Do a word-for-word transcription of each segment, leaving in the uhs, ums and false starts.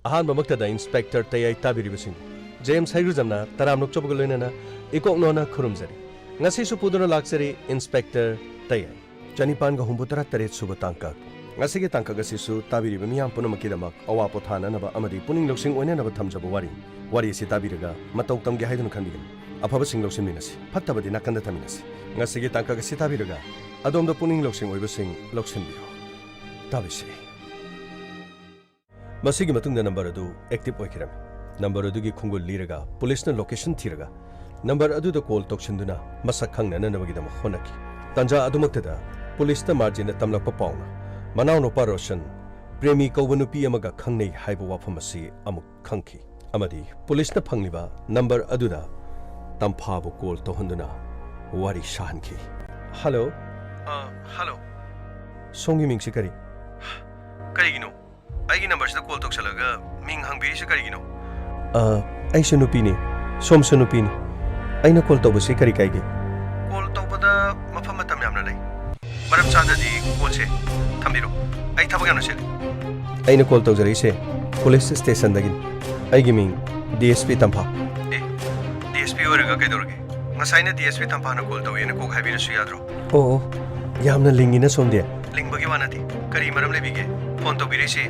ꯑꯍꯥꯟꯕꯃꯛꯇꯗ inspector ꯇꯌꯥꯏ ꯇꯥꯕꯤꯔꯤꯕꯁꯤꯡꯕꯨ James ꯍꯩꯔꯨꯖꯝꯅ ꯇꯔꯥꯝꯅ ꯑꯣꯛꯆꯕꯒ ꯂꯣꯏꯅꯅ ꯏꯀꯣꯛꯅꯣꯅ ꯈꯨꯔꯨꯝꯖꯔꯤ꯫ ꯉꯁꯤꯁꯨ ꯄꯨꯗꯨꯅ ꯂꯥꯛꯆꯔꯤ ꯏꯟꯁꯄꯦꯛꯇꯔ ꯇꯌꯥꯏ꯫ ꯆꯅꯤꯄꯥꯟꯒ ꯍꯨꯝꯐꯨꯇꯔꯥ ꯇꯔꯦꯠ ꯁꯨꯕ ꯇꯥꯡꯀꯛ꯫ ꯉꯁꯤꯒꯤ ꯇꯥꯡꯀꯛ ꯑꯁꯤꯁꯨ ꯇꯥꯕꯤꯔꯤꯕ ꯃꯤꯌꯥꯝ ꯄꯨꯝꯅꯃꯛꯀꯤꯗꯃꯛ ꯑꯋꯥ ꯄꯣꯊꯥꯅꯅꯕ ꯑꯃꯗꯤ ꯄꯨꯛꯅꯤꯡ ꯂꯧꯁꯤꯡ ꯑꯣꯏꯅꯅꯕ ꯊꯝꯖꯕ ꯋꯥꯔꯤ꯫ ꯋꯥꯔꯤ ꯑꯁꯤ ꯇꯥꯕꯤꯔꯒ ꯃꯇꯧ ꯇꯝꯒꯦ ꯍꯥꯏꯗꯨꯅ ꯈꯟꯕꯤꯒꯅꯨ꯫ ꯑꯐꯕꯁꯤꯡ ꯂꯧꯁꯤꯟꯃꯤꯟꯅꯁꯤ, ꯐꯠꯇꯕꯗꯤ ꯅꯥꯀꯟꯗ ꯊꯝꯃꯤꯟꯅꯁꯤ꯫ ꯉꯁꯤꯒꯤ ꯇꯥꯡꯀꯛ ꯑꯁꯤ ꯇꯥꯕꯤꯔꯒ ꯑꯗꯣꯝꯗ ꯄꯨꯛꯅꯤꯡ ꯂꯧꯁꯤꯡ ꯑꯣꯏꯕꯁꯤꯡ ꯂꯧꯁꯤꯟꯕꯤꯌꯨ꯫ ꯇꯥꯕꯤꯁꯤ꯫ ꯃꯁꯤꯒꯤ ꯃꯇꯨꯡꯗ ꯅꯝꯕꯔ ꯑꯗꯨ ꯑꯦꯛꯇꯤꯚ ꯑꯣꯏꯈꯤꯔꯝꯃꯤ꯫ ꯅꯝꯕꯔ ꯑꯗꯨꯒꯤ ꯈꯣꯡꯒꯨꯜ ꯂꯤꯔꯒ ꯄꯨꯂꯤꯁꯅ ꯂꯣꯀꯦꯁꯟ ꯊꯤꯔꯒ ꯅꯝꯕꯔ ꯑꯗꯨꯗ ꯀꯣꯜ ꯇꯧꯁꯤꯟꯗꯨꯅ ꯃꯁꯛ ꯈꯪꯅꯅꯕꯒꯤꯗꯃꯛ ꯍꯣꯠꯅꯈꯤ꯫ ꯇꯥꯟꯖꯥ ꯑꯗꯨꯃꯛꯇꯗ ꯄꯨꯂꯤꯁꯇ ꯃꯥꯔꯖꯤꯟꯅ ꯇꯝꯂꯛꯄ ꯄꯥꯎꯅ ꯃꯅꯥꯎꯅꯨꯄꯥ ꯔꯣꯁꯟ ꯄ꯭ꯔꯦꯃꯤ ꯀꯧꯕ ꯅꯨꯄꯤ ꯑꯃꯒ ꯈꯪꯅꯩ ꯍꯥꯏꯕ ꯋꯥꯐꯝ ꯑꯁꯤ ꯑꯃꯨꯛ ꯈꯪꯈꯤ꯫ ꯑꯃꯗꯤ ꯄꯨꯂꯤꯁꯅ ꯐꯪꯂꯤꯕ ꯅꯝꯕꯔ ꯑꯗꯨꯗ ꯇꯝꯐꯥꯕꯨ ꯀꯣꯜ ꯇꯧꯍꯟꯗꯨꯅ ꯋꯥꯔꯤ ꯁꯥꯍꯟꯈꯤ꯫ ꯍꯜꯂꯣ꯫ ꯑ, ꯍꯜꯂꯣ꯫ ꯁꯣꯝꯒꯤ ꯃꯤꯡꯁꯤ ꯀꯔꯤ? ꯀꯔꯤꯒꯤꯅꯣ? ꯑꯩꯒꯤ ꯅꯝꯕꯔꯁꯤꯗ ꯀꯣꯜ ꯇꯧꯁꯜꯂꯒ ꯃꯤꯡ ꯍꯪꯕꯤꯔꯤꯁꯤ ꯀꯔꯤꯒꯤꯅꯣ? ꯑ, ꯑꯩꯁꯨ ꯅꯨꯄꯤꯅꯤ, ꯁꯣꯝꯁꯨ ꯅꯨꯄꯤꯅꯤ꯫ ꯑꯩꯅ ꯀꯣꯜ ꯇꯧꯕꯁꯤ ꯀꯔꯤ ꯀꯥꯏꯒꯦ? ꯀꯣꯜ ꯇꯧꯕꯗ ꯃꯐꯝ ꯃꯇꯝ ꯌꯥꯝꯅ ꯂꯩ꯫ ꯃꯔꯝ ꯆꯥꯗ꯭ꯔꯗꯤ ꯀꯣꯜꯁꯦ ꯊꯝꯕꯤꯔꯣ꯫ ꯑꯩ ꯊꯕꯛ ꯌꯥꯝꯅ ꯆꯤꯜꯂꯤ꯫ ꯑꯩꯅ ꯀꯣꯜ ꯇꯧꯖꯔꯛꯏꯁꯦ ꯄꯨꯂꯤꯁ ꯁ꯭ꯇꯦꯁꯟꯗꯒꯤꯅꯤ꯫ ꯑꯩꯒꯤ ꯃꯤꯡ ꯗꯤ ꯑꯦꯁ ꯄꯤ ꯇꯝꯐꯥ꯫ ꯑꯦ, ꯗꯤ ꯑꯦꯁ ꯄꯤ ꯑꯣꯏꯔꯒ ꯀꯩꯗꯧꯔꯒꯦ? ꯉꯁꯥꯏꯅ ꯗꯤ ꯑꯦꯁ ꯄꯤ ꯇꯝꯐꯥꯅ ꯀꯣꯜ ꯇꯧꯏꯅ ꯀꯣꯛ ꯍꯥꯏꯕꯤꯔꯁꯨ ꯌꯥꯗ꯭ꯔꯣ? ꯑꯣ, ꯑꯣ, ꯌꯥꯝꯅ ꯂꯤꯡꯉꯤꯅ ꯁꯣꯝꯗꯤ꯫ ꯂꯤꯡꯕꯒꯤ ꯋꯥ ꯅꯠꯇꯦ꯫ ꯀꯔꯤ ꯃꯔꯝ ꯂꯩꯕꯤꯒꯦ ꯐꯣꯟ ꯇꯧꯕꯤꯔꯛꯏꯁꯤ?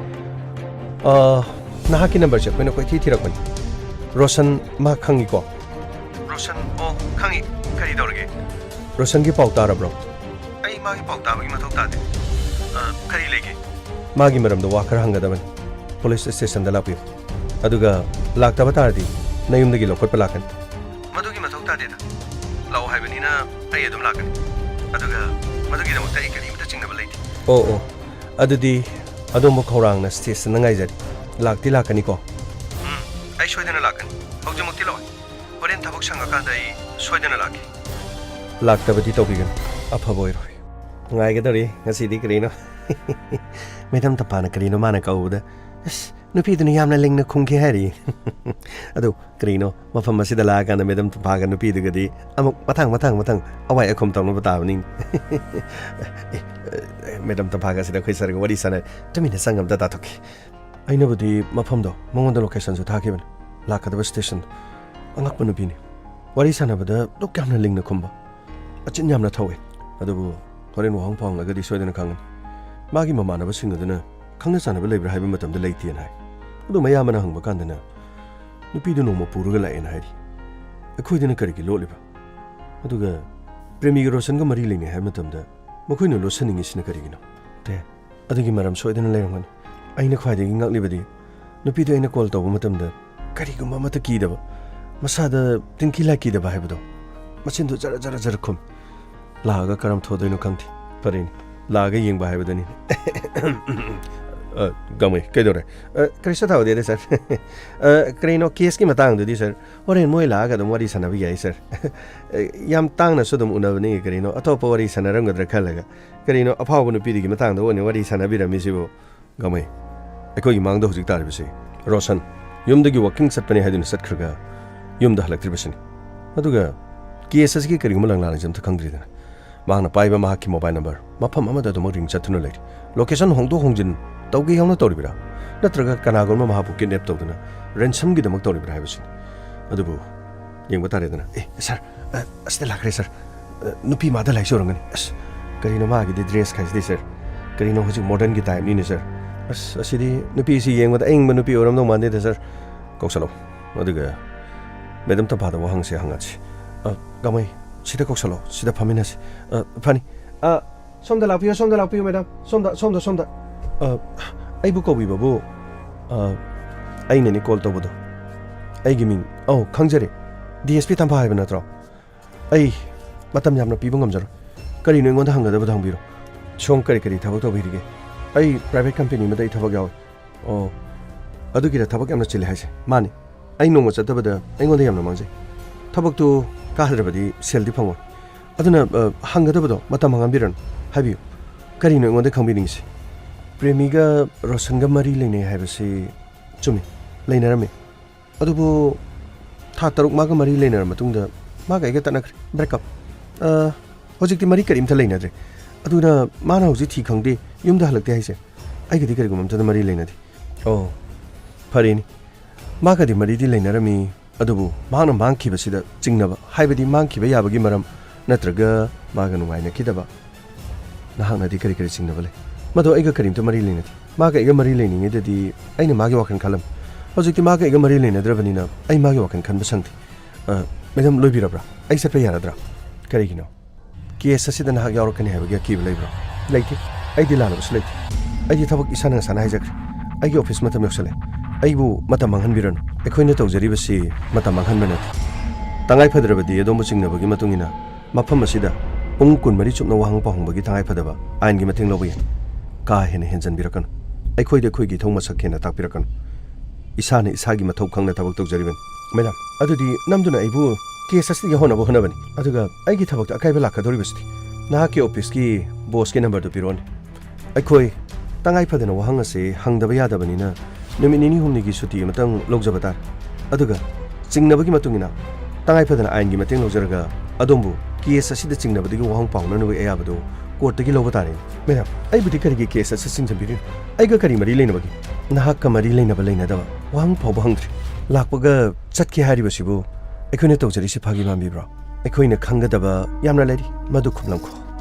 ꯑ, ꯅꯍꯥꯛꯀꯤ ꯅꯝꯕꯔꯁꯦ ꯑꯩꯈꯣꯏꯅ ꯀꯣꯏꯊꯤ ꯊꯤꯔꯛꯄꯅꯤ꯫ ꯔꯣꯁꯟ ꯃꯥ ꯈꯪꯉꯤꯀꯣ? ꯔꯣꯁꯟ? ꯑꯣ, ꯈꯪꯉꯤ꯫ ꯀꯔꯤ ꯇꯧꯔꯒꯦ? ꯔꯣꯁꯟꯒꯤ ꯄꯥꯎ ꯇꯥꯔꯕ꯭ꯔꯣ? ꯑꯩ ꯃꯥꯒꯤ ꯄꯥꯎ ꯇꯥꯕꯒꯤ ꯃꯊꯧ ꯇꯥꯗꯦ꯫ ꯑ, ꯀꯔꯤ ꯂꯩꯒꯦ? ꯃꯥꯒꯤ ꯃꯔꯝꯗ ꯋꯥ ꯈꯔ ꯍꯪꯒꯗꯕꯅꯤ꯫ ꯄꯨꯂꯤꯁ ꯁ꯭ꯇꯦꯁꯟꯗ ꯂꯥꯛꯄꯤꯌꯨ꯫ ꯑꯗꯨꯒ ꯂꯥꯛꯇꯕ ꯇꯥꯔꯗꯤ ꯅꯌꯨꯝꯗꯒꯤ ꯂꯧꯈꯠꯄ ꯂꯥꯛꯀꯅꯤ꯫ ꯃꯗꯨꯒꯤ ꯃꯊꯧ ꯇꯥꯗꯦꯗ꯫ ꯂꯥꯛꯑꯣ ꯍꯥꯏꯕꯅꯤꯅ ꯑꯩ ꯑꯗꯨꯝ ꯂꯥꯛꯀꯅꯤ꯫ ꯑꯗꯨꯒ ꯃꯗꯨꯒꯤꯗꯃꯛꯇ ꯑꯩ ꯀꯔꯤꯃꯇ ꯆꯤꯡꯅꯕ ꯂꯩꯇꯦ꯫ ꯑꯣ, ꯑꯣ꯫ ꯑꯗꯨꯗꯤ ꯑꯗꯣꯝꯕꯨ ꯈꯧꯔꯥꯡꯅ ꯁ꯭ꯇꯦꯁꯟꯗ ꯉꯥꯏꯖꯔꯤ꯫ ꯂꯥꯛꯇꯤ ꯂꯥꯛꯀꯅꯤꯀꯣ? ꯎꯝ, ꯑꯩ ꯁꯣꯏꯗꯅ ꯂꯥꯛꯀꯅꯤ꯫ ꯍꯧꯖꯤꯛꯃꯛꯇꯤ ꯂꯥꯛꯑꯣꯏ꯫ ꯍꯣꯔꯦꯟ ꯊꯕꯛ ꯁꯪꯉꯀꯥꯟꯗ ꯑꯩ ꯁꯣꯏꯗꯅ ꯂꯥꯛꯀꯦ꯫ ꯂꯥꯛꯇꯕꯗꯤ ꯇꯧꯕꯤꯒꯅꯨ꯫ ꯑꯐꯕ ꯑꯣꯏꯔꯣꯏ꯫ ꯉꯥꯏꯒꯗꯧꯔꯤ ꯉꯁꯤꯗꯤ ꯀꯔꯤꯅꯣ? ꯃꯦꯗꯝ ꯇꯝꯐꯥꯅ ꯀꯔꯤꯅꯣ ꯃꯥꯅ ꯀꯧꯕꯗ? ꯑꯁ, ꯅꯨꯄꯤꯗꯨꯅ ꯌꯥꯝꯅ ꯂꯤꯡꯅ ꯈꯨꯝꯈꯤ ꯍꯥꯏꯔꯤ꯫ ꯑꯗꯨ ꯀꯔꯤꯅꯣ, ꯃꯐꯝ ꯑꯁꯤꯗ ꯂꯥꯛꯑꯀꯥꯟꯗ ꯃꯦꯗꯝ ꯇꯝꯐꯥꯒ ꯅꯨꯄꯤꯗꯨꯒꯗꯤ ꯑꯃꯨꯛ ꯃꯊꯪ, ꯃꯊꯪ, ꯃꯊꯪ ꯑꯋꯥꯏ ꯑꯈꯨꯝ ꯇꯧꯅꯕ ꯇꯥꯕꯅꯤ꯫ ꯑꯦ, ꯑꯦ, ꯃꯦꯗꯝ ꯇꯝꯐꯥꯒ ꯑꯁꯤꯗ ꯑꯩꯈꯣꯏ ꯁꯥꯔꯒ ꯋꯥꯔꯤ ꯁꯥꯟꯅꯔꯦ꯫ ꯇꯨꯃꯤꯟꯅ ꯆꯪꯉ ꯑꯝꯇ ꯇꯥꯊꯣꯛꯈꯤ꯫ ꯑꯩꯅꯕꯨꯗꯤ ꯃꯐꯝꯗꯣ ꯃꯉꯣꯟꯗ ꯂꯣꯀꯦꯁꯟꯁꯨ ꯊꯥꯈꯤꯕꯅꯤ, ꯂꯥꯛꯀꯗꯕ ꯁ꯭ꯇꯦꯁꯟꯗꯣ꯫ ꯑꯉꯛꯄ ꯅꯨꯄꯤꯅꯤ꯫ ꯋꯥꯔꯤ ꯁꯥꯟꯅꯕꯗ ꯗꯨꯛ ꯌꯥꯝꯅ ꯂꯤꯡꯅ ꯈꯨꯝꯕ, ꯑꯆꯤꯟ ꯌꯥꯝꯅ ꯊꯧꯋꯦ꯫ ꯑꯗꯨꯕꯨ ꯍꯣꯔꯦꯟ ꯋꯥꯍꯪ ꯐꯥꯎꯍꯪꯂꯒꯗꯤ ꯁꯣꯏꯗꯅ ꯈꯪꯒꯅꯤ꯫ ꯃꯥꯒꯤ ꯃꯃꯥꯟꯅꯕꯁꯤꯡ ꯑꯗꯨꯅ ꯈꯪꯅ ꯆꯥꯟꯅꯕ ꯂꯩꯕ꯭ꯔꯥ ꯍꯥꯏꯕ ꯃꯇꯝꯗ ꯂꯩꯇꯦꯅ ꯍꯥꯏ꯫ ꯑꯗꯨ ꯃꯌꯥꯝꯕꯅ ꯍꯪꯕ ꯀꯥꯟꯗꯅ ꯅꯨꯄꯤꯗꯨ ꯅꯣꯡꯃ ꯄꯨꯔꯒ ꯂꯥꯛꯑꯦꯅ ꯍꯥꯏꯔꯤ꯫ ꯑꯩꯈꯣꯏꯗꯅ ꯀꯔꯤꯒꯤ ꯂꯣꯠꯂꯤꯕ? ꯑꯗꯨꯒ ꯄ꯭ꯔꯦꯃꯤꯒ ꯔꯣꯁꯟꯒ ꯃꯔꯤ ꯂꯩꯅꯩ ꯍꯥꯏꯕ ꯃꯇꯝꯗ ꯃꯈꯣꯏꯅ ꯂꯣꯠꯁꯤꯟꯅꯤꯡꯉꯤꯁꯤꯅ ꯀꯔꯤꯒꯤꯅꯣ? ꯇꯦ, ꯑꯗꯨꯒꯤ ꯃꯔꯝ ꯁꯣꯏꯗꯅ ꯂꯩꯔꯝꯒꯅꯤ꯫ ꯑꯩꯅ ꯈ꯭ꯋꯥꯏꯗꯒꯤ ꯉꯛꯂꯤꯕꯗꯤ ꯅꯨꯄꯤꯗꯨ ꯑꯩꯅ ꯀꯣꯜ ꯇꯧꯕ ꯃꯇꯝꯗ ꯀꯔꯤꯒꯨꯝꯕ ꯑꯃꯠꯇ ꯀꯤꯗꯕ, ꯃꯁꯥꯗ ꯇꯤꯟꯈꯤ ꯂꯥꯏ ꯀꯤꯗꯕ ꯍꯥꯏꯕꯗꯣ, ꯃꯆꯤꯟꯗꯨ ꯖꯔ ꯖꯔ ꯖꯔ ꯈꯨꯝꯃꯤ꯫ ꯂꯥꯛꯑꯒ ꯀꯔꯝ ꯊꯧꯗꯣꯏꯅꯣ ꯈꯪꯗꯦ꯫ ꯐꯔꯦꯅꯦ, ꯂꯥꯛꯑꯒ ꯌꯦꯡꯕ ꯍꯥꯏꯕꯗꯨꯅꯤ꯫ ꯑ, ꯒꯥꯡꯃꯩ, ꯀꯩꯗꯧꯔꯦ? ꯑ, ꯀꯔꯤꯁꯨ ꯊꯧꯗꯦꯗ, ꯁꯥꯔ꯫ ꯑ, ꯀꯔꯤꯅꯣ, ꯀꯦꯁꯀꯤ ꯃꯇꯥꯡꯗꯨꯗꯤ, ꯁꯥꯔ, ꯍꯣꯔꯦꯟ ꯃꯣꯏ ꯂꯥꯛꯑꯒ ꯑꯗꯨꯝ ꯋꯥꯔꯤ ꯁꯥꯟꯅꯕ ꯌꯥꯏ, ꯁꯥꯔ꯫ ꯑ, ꯌꯥꯝ ꯇꯥꯡꯅꯁꯨ ꯑꯗꯨꯝ ꯎꯅꯕꯅꯤ, ꯀꯔꯤꯅꯣ, ꯑꯇꯣꯞꯄ ꯋꯥꯔꯤ ꯁꯥꯟꯅꯔꯝꯒꯗ꯭ꯔꯥ ꯈꯜꯂꯒ꯫ ꯀꯔꯤꯅꯣ, ꯑꯐꯥꯎꯕ ꯅꯨꯄꯤꯗꯨꯒꯤ ꯃꯇꯥꯡꯗ ꯑꯣꯏꯅ ꯋꯥꯔꯤ ꯁꯥꯟꯅꯕꯤꯔꯝꯃꯤꯁꯤꯕꯨ? ꯒꯥꯡꯃꯩ, ꯑꯩꯈꯣꯏꯒꯤ ꯃꯥꯡꯗ ꯍꯧꯖꯤꯛ ꯇꯥꯔꯤꯕꯁꯤ ꯔꯣꯁꯟ ꯌꯨꯝꯗꯒꯤ ꯋꯥꯀꯤꯡ ꯆꯠꯄꯅꯤ ꯍꯥꯏꯗꯨꯅ ꯆꯠꯈ꯭ꯔꯒ ꯌꯨꯝꯗ ꯍꯜꯂꯛꯇ꯭ꯔꯤꯕꯁꯤꯅꯤ꯫ ꯑꯗꯨꯒ ꯀꯦꯁ ꯑꯁꯤꯒꯤ ꯀꯔꯤꯒꯨꯝꯕ ꯂꯪꯂꯥ ꯂꯪꯖꯝ ꯑꯝꯇ ꯈꯪꯗ꯭ꯔꯤꯗꯅ꯫ ꯃꯍꯥꯛꯅ ꯄꯥꯏꯕ ꯃꯍꯥꯛꯀꯤ ꯃꯣꯕꯥꯏꯜ ꯅꯝꯕꯔ ꯃꯐꯝ ꯑꯃꯗ ꯑꯗꯨꯃꯛ ꯔꯤꯡ ꯆꯠꯇꯨꯅ ꯂꯩꯔꯤ꯫ ꯂꯣꯀꯦꯁꯟ ꯍꯣꯡꯗꯣꯛ ꯍꯣꯡꯖꯤꯟ ꯇꯧꯒꯦ ꯌꯥꯎꯅ ꯇꯧꯔꯤꯕ꯭ꯔꯥ? ꯅꯠꯇ꯭ꯔꯒ ꯀꯅꯥꯒꯨꯝꯕ ꯃꯍꯥꯛꯄꯨ ꯀꯤꯗꯅꯦꯞ ꯇꯧꯗꯨꯅ ꯔꯦꯟꯁꯝꯒꯤꯗꯃꯛ ꯇꯧꯔꯤꯕ꯭ꯔꯥ ꯍꯥꯏꯕꯁꯤꯅꯤ꯫ ꯑꯗꯨꯕꯨ ꯌꯦꯡꯕ ꯇꯥꯔꯦꯗꯅ꯫ ꯑꯦ, ꯁꯥꯔ, ꯑ, ꯑꯁꯤꯗ ꯂꯥꯛꯈ꯭ꯔꯦ, ꯁꯥꯔ꯫ ꯑ, ꯅꯨꯄꯤ ꯃꯥꯗ ꯂꯥꯛꯏꯁꯨ ꯑꯣꯏꯔꯝꯒꯅꯤ꯫ ꯑꯁ, ꯀꯔꯤꯅꯣ ꯃꯥꯒꯤꯗꯤ ꯗ꯭ꯔꯦꯁ ꯈꯥꯏꯁꯤꯗꯤ, ꯁꯥꯔ? ꯀꯔꯤꯅꯣ ꯍꯧꯖꯤꯛ ꯃꯣꯗꯔꯟꯒꯤ ꯇꯥꯏꯞꯅꯤꯅꯦ, ꯁꯥꯔ? ꯑꯁ, ꯑꯁꯤꯗꯤ ꯅꯨꯄꯤꯁꯤ ꯌꯦꯡꯕꯗ ꯑꯏꯪꯕ ꯅꯨꯄꯤ ꯑꯣꯏꯔꯝꯗꯧ ꯃꯥꯟꯗꯦꯗ, ꯁꯥꯔ꯫ ꯀꯧꯁꯜꯂꯣ꯫ ꯑꯗꯨꯒ ꯃꯦꯗꯝ ꯇꯝꯐꯥꯗ ꯋꯥꯍꯪꯁꯦ ꯍꯪꯉꯁꯤ꯫ ꯑ, ꯒꯥꯡꯃꯩ, ꯁꯤꯗ ꯀꯧꯁꯜꯂꯣ, ꯁꯤꯗ ꯐꯝꯃꯤꯟꯅꯁꯤ꯫ ꯑ, ꯐꯅꯤ꯫ ꯑ, ꯁꯣꯝꯗ ꯂꯥꯛꯄꯤꯌꯨ, ꯁꯣꯝꯗ ꯂꯥꯛꯄꯤꯌꯨ, ꯃꯦꯗꯥꯝ꯫ ꯁꯣꯝꯗ, ꯁꯣꯝꯗ, ꯁꯣꯝꯗ꯫ ꯑ, ꯑꯩꯕꯨ ꯀꯧꯕꯤꯕꯕꯨ, ꯑ, ꯑꯩꯅꯅꯤ ꯀꯣꯜ ꯇꯧꯕꯗꯣ꯫ ꯑꯩꯒꯤ ꯃꯤꯡ, ꯑꯧ, ꯈꯪꯖꯔꯦ꯫ ꯗꯤ ꯑꯦꯁ ꯄꯤ ꯇꯝꯐꯥ ꯍꯥꯏꯕ ꯅꯠꯇ꯭ꯔꯣ? ꯑꯩ ꯃꯇꯝ ꯌꯥꯝꯅ ꯄꯤꯕ ꯉꯝꯖꯔꯣꯏ꯫ ꯀꯔꯤꯅꯣ ꯑꯩꯉꯣꯟꯗ ꯍꯪꯒꯗꯕꯗꯣ ꯍꯪꯕꯤꯔꯣ꯫ ꯁꯣꯝ ꯀꯔꯤ ꯀꯔꯤ ꯊꯕꯛ ꯇꯧꯕꯤꯔꯤꯒꯦ? ꯑꯩ ꯄ꯭ꯔꯥꯏꯚꯦꯠ ꯀꯝꯄꯦꯅꯤ ꯑꯃꯗ ꯑꯩ ꯊꯕꯛ ꯌꯥꯎꯏ꯫ ꯑꯣ, ꯑꯗꯨꯒꯤꯔ ꯊꯕꯛ ꯌꯥꯝꯅ ꯆꯤꯜꯂꯦ ꯍꯥꯏꯁꯦ? ꯃꯥꯅꯤ꯫ ꯑꯩ ꯅꯣꯡꯃ ꯆꯠꯇꯕꯗ ꯑꯩꯉꯣꯟꯗ ꯌꯥꯝꯅ ꯃꯥꯡꯖꯩ꯫ ꯊꯕꯛꯇꯨ ꯀꯥꯗ꯭ꯔꯕꯗꯤ ꯁꯦꯜꯗꯤ ꯐꯪꯉꯣꯏ꯫ ꯑꯗꯨꯅ, ꯑ, ꯍꯪꯒꯗꯕꯗꯣ ꯃꯇꯝ ꯃꯥꯡꯍꯟꯕꯤꯔꯅꯨ꯫ ꯍꯥꯏꯕꯤꯌꯨ, ꯀꯔꯤꯅꯣ ꯑꯩꯉꯣꯟꯗ ꯈꯪꯕꯤꯅꯤꯡꯉꯤꯁꯦ? ꯄ꯭ꯔꯦꯃꯤꯒ ꯔꯣꯁꯟꯒ ꯃꯔꯤ ꯂꯩꯅꯩ ꯍꯥꯏꯕꯁꯤ ꯆꯨꯝꯃꯤ, ꯂꯩꯅꯔꯝꯃꯤ꯫ ꯑꯗꯨꯕꯨ ꯊꯥ ꯇꯔꯨꯛ ꯃꯥꯒ ꯃꯔꯤ ꯂꯩꯅꯔ ꯃꯇꯨꯡꯗ ꯃꯥꯒ ꯑꯩꯒ ꯇꯠꯅꯈ꯭ꯔꯦ, ꯕ꯭ꯔꯦꯛꯑꯞ꯫ ꯑ, ꯍꯧꯖꯤꯛꯇꯤ ꯃꯔꯤ ꯀꯔꯤꯝꯇ ꯂꯩꯅꯗ꯭ꯔꯦ꯫ ꯑꯗꯨꯅ ꯃꯥꯅ ꯍꯧꯖꯤꯛ ꯊꯤ ꯈꯪꯗꯦ, ꯌꯨꯝꯗ ꯍꯜꯂꯛꯇꯦ ꯍꯥꯏꯁꯦ꯫ ꯑꯩꯒꯗꯤ ꯀꯔꯤꯒꯨꯝꯕ ꯑꯝꯇꯗ ꯃꯔꯤ ꯂꯩꯅꯗꯦ꯫ ꯑꯣ, ꯐꯔꯦꯅꯦ꯫ ꯃꯥꯒꯗꯤ ꯃꯔꯤꯗꯤ ꯂꯩꯅꯔꯝꯃꯤ, ꯑꯗꯨꯕꯨ ꯃꯍꯥꯛꯅ ꯃꯥꯡꯈꯤꯕꯁꯤꯗ ꯆꯤꯡꯅꯕ, ꯍꯥꯏꯕꯗꯤ ꯃꯥꯡꯈꯤꯕ ꯌꯥꯕꯒꯤ ꯃꯔꯝ ꯅꯠꯇ꯭ꯔꯒ ꯃꯥꯒ ꯅꯨꯡꯉꯥꯏꯅꯈꯤꯗꯕ, ꯅꯍꯥꯛꯅꯗꯤ ꯀꯔꯤ ꯀꯔꯤ ꯆꯤꯡꯅꯕ ꯂꯩ? ꯃꯗꯨ ꯑꯩꯒ ꯀꯔꯤꯝꯇ ꯃꯔꯤ ꯂꯩꯅꯗꯦ꯫ ꯃꯥꯒ ꯑꯩꯒ ꯃꯔꯤ ꯂꯩꯅꯤꯡꯉꯤꯗꯗꯤ ꯑꯩꯅ ꯃꯥꯒꯤ ꯋꯥꯈꯜ ꯈꯜꯂꯝꯃꯤ꯫ ꯍꯧꯖꯤꯛꯇꯤ ꯃꯥꯒ ꯑꯩꯒ ꯃꯔꯤ ꯂꯩꯅꯗ꯭ꯔꯕꯅꯤꯅ ꯑꯩ ꯃꯥꯒꯤ ꯋꯥꯈꯜ ꯈꯟꯕ ꯁꯪꯗꯦ꯫ ꯑ, ꯃꯦꯗꯥꯝ, ꯂꯣꯏꯕꯤꯔꯕ꯭ꯔꯥ? ꯑꯩ ꯆꯠꯄ ꯌꯥꯔꯗ꯭ꯔꯥ? ꯀꯔꯤꯒꯤꯅꯣ? ꯀꯦꯁ ꯑꯁꯤꯗ ꯅꯍꯥꯛ ꯌꯥꯎꯔꯛꯀꯅꯤ ꯍꯥꯏꯕꯒꯤ ꯑꯀꯤꯕ ꯂꯩꯕ꯭ꯔꯣ? ꯂꯩꯇꯦ꯫ ꯑꯩꯗꯤ ꯂꯥꯜꯂꯕꯁꯨ ꯂꯩꯇꯦ꯫ ꯑꯩꯗꯤ ꯊꯕꯛ ꯏꯁꯥꯅ ꯉꯁꯥꯅ ꯍꯥꯏꯖꯈ꯭ꯔꯦ꯫ ꯑꯩꯒꯤ ꯑꯣꯐꯤꯁ ꯃꯇꯝ ꯌꯧꯁꯜꯂꯦ꯫ ꯑꯩꯕꯨ ꯃꯇꯝ ꯃꯥꯡꯍꯟꯕꯤꯔꯅꯨ꯫ ꯑꯩꯈꯣꯏꯅ ꯇꯧꯖꯔꯤꯕꯁꯤ ꯃꯇꯝ ꯃꯥꯡꯍꯟꯕ ꯅꯠꯇꯦ꯫ ꯇꯉꯥꯏ ꯐꯗ꯭ꯔꯕꯗꯤ ꯑꯗꯣꯝꯕꯨ ꯆꯤꯡꯅꯕꯒꯤ ꯃꯇꯨꯡ ꯏꯟꯅ ꯃꯐꯝ ꯑꯁꯤꯗ ꯄꯨꯡ ꯀꯨꯟꯃꯔꯤ ꯆꯨꯞꯅ ꯋꯥꯍꯪ ꯄꯥꯎꯍꯪꯕꯒꯤ ꯇꯉꯥꯏ ꯐꯗꯕ ꯑꯥꯏꯟꯒꯤ ꯃꯇꯦꯡ ꯂꯧꯕ ꯌꯥꯏ꯫ ꯀꯥ ꯍꯦꯟꯅ ꯍꯦꯟꯖꯟꯕꯤꯔꯛꯀꯅꯨ꯫ ꯑꯩꯈꯣꯏꯗ ꯑꯩꯈꯣꯏꯒꯤ ꯏꯊꯧ ꯃꯁꯛ ꯍꯦꯟꯅ ꯇꯥꯛꯄꯤꯔꯛꯀꯅꯨ꯫ ꯏꯁꯥꯅ ꯏꯁꯥꯒꯤ ꯃꯊꯧ ꯈꯪꯅ ꯊꯕꯛ ꯇꯧꯖꯔꯤꯕꯅꯤ꯫ ꯃꯦꯗꯥꯝ, ꯑꯗꯨꯗꯤ ꯅꯝꯗꯨꯅ ꯑꯩꯕꯨ ꯀꯦꯁ ꯑꯁꯤꯗ ꯌꯥꯎꯍꯟꯅꯕ ꯍꯣꯠꯅꯕꯅꯤ꯫ ꯑꯗꯨꯒ ꯑꯩꯒꯤ ꯊꯕꯛꯇ ꯑꯀꯥꯏꯕ ꯂꯥꯛꯀꯗꯧꯔꯤꯕꯁꯤꯗꯤ ꯅꯍꯥꯛꯀꯤ ꯑꯣꯐꯤꯁꯀꯤ ꯕꯣꯁꯀꯤ ꯅꯝꯕꯔꯗꯨ ꯄꯤꯔꯛꯑꯣꯅꯦ꯫ ꯑꯩꯈꯣꯏ ꯇꯉꯥꯏ ꯐꯗꯅ ꯋꯥꯍꯪ ꯑꯁꯤ ꯍꯪꯗꯕ ꯌꯥꯗꯕꯅꯤꯅ ꯅꯨꯃꯤꯠ ꯅꯤꯅꯤ ꯍꯨꯝꯅꯤꯒꯤ ꯁꯨꯇꯤ ꯑꯃꯇꯪ ꯂꯧꯖꯕ ꯇꯥꯔꯦ꯫ ꯑꯗꯨꯒ ꯆꯤꯡꯅꯕꯒꯤ ꯃꯇꯨꯡ ꯏꯟꯅ ꯇꯉꯥꯏ ꯐꯗꯅ ꯑꯥꯏꯟꯒꯤ ꯃꯇꯦꯡ ꯂꯧꯖꯔꯒ ꯑꯗꯣꯝꯕꯨ ꯀꯦꯁ ꯑꯁꯤꯗ ꯆꯤꯡꯅꯕꯗꯒꯤ ꯋꯥꯍꯪ ꯄꯥꯎꯅꯅꯕꯒꯤ ꯑꯌꯥꯕꯗꯨ ꯀꯣꯔꯠꯇꯒꯤ ꯂꯧꯕ ꯇꯥꯔꯦ꯫ ꯃꯦꯗꯥꯝ, ꯑꯩꯕꯨꯗꯤ ꯀꯔꯤꯒꯤ ꯀꯦꯁ ꯑꯁꯤ ꯆꯤꯡꯁꯤꯟꯕꯤꯔꯤꯅꯣ? ꯑꯩꯒ ꯀꯔꯤ ꯃꯔꯤ ꯂꯩꯅꯕꯒꯦ? ꯅꯍꯥꯛꯀ ꯃꯔꯤ ꯂꯩꯅꯕ ꯂꯩꯅꯗꯕ ꯋꯥꯍꯪ ꯐꯥꯎꯕ ꯍꯪꯗ꯭ꯔꯤ꯫ ꯂꯥꯛꯄꯒ ꯆꯠꯀꯦ ꯍꯥꯏꯔꯤꯕꯁꯤꯕꯨ ꯑꯩꯈꯣꯏꯅ ꯇꯧꯖꯔꯤꯁꯤ ꯐꯥꯒꯤ ꯃꯥꯟꯕꯤꯕ꯭ꯔꯣ? ꯑꯩꯈꯣꯏꯅ ꯈꯪꯒꯗꯕ ꯌꯥꯝꯅ ꯂꯩꯔꯤ, ꯃꯗꯨ ꯈꯨꯝꯂꯝꯈꯣ꯫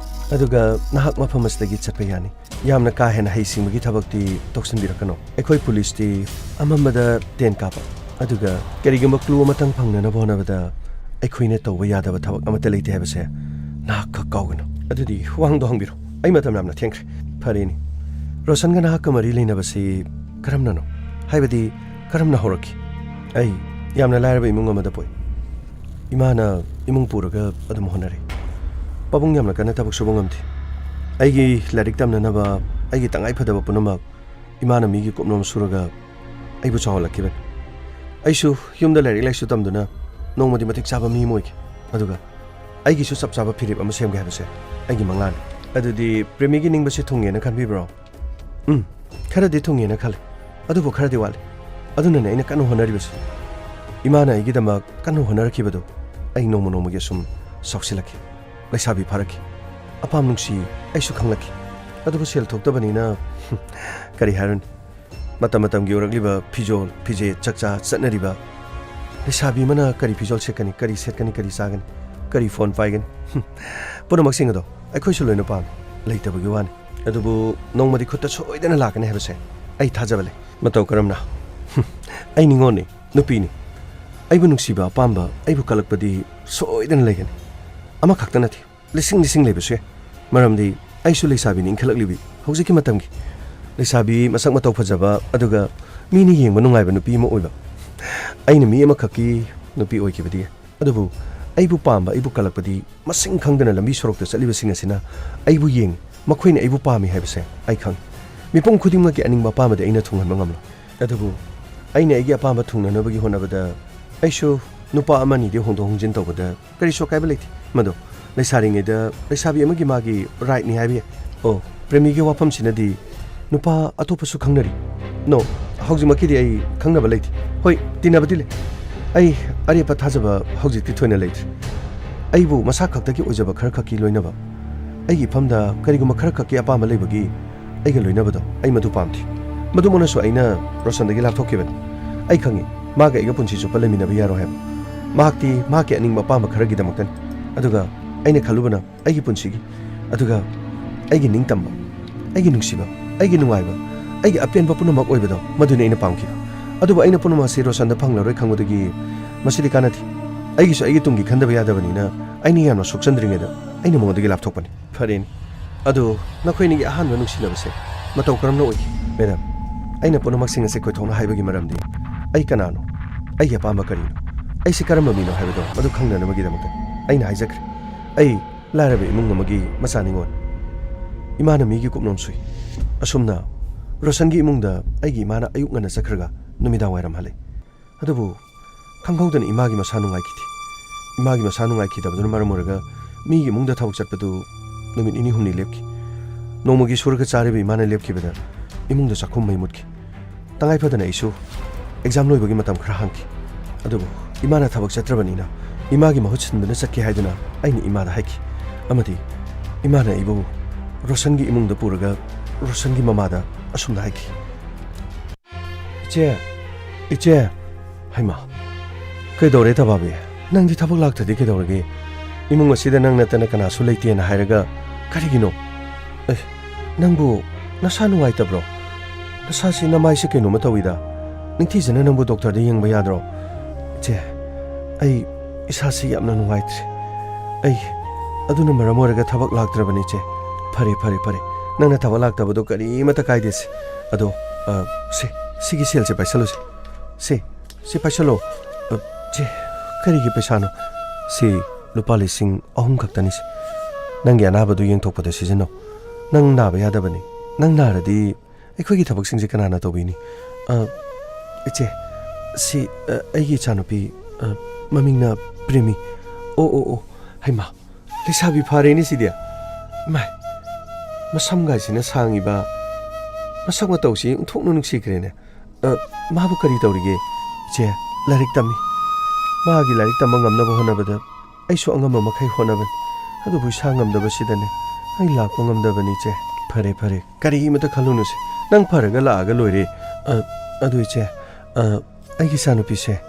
ꯑꯗꯨꯒ ꯅꯍꯥꯛ ꯃꯐꯝ ꯑꯁꯤꯗꯒꯤ ꯆꯠꯄ ꯌꯥꯅꯤ꯫ ꯌꯥꯝꯅ ꯀꯥ ꯍꯦꯟꯅ ꯍꯩꯁꯤꯡꯕꯒꯤ ꯊꯕꯛꯇꯤ ꯇꯧꯁꯤꯟꯕꯤꯔꯛꯀꯅꯨ꯫ ꯑꯩꯈꯣꯏ ꯄꯨꯂꯤꯁꯇꯤ ꯑꯃꯝꯕꯗ ꯇꯦꯟ ꯀꯥꯞꯄ, ꯑꯗꯨꯒ ꯀꯔꯤꯒꯨꯝꯕ ꯀ꯭ꯂꯨ ꯑꯃꯇꯪ ꯐꯪꯅꯅꯕ ꯍꯣꯠꯅꯕꯗ ꯑꯩꯈꯣꯏꯅ ꯇꯧꯕ ꯌꯥꯗꯕ ꯊꯕꯛ ꯑꯃꯠꯇ ꯂꯩꯇꯦ ꯍꯥꯏꯕꯁꯦ ꯅꯍꯥꯛ ꯈꯛ ꯀꯥꯎꯒꯅꯨ꯫ ꯑꯗꯨꯗꯤ ꯋꯥꯍꯪꯗꯣ ꯍꯪꯕꯤꯔꯣ꯫ ꯑꯩ ꯃꯇꯝ ꯌꯥꯝꯅ ꯊꯦꯡꯈ꯭ꯔꯦ꯫ ꯐꯔꯦꯅꯦ꯫ ꯔꯣꯁꯟꯒ ꯅꯍꯥꯛꯀ ꯃꯔꯤ ꯂꯩꯅꯕꯁꯤ ꯀꯔꯝꯅꯅꯣ? ꯍꯥꯏꯕꯗꯤ ꯀꯔꯝꯅ ꯍꯧꯔꯛꯈꯤ? ꯑꯩ ꯌꯥꯝꯅ ꯂꯥꯏꯔꯕ ꯏꯃꯨꯡ ꯑꯃꯗ ꯄꯣꯛꯏ꯫ ꯏꯃꯥꯅ ꯏꯃꯨꯡ ꯄꯨꯔꯒ ꯑꯗꯨꯝ ꯍꯣꯠꯅꯔꯤ꯫ ꯄꯥꯕꯨꯡ ꯌꯥꯝꯅ ꯀꯟꯅ ꯊꯕꯛ ꯁꯨꯕ ꯉꯝꯗꯦ꯫ ꯑꯩꯒꯤ ꯂꯥꯏꯔꯤꯛ ꯇꯝꯅꯅꯕ ꯑꯩꯒꯤ ꯇꯉꯥꯏ ꯐꯗꯕ ꯄꯨꯝꯅꯃꯛ ꯏꯃꯥꯅ ꯃꯤꯒꯤ ꯀꯨꯞꯅꯣꯝ ꯁꯨꯔꯒ ꯑꯩꯕꯨ ꯆꯥꯎꯍꯜꯂꯛꯈꯤꯕꯅꯤ꯫ ꯑꯩꯁꯨ ꯌꯨꯝꯗ ꯂꯥꯏꯔꯤꯛ ꯂꯥꯏꯁꯨ ꯇꯝꯗꯨꯅ ꯅꯣꯡꯃꯗꯤ ꯃꯇꯤꯛ ꯆꯥꯕ ꯃꯤ ꯑꯃ ꯑꯣꯏꯒꯦ꯫ ꯑꯗꯨꯒ ꯑꯩꯒꯤꯁꯨ ꯆꯞ ꯆꯥꯕ ꯐꯤꯔꯦꯞ ꯑꯃ ꯁꯦꯝꯒꯦ ꯍꯥꯏꯕꯁꯦ ꯑꯩꯒꯤ ꯃꯪꯂꯥꯟꯅꯤ꯫ ꯑꯗꯨꯗꯤ ꯄ꯭ꯔꯦꯃꯤꯒꯤ ꯅꯤꯡꯕꯁꯦ ꯊꯨꯡꯉꯦꯅ ꯈꯟꯕꯤꯕ꯭ꯔꯣ? ꯎꯝ, ꯈꯔꯗꯤ ꯊꯨꯡꯉꯦꯅ ꯈꯜꯂꯤ, ꯑꯗꯨꯕꯨ ꯈꯔꯗꯤ ꯋꯥꯠꯂꯤ꯫ ꯑꯗꯨꯅꯅꯦ ꯑꯩꯅ ꯀꯟꯅ ꯍꯣꯠꯅꯔꯤꯕꯁꯤ꯫ ꯏꯃꯥꯅ ꯑꯩꯒꯤꯗꯃꯛ ꯀꯟꯅ ꯍꯣꯠꯅꯔꯛꯈꯤꯕꯗꯨ ꯑꯩ ꯅꯣꯡꯃ ꯅꯣꯡꯃꯒꯤ ꯑꯁꯨꯝ ꯆꯥꯎꯁꯤꯜꯂꯛꯈꯤ, ꯂꯩꯁꯥꯕꯤ ꯐꯥꯔꯛꯈꯤ, ꯑꯄꯥꯝ ꯅꯨꯡꯁꯤ ꯑꯩꯁꯨ ꯈꯪꯂꯛꯈꯤ꯫ ꯑꯗꯨꯕꯨ ꯁꯦꯜ ꯊꯣꯛꯇꯕꯅꯤꯅ ꯀꯔꯤ ꯍꯥꯏꯔꯨꯅꯤ? ꯃꯇꯝ ꯃꯇꯝꯒꯤ ꯑꯣꯏꯔꯛꯂꯤꯕ ꯐꯤꯖꯣꯜ, ꯐꯤꯖꯦꯠ, ꯆꯥꯛꯆꯥ, ꯆꯠꯅꯔꯤꯕ, ꯂꯩꯁꯥꯕꯤ ꯑꯃꯅ ꯀꯔꯤ ꯐꯤꯖꯣꯜ ꯁꯦꯠꯀꯅꯤ, ꯀꯔꯤ ꯁꯦꯠꯀꯅꯤ, ꯀꯔꯤ ꯆꯥꯒꯅꯤ, ꯀꯔꯤ ꯐꯣꯟ ꯄꯥꯏꯒꯅꯤ, ꯍꯨꯝ, ꯄꯨꯝꯅꯃꯛꯁꯤꯡ ꯑꯗꯣ ꯑꯩꯈꯣꯏꯁꯨ ꯂꯣꯏꯅ ꯄꯥꯝꯃꯤ꯫ ꯂꯩꯇꯕꯒꯤ ꯋꯥꯅꯤ꯫ ꯑꯗꯨꯕꯨ ꯅꯣꯡꯃꯗꯤ ꯈꯨꯠꯇ ꯁꯣꯏꯗꯅ ꯂꯥꯛꯀꯅꯤ ꯍꯥꯏꯕꯁꯦ ꯑꯩ ꯊꯥꯖꯕ ꯂꯩ꯫ ꯃꯇꯧ ꯀꯔꯝꯅ? ꯍꯨꯝ, ꯑꯩ ꯅꯤꯉꯣꯜꯅꯤ, ꯅꯨꯄꯤꯅꯤ꯫ ꯑꯩꯕꯨ ꯅꯨꯡꯁꯤꯕ, ꯑꯄꯥꯝꯕ, ꯑꯩꯕꯨ ꯀꯜꯂꯛꯄꯗꯤ ꯁꯣꯏꯗꯅ ꯂꯩꯒꯅꯤ꯫ ꯑꯃꯈꯛꯇ ꯅꯠꯇꯦ, ꯂꯤꯁꯤꯡ ꯂꯤꯁꯤꯡ ꯂꯩꯕꯁꯨ ꯌꯥꯏ꯫ ꯃꯔꯝꯗꯤ ꯑꯩꯁꯨ ꯂꯩꯁꯥꯕꯤꯅꯤ ꯏꯟꯈꯠꯂꯛꯂꯤꯕꯤ ꯍꯧꯖꯤꯛꯀꯤ ꯃꯇꯝꯒꯤ꯫ ꯂꯩꯁꯥꯕꯤ ꯃꯁꯛ ꯃꯇꯧ ꯐꯖꯕ, ꯑꯗꯨꯒ ꯃꯤꯅ ꯌꯦꯡꯕ ꯅꯨꯡꯉꯥꯏꯕ ꯅꯨꯄꯤ ꯑꯃ ꯑꯣꯏꯕ꯫ ꯑꯩꯅ ꯃꯤ ꯑꯃꯈꯛꯀꯤ ꯅꯨꯄꯤ ꯑꯣꯏꯈꯤꯕꯗꯤ ꯌꯥꯏ꯫ ꯑꯗꯨꯕꯨ ꯑꯩꯕꯨ ꯄꯥꯝꯕ, ꯑꯩꯕꯨ ꯀꯜꯂꯛꯄꯗꯤ ꯃꯁꯤꯡ ꯈꯪꯗꯅ ꯂꯝꯕꯤ ꯁꯣꯔꯣꯛꯇ ꯆꯠꯂꯤꯕꯁꯤꯡ ꯑꯁꯤꯅ ꯑꯩꯕꯨ ꯌꯦꯡꯉꯤ, ꯃꯈꯣꯏꯅ ꯑꯩꯕꯨ ꯄꯥꯝꯃꯤ ꯍꯥꯏꯕꯁꯦ ꯑꯩ ꯈꯪꯉꯤ꯫ ꯃꯤꯄꯨꯝ ꯈꯨꯗꯤꯡꯃꯛꯀꯤ ꯑꯅꯤꯡꯕ ꯑꯄꯥꯝꯕꯗꯤ ꯑꯩꯅ ꯊꯨꯡꯍꯟꯕ ꯉꯝꯂꯣꯏ꯫ ꯑꯗꯨꯕꯨ ꯑꯩꯅ ꯑꯩꯒꯤ ꯑꯄꯥꯝꯕ ꯊꯨꯡꯅꯅꯕꯒꯤ ꯍꯣꯠꯅꯕꯗ ꯑꯩꯁꯨ ꯅꯨꯄꯥ ꯑꯃꯅꯤꯗꯤ ꯍꯣꯡꯗꯣꯛ ꯍꯣꯡꯖꯤꯟ ꯇꯧꯕꯗ ꯀꯔꯤꯁꯨ ꯑꯀꯥꯏꯕ ꯂꯩꯇꯦ꯫ ꯃꯗꯣ ꯂꯩꯁꯥꯔꯤꯉꯩꯗ ꯂꯩꯁꯥꯕꯤ ꯑꯃꯒꯤ ꯃꯥꯒꯤ ꯔꯥꯏꯠꯅꯤ ꯍꯥꯏꯕ ꯌꯥꯏ꯫ ꯑꯣ, ꯄ꯭ꯔꯦꯃꯤꯒꯤ ꯋꯥꯐꯝꯁꯤꯅꯗꯤ ꯅꯨꯄꯥ ꯑꯇꯣꯞꯄꯁꯨ ꯈꯪꯅꯔꯤ꯫ ꯅꯣ, ꯍꯧꯖꯤꯛꯃꯛꯀꯤꯗꯤ ꯑꯩ ꯈꯪꯅꯕ ꯂꯩꯇꯦ꯫ ꯍꯣꯏ, ꯇꯤꯟꯅꯕꯗꯤ ꯂꯩ꯫ ꯑꯩ ꯑꯔꯦꯞꯄ ꯊꯥꯖꯕ ꯍꯧꯖꯤꯛꯇꯤ ꯊꯣꯏꯅ ꯂꯩꯇ꯭ꯔꯦ꯫ ꯑꯩꯕꯨ ꯃꯁꯥ ꯈꯛꯇꯒꯤ ꯑꯣꯏꯖꯕ ꯈꯔ ꯈꯛꯀꯤ ꯂꯣꯏꯅꯕ, ꯑꯩꯒꯤ ꯏꯐꯝꯗ ꯀꯔꯤꯒꯨꯝꯕ ꯈꯔ ꯈꯛꯀꯤ ꯑꯄꯥꯝꯕ ꯂꯩꯕꯒꯤ ꯑꯩꯒ ꯂꯣꯏꯅꯕꯗꯣ ꯑꯩ ꯃꯗꯨ ꯄꯥꯝꯗꯦ꯫ ꯃꯗꯨꯃꯛꯅꯁꯨ ꯑꯩꯅ ꯔꯣꯁꯟꯗꯒꯤ ꯂꯥꯞꯊꯣꯛꯈꯤꯕꯅꯤ꯫ ꯑꯩ ꯈꯪꯉꯤ, ꯃꯥꯒ ꯑꯩꯒ ꯄꯨꯟꯁꯤ ꯆꯨꯞꯄ ꯂꯩꯃꯤꯟꯅꯕ ꯌꯥꯔꯣꯏ ꯍꯥꯏꯕ꯫ ꯃꯍꯥꯛꯇꯤ ꯃꯍꯥꯛꯀꯤ ꯑꯅꯤꯡꯕ ꯑꯄꯥꯝꯕ ꯈꯔꯒꯤꯗꯃꯛꯇꯅꯤ꯫ ꯑꯗꯨꯒ ꯑꯩꯅ ꯈꯜꯂꯨꯕꯅ ꯑꯩꯒꯤ ꯄꯨꯟꯁꯤꯒꯤ, ꯑꯗꯨꯒ ꯑꯩꯒꯤ ꯅꯤꯡꯇꯝꯕ, ꯑꯩꯒꯤ ꯅꯨꯡꯁꯤꯕ, ꯑꯩꯒꯤ ꯅꯨꯡꯉꯥꯏꯕ, ꯑꯩꯒꯤ ꯑꯄꯦꯟꯕ ꯄꯨꯝꯅꯃꯛ ꯑꯣꯏꯕꯗꯣ, ꯃꯗꯨꯅꯤ ꯑꯩꯅ ꯄꯥꯝꯈꯤꯕ꯫ ꯑꯗꯨꯕꯨ ꯑꯩꯅ ꯄꯨꯝꯅꯃꯛ ꯑꯁꯤ ꯔꯣꯁꯟꯗ ꯐꯪꯂꯔꯣꯏ ꯈꯪꯕꯗꯒꯤ ꯃꯁꯤꯗꯤ ꯀꯥꯟꯅꯗꯦ꯫ ꯑꯩꯒꯤꯁꯨ ꯑꯩꯒꯤ ꯇꯨꯡꯒꯤ ꯈꯟꯗꯕ ꯌꯥꯗꯕꯅꯤꯅ ꯑꯩꯅ ꯌꯥꯝꯅ ꯁꯣꯛꯆꯟꯗ꯭ꯔꯤꯉꯩꯗ ꯑꯩꯅ ꯃꯉꯣꯟꯗꯒꯤ ꯂꯥꯞꯊꯣꯛꯄꯅꯤ꯫ ꯐꯔꯦꯅꯦ꯫ ꯑꯗꯨ ꯅꯈꯣꯏ ꯑꯅꯤꯒꯤ ꯑꯍꯥꯟꯕ ꯅꯨꯡꯁꯤꯅꯕꯁꯦ ꯃꯇꯧ ꯀꯔꯝꯅ ꯑꯣꯏꯈꯤ? ꯃꯦꯗꯥꯝ, ꯑꯩꯅ ꯄꯨꯝꯅꯃꯛꯁꯤꯡ ꯑꯁꯤ ꯀꯣꯏꯊꯣꯛꯅ ꯍꯥꯏꯕꯒꯤ ꯃꯔꯝꯗꯤ ꯑꯩ ꯀꯅꯥꯅꯣ? ꯑꯩꯒꯤ ꯑꯄꯥꯝꯕ ꯀꯔꯤꯅꯣ? ꯑꯩꯁꯤ ꯀꯔꯝꯕ ꯃꯤꯅꯣ ꯍꯥꯏꯕꯗꯣ ꯃꯗꯨ ꯈꯪꯅꯅꯕꯒꯤꯗꯃꯛꯇ꯫ ꯑꯩꯅ ꯍꯥꯏꯖꯈ꯭ꯔꯦ, ꯑꯩ ꯂꯥꯏꯔꯕ ꯏꯃꯨꯡ ꯑꯃꯒꯤ ꯃꯆꯥ ꯅꯤꯉꯣꯜ꯫ ꯏꯃꯥꯅ ꯃꯤꯒꯤ ꯀꯨꯞꯅꯣꯝ ꯁꯨꯏ꯫ ꯑꯁꯨꯝꯅ ꯔꯣꯁꯟꯒꯤ ꯏꯃꯨꯡꯗ ꯑꯩꯒꯤ ꯏꯃꯥꯅ ꯑꯌꯨꯛ ꯉꯟꯅ ꯆꯠꯈ꯭ꯔꯒ ꯅꯨꯃꯤꯗꯥꯡ ꯋꯥꯏꯔꯝ ꯍꯜꯂꯛꯏ꯫ ꯑꯗꯨꯕꯨ ꯈꯪꯍꯧꯗꯅ ꯏꯃꯥꯒꯤ ꯃꯁꯥ ꯅꯨꯡꯉꯥꯏꯈꯤꯗꯦ꯫ ꯏꯃꯥꯒꯤ ꯃꯁꯥ ꯅꯨꯡꯉꯥꯏꯈꯤꯗꯕꯗꯨꯅ ꯃꯔꯝ ꯑꯣꯏꯔꯒ ꯃꯤꯒꯤ ꯏꯃꯨꯡꯗ ꯊꯕꯛ ꯆꯠꯄꯗꯨ ꯅꯨꯃꯤꯠ ꯅꯤꯅꯤ ꯍꯨꯝꯅꯤ ꯂꯦꯞꯈꯤ꯫ ꯅꯣꯡꯃꯒꯤ ꯁꯨꯔꯒ ꯆꯥꯔꯤꯕ ꯏꯃꯥꯅ ꯂꯦꯞꯈꯤꯕꯗ ꯏꯃꯨꯡꯗ ꯆꯥꯛꯈꯨꯝ ꯃꯩ ꯃꯨꯠꯈꯤ꯫ ꯇꯉꯥꯏ ꯐꯗꯅ ꯑꯩꯁꯨ ꯑꯦꯛꯖꯥꯝ ꯂꯣꯏꯕꯒꯤ ꯃꯇꯝ ꯈꯔ ꯍꯥꯡꯈꯤ꯫ ꯑꯗꯨꯕꯨ ꯏꯃꯥꯅ ꯊꯕꯛ ꯆꯠꯇ꯭ꯔꯕꯅꯤꯅ ꯏꯃꯥꯒꯤ ꯃꯍꯨꯠ ꯁꯤꯟꯗꯨꯅ ꯆꯠꯀꯦ ꯍꯥꯏꯗꯨꯅ ꯑꯩꯅ ꯏꯃꯥꯗ ꯍꯥꯏꯈꯤ꯫ ꯑꯃꯗꯤ ꯏꯃꯥꯅ ꯑꯩꯕꯨ ꯔꯣꯁꯟꯒꯤ ꯏꯃꯨꯡꯗ ꯄꯨꯔꯒ ꯔꯣꯁꯟꯒꯤ ꯃꯃꯥꯗ ꯑꯁꯨꯝꯅ ꯍꯥꯏꯈꯤ, ꯏꯆꯦ, ꯏꯆꯦ꯫ ꯍꯩꯃꯥ, ꯀꯩꯗꯧꯔꯦ ꯊꯕꯥꯕꯤ? ꯅꯪꯗꯤ ꯊꯕꯛ ꯂꯥꯛꯇ꯭ꯔꯗꯤ ꯀꯩꯗꯧꯔꯒꯦ? ꯏꯃꯨꯡ ꯑꯁꯤꯗ ꯅꯪ ꯅꯠꯇꯅ ꯀꯅꯥꯁꯨ ꯂꯩꯇꯦꯅ ꯍꯥꯏꯔꯒ ꯀꯔꯤꯒꯤꯅꯣ? ꯑꯦ, ꯅꯪꯕꯨ ꯅꯁꯥ ꯅꯨꯡꯉꯥꯏꯇꯕ꯭ꯔꯣ? ꯅꯁꯥꯁꯤ, ꯅꯃꯥꯏꯁꯤ ꯀꯩꯅꯣꯝꯃ ꯇꯧꯏꯗ꯫ ꯅꯤꯡꯊꯤꯖꯅ ꯅꯪꯕꯨ ꯗꯣꯛꯇꯔꯗ ꯌꯦꯡꯕ ꯌꯥꯗ꯭ꯔꯣ? ꯏꯆꯦ, ꯑꯩ ꯏꯁꯥꯁꯤ ꯌꯥꯝꯅ ꯅꯨꯡꯉꯥꯏꯇ꯭ꯔꯦ꯫ ꯑꯩ ꯑꯗꯨꯅ ꯃꯔꯝ ꯑꯣꯏꯔꯒ ꯊꯕꯛ ꯂꯥꯛꯇ꯭ꯔꯕꯅꯤ, ꯏꯆꯦ꯫ ꯐꯔꯦ, ꯐꯔꯦ, ꯐꯔꯦ꯫ ꯅꯪꯅ ꯊꯕꯛ ꯂꯥꯛꯇꯕꯗꯣ ꯀꯔꯤꯃꯠꯇ ꯀꯥꯏꯗꯦꯁꯦ꯫ ꯑꯗꯣ, ꯑ, ꯁꯦ, ꯁꯤꯒꯤ ꯁꯦꯜꯁꯦ ꯄꯥꯏꯁꯜꯂꯨꯁꯦ꯫ ꯁꯦ, ꯁꯤ ꯄꯥꯏꯁꯜꯂꯣ꯫ ꯑ, ꯆꯦ, ꯀꯔꯤꯒꯤ ꯄꯩꯁꯥꯅꯣ? ꯁꯤ ꯂꯨꯄꯥ ꯂꯤꯁꯤꯡ ꯑꯍꯨꯝ ꯈꯛꯇꯅꯤ, ꯁꯦ꯫ ꯅꯪꯒꯤ ꯑꯅꯥꯕꯗꯨ ꯌꯦꯡꯊꯣꯛꯄꯗ ꯁꯤꯖꯤꯟꯅꯧ꯫ ꯅꯪ ꯅꯥꯕ ꯌꯥꯗꯕꯅꯤ꯫ ꯅꯪ ꯅꯥꯔꯗꯤ ꯑꯩꯈꯣꯏꯒꯤ ꯊꯕꯛꯁꯤꯡꯁꯦ ꯀꯅꯥꯅ ꯇꯧꯕꯤꯅꯤ? ꯑ, ꯏꯆꯦ, ꯁꯤ, ꯑ, ꯑꯩꯒꯤ ꯏꯆꯥꯅꯨꯄꯤ, ꯑ, ꯃꯃꯤꯡꯅ ꯄ꯭ꯔꯦꯃꯤ꯫ ꯑꯣ, ꯑꯣ, ꯑꯣ, ꯍꯩꯃꯥ, ꯂꯩꯁꯥꯕꯤ ꯐꯥꯔꯦꯅꯦ ꯁꯤꯗꯤ꯫ ꯏꯃꯥꯏ, ꯃꯁꯝꯒꯥꯏꯁꯤꯅ ꯁꯥꯡꯉꯤꯕ, ꯃꯁꯛ ꯃꯇꯧꯁꯤ ꯑꯣꯟꯊꯣꯛꯅ ꯅꯨꯡꯁꯤꯈ꯭ꯔꯦꯅꯦ꯫ ꯑ, ꯃꯥꯕꯨ ꯀꯔꯤ ꯇꯧꯔꯤꯒꯦ? ꯏꯆꯦ, ꯂꯥꯏꯔꯤꯛ ꯇꯝꯃꯤ꯫ ꯃꯥꯒꯤ ꯂꯥꯏꯔꯤꯛ ꯇꯝꯕ ꯉꯝꯅꯕ ꯍꯣꯠꯅꯕꯗ ꯑꯩꯁꯨ ꯑꯉꯝꯕ ꯃꯈꯩ ꯍꯣꯠꯅꯕꯅꯤ꯫ ꯑꯗꯨꯕꯨ ꯏꯁꯥ ꯉꯝꯗꯕꯁꯤꯗꯅꯦ ꯑꯩ ꯂꯥꯛꯄ ꯉꯝꯗꯕꯅꯤ, ꯏꯆꯦ꯫ ꯐꯔꯦ, ꯐꯔꯦ, ꯀꯔꯤꯃꯇ ꯈꯜꯂꯨꯅꯨꯁꯦ꯫ ꯅꯪ ꯐꯔꯒ ꯂꯥꯛꯑꯒ ꯂꯣꯏꯔꯦ꯫ ꯑ, ꯑꯗꯨ ꯏꯆꯦ, ꯑ, ꯑꯩꯒꯤ ꯏꯆꯥꯅꯨꯄꯤꯁꯦ,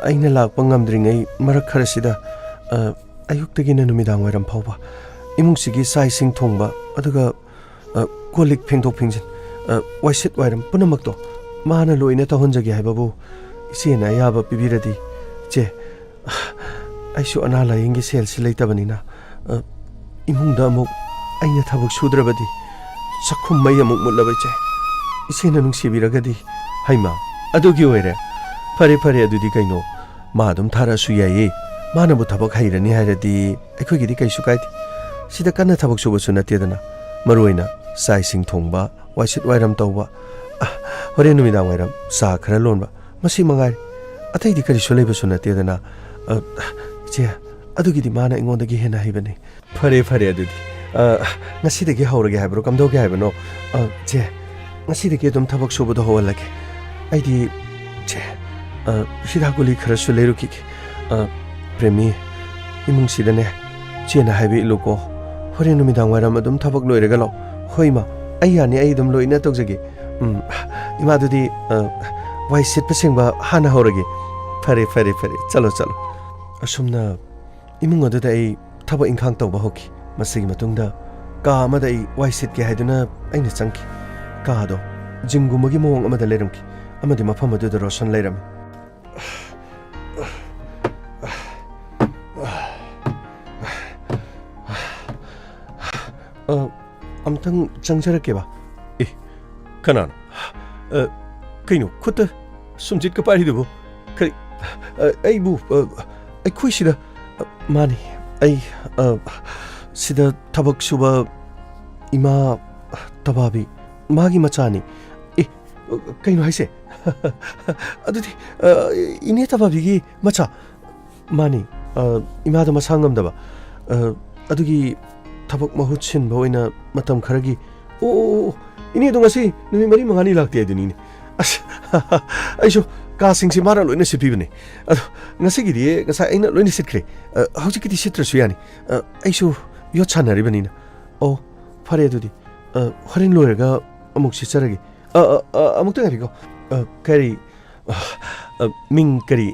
ꯑꯩꯅ ꯂꯥꯛꯄ ꯉꯝꯗ꯭ꯔꯤꯉꯩ ꯃꯔꯛ ꯈꯔꯁꯤꯗ, ꯑ, ꯑꯌꯨꯛꯇꯒꯤꯅ ꯅꯨꯃꯤꯗꯥꯡ ꯋꯥꯏꯔꯝ ꯐꯥꯎꯕ ꯏꯃꯨꯡꯁꯤꯒꯤ ꯆꯥꯛ ꯏꯁꯤꯡ ꯊꯣꯡꯕ, ꯑꯗꯨꯒ, ꯑ, ꯀꯣꯜ ꯂꯤꯛ ꯐꯦꯡꯗꯣꯛ ꯐꯦꯡꯖꯤꯟ, ꯑ, ꯋꯥꯏꯁꯤꯠ ꯋꯥꯏꯔꯝ ꯄꯨꯝꯅꯃꯛꯇꯣ ꯃꯥꯅ ꯂꯣꯏꯅ ꯇꯧꯍꯟꯖꯒꯦ ꯍꯥꯏꯕꯕꯨ ꯏꯆꯦꯅ ꯑꯌꯥꯕ ꯄꯤꯕꯤꯔꯗꯤ, ꯏꯆꯦ, ꯑꯩꯁꯨ ꯑꯅꯥ ꯂꯥꯌꯦꯡꯒꯤ ꯁꯦꯜꯁꯤ ꯂꯩꯇꯕꯅꯤꯅ, ꯑ, ꯏꯃꯨꯡꯗ ꯑꯃꯨꯛ ꯑꯩꯅ ꯊꯕꯛ ꯁꯨꯗ꯭ꯔꯕꯗꯤ ꯆꯥꯛꯈꯨꯝ ꯃꯩ ꯑꯃꯨꯛ ꯃꯨꯠꯂꯕ, ꯏꯆꯦ꯫ ꯏꯆꯦꯅ ꯅꯨꯡꯁꯤꯕꯤꯔꯒꯗꯤ꯫ ꯍꯩꯃꯥ, ꯑꯗꯨꯒꯤ ꯑꯣꯏꯔꯦ꯫ ꯐꯔꯦ, ꯐꯔꯦ, ꯑꯗꯨꯗꯤ ꯀꯩꯅꯣ? ꯃꯥ ꯑꯗꯨꯝ ꯊꯥꯔꯛꯑꯁꯨ ꯌꯥꯏꯌꯦ꯫ ꯃꯥꯅꯕꯨ ꯊꯕꯛ ꯍꯩꯔꯅꯤ ꯍꯥꯏꯔꯗꯤ ꯑꯩꯈꯣꯏꯒꯤꯗꯤ ꯀꯩꯁꯨ ꯀꯥꯏꯗꯦ꯫ ꯁꯤꯗ ꯀꯟꯅ ꯊꯕꯛ ꯁꯨꯕꯁꯨ ꯅꯠꯇꯦꯗꯅ꯫ ꯃꯔꯨ ꯑꯣꯏꯅ ꯆꯥꯛ ꯏꯁꯤꯡ ꯊꯣꯡꯕ, ꯋꯥꯏꯁꯤꯠ ꯋꯥꯏꯔꯝ ꯇꯧꯕ, ꯑ, ꯍꯣꯔꯦꯟ ꯅꯨꯃꯤꯗꯥꯡ ꯋꯥꯏꯔꯝ ꯆꯥ ꯈꯔ ꯂꯣꯟꯕ, ꯃꯁꯤ ꯃꯉꯥꯏꯔꯦ꯫ ꯑꯇꯩꯗꯤ ꯀꯔꯤꯁꯨ ꯂꯩꯕꯁꯨ ꯅꯠꯇꯦꯗꯅ꯫ ꯑ, ꯏꯆꯦ, ꯑꯗꯨꯒꯤꯗꯤ ꯃꯥꯅ ꯑꯩꯉꯣꯟꯗꯒꯤ ꯍꯦꯟꯅ ꯍꯩꯕꯅꯤ꯫ ꯐꯔꯦ, ꯐꯔꯦ, ꯑꯗꯨꯗꯤ, ꯑ, ꯉꯁꯤꯗꯒꯤ ꯍꯧꯔꯒꯦ ꯍꯥꯏꯕ꯭ꯔꯣ? ꯀꯝꯗꯧꯒꯦ ꯍꯥꯏꯕꯅꯣ? ꯑ, ꯆꯦ, ꯉꯁꯤꯗꯒꯤ ꯑꯗꯨꯝ ꯊꯕꯛ ꯁꯨꯕꯗꯣ ꯍꯧꯍꯜꯂꯒꯦ꯫ ꯑꯩꯗꯤ, ꯆꯦ, ꯑ, ꯍꯤꯗꯥꯛ ꯒꯨꯂꯤ ꯈꯔꯁꯨ ꯂꯩꯔꯨꯈꯤꯒꯦ꯫ ꯑ, ꯄ꯭ꯔꯦꯃꯤ, ꯏꯃꯨꯡꯁꯤꯗꯅꯦ ꯆꯦꯅ ꯍꯥꯏꯕ ꯏꯜꯂꯨꯀꯣ꯫ ꯍꯣꯔꯦꯟ ꯅꯨꯃꯤꯗꯥꯡ ꯋꯥꯏꯔꯝ ꯑꯗꯨꯝ ꯊꯕꯛ ꯂꯣꯏꯔꯒ ꯂꯥꯛꯑꯣ꯫ ꯍꯣꯏ, ꯏꯃꯥ, ꯑꯩ ꯌꯥꯅꯤ, ꯑꯩ ꯑꯗꯨꯝ ꯂꯣꯏꯅ ꯇꯧꯖꯒꯦ꯫ ꯎꯝ, ꯏꯃꯥꯗꯨꯗꯤ, ꯑ, ꯋꯥꯏ ꯁꯤꯠꯄ ꯁꯦꯡꯕ ꯍꯥꯟꯅ ꯍꯧꯔꯒꯦ꯫ ꯐꯔꯦ, ꯐꯔꯦ, ꯐꯔꯦ, ꯆꯠꯂꯣ, ꯆꯠꯂꯣ꯫ ꯑꯁꯨꯝꯅ ꯏꯃꯨꯡ ꯑꯗꯨꯗ ꯑꯩ ꯊꯕꯛ ꯏꯪꯈꯥꯡ ꯇꯧꯕ ꯍꯧꯈꯤ꯫ ꯃꯁꯤꯒꯤ ꯃꯇꯨꯡꯗ ꯀꯥ ꯑꯃꯗ ꯑꯩ ꯋꯥꯏ ꯁꯤꯠꯀꯦ ꯍꯥꯏꯗꯨꯅ ꯑꯩꯅ ꯆꯪꯈꯤ꯫ ꯀꯥ ꯑꯗꯣ ꯖꯤꯝꯒꯨꯝꯕꯒꯤ ꯃꯑꯣꯡ ꯑꯃꯗ ꯂꯩꯔꯝꯈꯤ, ꯑꯃꯗꯤ ꯃꯐꯝ ꯑꯗꯨꯗ ꯔꯣꯁꯟ ꯂꯩꯔꯝꯃꯤ꯫ ꯑ, ꯑꯝꯇꯪ ꯆꯪꯖꯔꯛꯀꯦꯕ꯫ ꯑꯦ, ꯀꯅꯥꯅꯣ? ꯑ, ꯀꯩꯅꯣ, ꯈꯨꯠꯇ ꯁꯨꯝꯖꯤꯠꯀ ꯄꯥꯏꯔꯤꯗꯨꯕꯨ? ꯀꯔꯤ? ꯑ, ꯑꯩꯕꯨ, ꯑ, ꯑꯩꯈꯣꯏ ꯁꯤꯗ, ꯑ, ꯃꯥꯅꯤ, ꯑꯩ, ꯑ, ꯁꯤꯗ ꯊꯕꯛ ꯁꯨꯕ ꯏꯃꯥ ꯇꯕꯥꯕꯤ, ꯃꯥꯒꯤ ꯃꯆꯥꯅꯤ꯫ ꯑꯦ, ꯀꯩꯅꯣ ꯍꯥꯏꯁꯦ? ꯑꯗꯨꯗꯤ, ꯑ, ꯏꯅꯦ ꯇꯕꯥꯕꯤꯒꯤ ꯃꯆꯥ? ꯃꯥꯅꯤ, ꯑ, ꯏꯃꯥꯗꯣ ꯃꯁꯥ ꯉꯝꯗꯕ, ꯑ, ꯑꯗꯨꯒꯤ ꯊꯕꯛ ꯃꯍꯨꯠ ꯁꯤꯟꯕ ꯑꯣꯏꯅ ꯃꯇꯝ ꯈꯔꯒꯤ꯫ ꯑꯣ, ꯑꯣ, ꯑꯣ, ꯑꯣ, ꯏꯅꯦꯗꯣ ꯉꯁꯤ ꯅꯨꯃꯤꯠ ꯃꯔꯤ ꯃꯉꯥꯅꯤ ꯂꯥꯛꯇꯦ ꯍꯥꯏꯗꯨꯅꯤꯅꯦ꯫ ꯑꯁ, ꯑꯩꯁꯨ ꯀꯥꯁꯤꯡꯁꯦ ꯃꯥꯅ ꯂꯣꯏꯅ ꯁꯤꯠꯄꯤꯕꯅꯦ꯫ ꯑꯗꯣ ꯉꯁꯤꯒꯤꯗꯤ ꯉꯁꯥꯏ ꯑꯩꯅ ꯂꯣꯏꯅ ꯁꯤꯠꯈ꯭ꯔꯦ꯫ ꯑ, ꯍꯧꯖꯤꯛꯀꯤꯗꯤ ꯁꯤꯠꯇ꯭ꯔꯁꯨ ꯌꯥꯅꯤ꯫ ꯑ, ꯑꯩꯁꯨ ꯌꯣꯠ ꯁꯥꯟꯅꯔꯤꯕꯅꯤꯅ꯫ ꯑꯣ, ꯐꯔꯦ ꯑꯗꯨꯗꯤ꯫ ꯑ, ꯍꯣꯔꯦꯟ ꯂꯣꯏꯔꯒ ꯑꯃꯨꯛ ꯁꯤꯠꯆꯔꯒꯦ꯫ ꯑ, ꯑ, ꯑ, ꯑꯃꯨꯛꯇ ꯉꯥꯏꯕꯤꯀꯣ꯫ ꯑ, ꯀꯔꯤ? ꯑ, ꯑ, ꯃꯤꯡ ꯀꯔꯤ?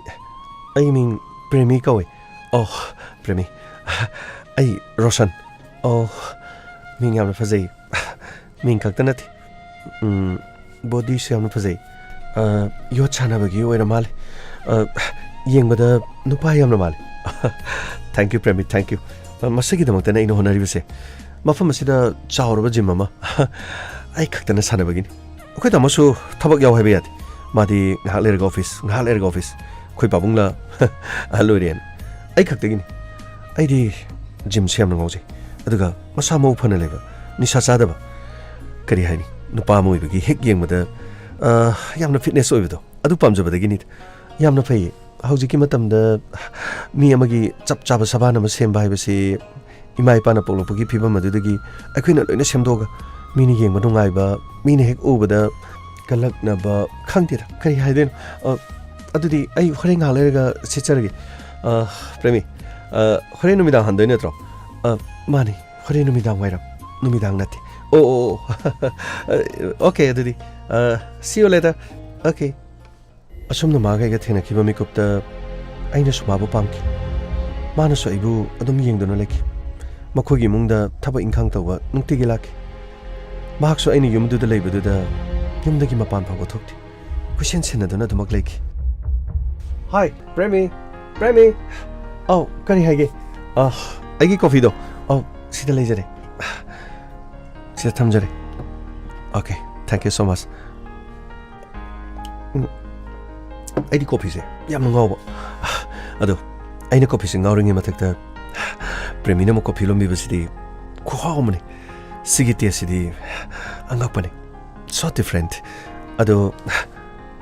ꯑꯩ ꯃꯤꯡ ꯄ꯭ꯔꯦꯃꯤ ꯀꯧꯏ꯫ ꯑꯣ, ꯄ꯭ꯔꯦꯃꯤ꯫ ꯑꯩ ꯔꯣꯁꯟ꯫ ꯑꯣ, ꯃꯤꯡ ꯌꯥꯝꯅ ꯐꯖꯩ꯫ ꯃꯤꯡ ꯈꯛꯇ ꯅꯠꯇꯦ꯫ ꯎꯝ, ꯕꯣꯗꯤꯁꯨ ꯌꯥꯝꯅ ꯐꯖꯩ꯫ ꯑ, ꯌꯣꯠ ꯁꯥꯟꯅꯕꯒꯤ ꯑꯣꯏꯔ ꯃꯥꯜꯂꯦ꯫ ꯑ, ꯌꯦꯡꯕꯗ ꯅꯨꯄꯥ ꯌꯥꯝꯅ ꯃꯥꯜꯂꯦ꯫ Thank you, Premi, thank you꯫ ꯑ, ꯃꯁꯤꯒꯤꯗꯃꯛꯇꯅ ꯑꯩꯅ ꯍꯣꯠꯅꯔꯤꯕꯁꯦ꯫ ꯃꯐꯝ ꯑꯁꯤꯗ ꯆꯥꯎꯔꯕ ꯖꯤꯝ ꯑꯃ ꯑꯩ ꯈꯛꯇꯅ ꯁꯥꯟꯅꯕꯒꯤꯅꯤ꯫ ꯑꯩꯈꯣꯏ ꯇꯥꯃꯣꯁꯨ ꯊꯕꯛ ꯌꯥꯎ ꯍꯥꯏꯕ ꯌꯥꯗꯦ꯫ ꯃꯥꯗꯤ ꯉꯥꯏꯍꯥꯛ ꯂꯩꯔꯒ ꯑꯣꯐꯤꯁ, ꯉꯥꯏꯍꯥꯛ ꯂꯩꯔꯒ ꯑꯣꯐꯤꯁ꯫ ꯑꯩꯈꯣꯏ ꯄꯥꯕꯨꯡꯂ ꯑꯍꯜ ꯑꯣꯏꯔꯦꯅ꯫ ꯑꯩ ꯈꯛꯇꯒꯤꯅꯤ꯫ ꯑꯩꯗꯤ ꯖꯤꯝꯁꯦ ꯌꯥꯝꯅ ꯉꯥꯎꯖꯩ꯫ ꯑꯗꯨꯒ ꯃꯁꯥ ꯃꯎ ꯐꯅ ꯂꯩꯕ, ꯅꯤꯁꯥ ꯆꯥꯗꯕ, ꯀꯔꯤ ꯍꯥꯏꯅꯤ, ꯅꯨꯄꯥ ꯑꯃ ꯑꯣꯏꯕꯒꯤ ꯍꯦꯛ ꯌꯦꯡꯕꯗ, ꯑ, ꯌꯥꯝꯅ ꯐꯤꯠꯅꯦꯁ ꯑꯣꯏꯕꯗꯣ, ꯑꯗꯨ ꯄꯥꯝꯖꯕꯗꯒꯤꯅꯤꯗ꯫ ꯌꯥꯝꯅ ꯐꯩꯌꯦ꯫ ꯍꯧꯖꯤꯛꯀꯤ ꯃꯇꯝꯗ ꯃꯤ ꯑꯃꯒꯤ ꯆꯞ ꯆꯥꯕ ꯁꯕꯥꯟ ꯑꯃ ꯁꯦꯝꯕ ꯍꯥꯏꯕꯁꯤ ꯏꯃꯥ ꯏꯄꯥꯅ ꯄꯣꯛꯂꯛꯄꯒꯤ ꯐꯤꯕꯝ ꯑꯗꯨꯗꯒꯤ ꯑꯩꯈꯣꯏꯅ ꯂꯣꯏꯅ ꯁꯦꯝꯗꯣꯛꯑꯒ, ꯃꯤꯅ ꯌꯦꯡꯕ ꯅꯨꯡꯉꯥꯏꯕ, ꯃꯤꯅ ꯍꯦꯛ ꯎꯕꯗ ꯀꯜꯂꯛꯅꯕ, ꯈꯪꯗꯦꯗ, ꯀꯔꯤ ꯍꯥꯏꯗꯣꯏꯅꯣ꯫ ꯑ, ꯑꯗꯨꯗꯤ ꯑꯩ ꯍꯣꯔꯦꯟ ꯉꯥꯏꯍꯥꯛ ꯂꯩꯔꯒ ꯁꯤꯠꯆꯔꯒꯦ꯫ ꯑ, ꯄ꯭ꯔꯦꯃꯤ, ꯑ, ꯍꯣꯔꯦꯟ ꯅꯨꯃꯤꯗꯥꯡ ꯍꯟꯗꯣꯏ ꯅꯠꯇ꯭ꯔꯣ? ꯑ, ꯃꯥꯅꯤ, ꯍꯣꯔꯦꯟ ꯅꯨꯃꯤꯗꯥꯡ ꯋꯥꯏꯔꯝ꯫ ꯅꯨꯃꯤꯗꯥꯡ ꯅꯠꯇꯦ, ꯑꯣ, ꯑꯣ, ꯑꯣ꯫ ꯑꯣꯀꯦ, ꯑꯗꯨꯗꯤ, ꯑ, see you later꯫ ꯑꯣꯀꯦ꯫ ꯑꯁꯨꯝꯅ ꯃꯥꯒ ꯑꯩꯒ ꯊꯦꯡꯅꯈꯤꯕ ꯃꯤꯀꯨꯞꯇ ꯑꯩꯅꯁꯨ ꯃꯥꯕꯨ ꯄꯥꯝꯈꯤ꯫ ꯃꯥꯅꯁꯨ ꯑꯩꯕꯨ ꯑꯗꯨꯝ ꯌꯦꯡꯗꯨꯅ ꯂꯩꯈꯤ꯫ ꯃꯈꯣꯏꯒꯤ ꯏꯃꯨꯡꯗ ꯊꯕꯛ ꯏꯪꯈꯥꯡ ꯇꯧꯕ ꯅꯨꯡꯇꯤꯒꯤ ꯂꯥꯛꯈꯤ꯫ ꯃꯍꯥꯛꯁꯨ ꯑꯩꯅ ꯌꯨꯝꯗꯨꯗ ꯂꯩꯕꯗꯨꯗ ꯌꯨꯝꯗꯒꯤ ꯃꯄꯥꯟ ꯐꯥꯎꯕ ꯊꯣꯛꯇꯦ꯫ ꯀꯣꯏꯁꯦꯟ ꯁꯦꯟꯅꯗꯨꯅ ꯑꯗꯨꯃꯛ ꯂꯩꯈꯤ꯫ ꯍꯥꯏ, ꯄ꯭ꯔꯦꯃꯤ! ꯄ꯭ꯔꯦꯃꯤ! ꯑꯧ, ꯀꯔꯤ ꯍꯥꯏꯒꯦ? ꯑ, ꯑꯩꯒꯤ ꯀꯣꯐꯤꯗꯣ꯫ ꯑꯧ, ꯁꯤꯗ ꯂꯩꯖꯔꯦ꯫ ꯁꯤꯗ ꯊꯝꯖꯔꯦ꯫ Okay, thank you so much꯫ ꯎꯝ, ꯑꯩꯗꯤ ꯀꯣꯐꯤꯁꯦ ꯌꯥꯝꯅ ꯉꯥꯎꯕ꯫ ꯑꯗꯣ ꯑꯩꯅ ꯀꯣꯐꯤꯁꯦ ꯉꯥꯎꯔꯤꯉꯩ ꯃꯊꯛꯇ ꯄ꯭ꯔꯦꯃꯤꯅ ꯑꯃꯨꯛ ꯀꯣꯐꯤ ꯂꯣꯟꯕꯤꯕꯁꯤꯗꯤ ꯈꯨꯍꯥꯎ ꯑꯃꯅꯤ꯫ ꯁꯤꯒꯤ ꯇꯦꯁꯁꯤꯗꯤ ꯑꯉꯛꯄꯅꯤ꯫ So different꯫ ꯑꯗꯣ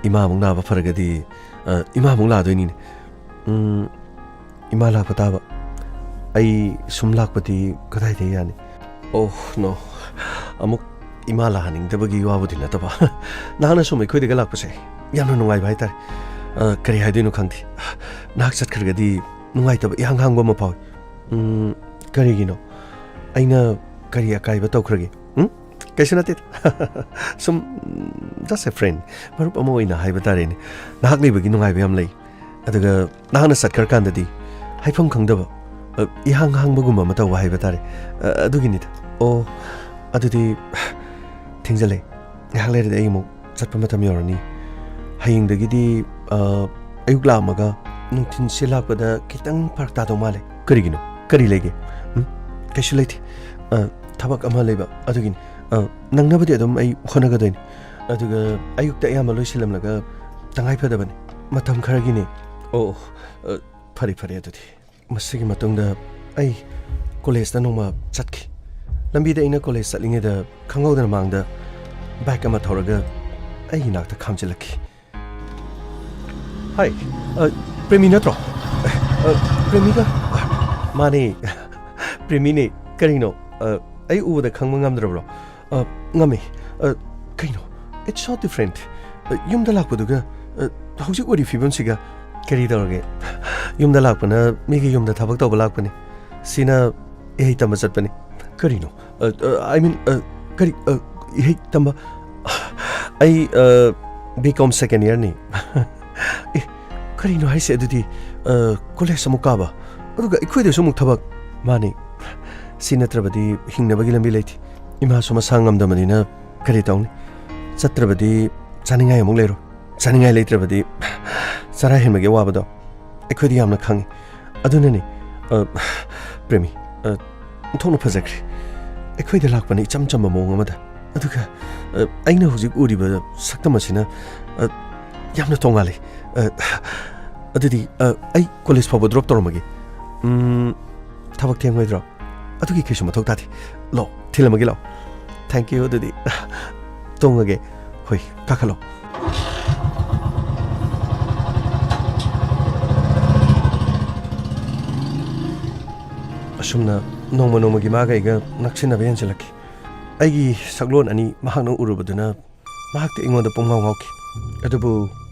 ꯏꯃꯥ ꯑꯃꯨꯛ ꯅꯥꯕ ꯐꯔꯒꯗꯤ, ꯑ, ꯏꯃꯥ ꯑꯃꯨꯛ ꯂꯥꯛꯑꯗꯣꯏꯅꯤꯅꯦ꯫ ꯎꯝ, ꯏꯃꯥ ꯂꯥꯛꯄ ꯇꯥꯕ꯫ ꯑꯩ ꯁꯨꯝ ꯂꯥꯛꯄꯗꯤ ꯀꯗꯥꯏꯗ ꯌꯥꯅꯤ? ꯑꯣ, no꯫ ꯑꯃꯨꯛ ꯏꯃꯥ ꯂꯥꯛꯍꯟꯅꯤꯡꯗꯕꯒꯤ ꯋꯥꯕꯨꯗꯤ ꯅꯠꯇꯕ꯫ ꯅꯍꯥꯛꯅ ꯁꯨꯝ ꯑꯩꯈꯣꯏꯗꯒ ꯂꯥꯛꯄꯁꯦ ꯌꯥꯝꯅ ꯅꯨꯡꯉꯥꯏꯕ ꯍꯥꯏꯇꯥꯔꯦ꯫ ꯑ, ꯀꯔꯤ ꯍꯥꯏꯗꯣꯏꯅꯣ ꯈꯪꯗꯦ꯫ ꯅꯍꯥꯛ ꯆꯠꯈ꯭ꯔꯒꯗꯤ ꯅꯨꯡꯉꯥꯏꯇꯕ ꯏꯍꯥꯡ ꯍꯥꯡꯕ ꯑꯃ ꯐꯥꯎꯏ꯫ ꯎꯝ, ꯀꯔꯤꯒꯤꯅꯣ? ꯑꯩꯅ ꯀꯔꯤ ꯑꯀꯥꯏꯕ ꯇꯧꯈ꯭ꯔꯒꯦ? ꯎꯝ? ꯀꯩꯁꯨ ꯅꯠꯇꯦ꯫ ꯁꯨꯝ, just a friend꯫ ꯃꯔꯨꯞ ꯑꯃ ꯑꯣꯏꯅ ꯍꯥꯏꯕ ꯇꯥꯔꯦꯅꯦ꯫ ꯅꯍꯥꯛ ꯂꯩꯕꯒꯤ ꯅꯨꯡꯉꯥꯏꯕ ꯌꯥꯝ ꯂꯩ꯫ ꯑꯗꯨꯒ ꯅꯍꯥꯛꯅ ꯆꯠꯈ꯭ꯔꯀꯥꯟꯗꯗꯤ ꯍꯥꯏꯐꯝ ꯈꯪꯗꯕ, ꯑ, ꯏꯍꯥꯡ ꯍꯥꯡꯕꯒꯨꯝꯕ ꯑꯃ ꯇꯧꯕ ꯍꯥꯏꯕ ꯇꯥꯔꯦ꯫ ꯑ, ꯑꯗꯨꯒꯤꯅꯤꯗ꯫ ꯑꯣ, ꯑꯗꯨꯗꯤ ꯊꯦꯡꯖꯜꯂꯦ꯫ ꯉꯥꯏꯍꯥꯛ ꯂꯩꯔꯗꯤ ꯑꯩ ꯑꯃꯨꯛ ꯆꯠꯄ ꯃꯇꯝ ꯌꯧꯔꯅꯤ꯫ ꯍꯌꯦꯡꯗꯒꯤꯗꯤ, ꯑ, ꯑꯌꯨꯛ ꯂꯥꯛꯑꯝꯃꯒ ꯅꯨꯡꯊꯤꯟꯁꯦ ꯂꯥꯛꯄꯗ ꯈꯤꯇꯪ ꯐꯔꯛ ꯇꯥꯗꯧ ꯃꯥꯜꯂꯦ꯫ ꯀꯔꯤꯒꯤꯅꯣ? ꯀꯔꯤ ꯂꯩꯒꯦ? ꯎꯝ? ꯀꯩꯁꯨ ꯂꯩꯇꯦ꯫ ꯑ, ꯊꯕꯛ ꯑꯃ ꯂꯩꯕ, ꯑꯗꯨꯒꯤꯅꯤ꯫ ꯑ, ꯅꯪꯅꯕꯗꯤ ꯑꯗꯨꯝ ꯑꯩ ꯍꯣꯠꯅꯒꯗꯣꯏꯅꯤ꯫ ꯑꯗꯨꯒ ꯑꯌꯨꯛꯇ ꯑꯌꯥꯝꯕ ꯂꯣꯏꯁꯤꯜꯂꯝꯂꯒ ꯇꯉꯥꯏ ꯐꯗꯕꯅꯤ꯫ ꯃꯇꯝ ꯈꯔꯒꯤꯅꯤ꯫ ꯑꯣ, ꯑ, ꯐꯔꯦ, ꯐꯔꯦ ꯑꯗꯨꯗꯤ꯫ ꯃꯁꯤꯒꯤ ꯃꯇꯨꯡꯗ ꯑꯩ ꯀꯣꯂꯦꯖꯇ ꯅꯣꯡꯃ ꯆꯠꯈꯤ꯫ ꯂꯝꯕꯤꯗ ꯑꯩꯅ ꯀꯣꯂꯦꯖ ꯆꯠꯂꯤꯉꯩꯗ ꯈꯪꯍꯧꯗꯅ ꯃꯥꯡꯗ ꯕꯥꯏꯛ ꯑꯃ ꯊꯧꯔꯒ ꯑꯩꯒꯤ ꯅꯥꯛꯇ ꯈꯥꯝꯖꯤꯜꯂꯛꯈꯤ꯫ ꯍꯥꯏ, ꯑ, ꯄ꯭ꯔꯦꯃꯤ ꯅꯠꯇ꯭ꯔꯣ? ꯑ, ꯄ꯭ꯔꯦꯃꯤꯒ? ꯃꯥꯅꯦ, ꯄ꯭ꯔꯦꯃꯤꯅꯦ꯫ ꯀꯔꯤꯅꯣ? ꯑ, ꯑꯩ ꯎꯕꯗ ꯈꯪꯕ ꯉꯝꯗ꯭ꯔꯕ꯭ꯔꯣ? ꯑ, ꯉꯝꯃꯤ꯫ ꯑ, ꯀꯩꯅꯣ? It's so different꯫ ꯑ, ꯌꯨꯝꯗ ꯂꯥꯛꯄꯗꯨꯒ, ꯑ, ꯍꯧꯖꯤꯛ ꯎꯔꯤ ꯐꯤꯕꯝꯁꯤꯒ꯫ ꯀꯔꯤ ꯇꯧꯔꯒꯦ? ꯌꯨꯝꯗ ꯂꯥꯛꯄꯅ ꯃꯤꯒꯤ ꯌꯨꯝꯗ ꯊꯕꯛ ꯇꯧꯕ ꯂꯥꯛꯄꯅꯤ꯫ ꯁꯤꯅ ꯏꯍꯩ ꯇꯝꯕ ꯆꯠꯄꯅꯤ꯫ ꯀꯔꯤꯅꯣ? ꯑ, ꯑ, I mean, ꯑ, ꯀꯔꯤ, ꯑ, ꯏꯍꯩ ꯇꯝꯕ? ꯑꯩ, ꯑ, B.Com second yearꯅꯤ꯫ ꯑꯦ, ꯀꯔꯤꯅꯣ ꯍꯥꯏꯁꯦ? ꯑꯗꯨꯗꯤ, ꯑ, ꯀꯣꯂꯦꯖ ꯑꯃꯨꯛ ꯀꯥꯕ, ꯑꯗꯨꯒ ꯑꯩꯈꯣꯏꯗꯁꯨ ꯑꯃꯨꯛ ꯊꯕꯛ꯫ ꯃꯥꯅꯤ, ꯁꯤ ꯅꯠꯇ꯭ꯔꯕꯗꯤ ꯍꯤꯡꯅꯕꯒꯤ ꯂꯝꯕꯤ ꯂꯩꯇꯦ꯫ ꯏꯃꯥꯁꯨ ꯃꯁꯥ ꯉꯝꯗꯕꯅꯤꯅ ꯀꯔꯤ ꯇꯧꯅꯤ? ꯆꯠꯇ꯭ꯔꯕꯗꯤ ꯆꯥꯅꯤꯡꯉꯥꯏ ꯑꯃꯨꯛ ꯂꯩꯔꯣꯏ꯫ ꯆꯥꯅꯤꯡꯉꯥꯏ ꯂꯩꯇ꯭ꯔꯕꯗꯤ ꯆꯔꯥ ꯍꯦꯟꯕꯒꯤ ꯑꯋꯥꯕꯗꯣ ꯑꯩꯈꯣꯏꯗꯤ ꯌꯥꯝꯅ ꯈꯪꯉꯤ꯫ ꯑꯗꯨꯅꯅꯤ, ꯑ, ꯄ꯭ꯔꯦꯃꯤ, ꯑ, ꯑꯣꯟꯊꯣꯛꯅ ꯐꯖꯈ꯭ꯔꯦ꯫ ꯑꯩꯈꯣꯏꯗ ꯂꯥꯛꯄꯅ ꯏꯆꯝ ꯆꯝꯕ ꯃꯑꯣꯡ ꯑꯃꯗ꯫ ꯑꯗꯨꯒ, ꯑ, ꯑꯩꯅ ꯍꯧꯖꯤꯛ ꯎꯔꯤꯕ ꯁꯛꯇꯝ ꯑꯁꯤꯅ, ꯑ, ꯌꯥꯝꯅ ꯇꯣꯉꯥꯜꯂꯤ꯫ ꯑ, ꯑꯗꯨꯗꯤ, ꯑ, ꯑꯩ ꯀꯣꯂꯦꯖ ꯐꯥꯎꯕ ꯗ꯭ꯔꯣꯞ ꯇꯧꯔꯝꯃꯒꯦ꯫ ꯎꯝ, ꯊꯕꯛ ꯊꯦꯡꯉꯣꯏꯗ꯭ꯔꯣ? ꯑꯗꯨꯒꯤ ꯀꯩꯁꯨ ꯃꯊꯧ ꯇꯥꯗꯦ꯫ ꯂꯥꯛꯑꯣ, ꯊꯤꯜꯂꯝꯃꯒꯦ ꯂꯥꯛꯑꯣ꯫ Thank you, ꯑꯗꯨꯗꯤ꯫ ꯇꯣꯡꯉꯒꯦ꯫ ꯍꯣꯏ, ꯀꯥꯈꯠꯂꯣ꯫ ꯑꯁꯨꯝꯅ ꯅꯣꯡꯃ ꯅꯣꯡꯃꯒꯤ ꯃꯥꯒ ꯑꯩꯒ ꯅꯛꯁꯤꯟꯅꯕ ꯍꯦꯟꯖꯤꯜꯂꯛꯈꯤ꯫ ꯑꯩꯒꯤ ꯁꯛꯂꯣꯟ ꯑꯅꯤ ꯃꯍꯥꯛꯅ ꯎꯔꯨꯕꯗꯨꯅ ꯃꯍꯥꯛꯇꯤ ꯑꯩꯉꯣꯟꯗ ꯄꯨꯡꯉꯥꯎ ꯉꯥꯎꯈꯤ꯫ ꯑꯗꯨꯕꯨ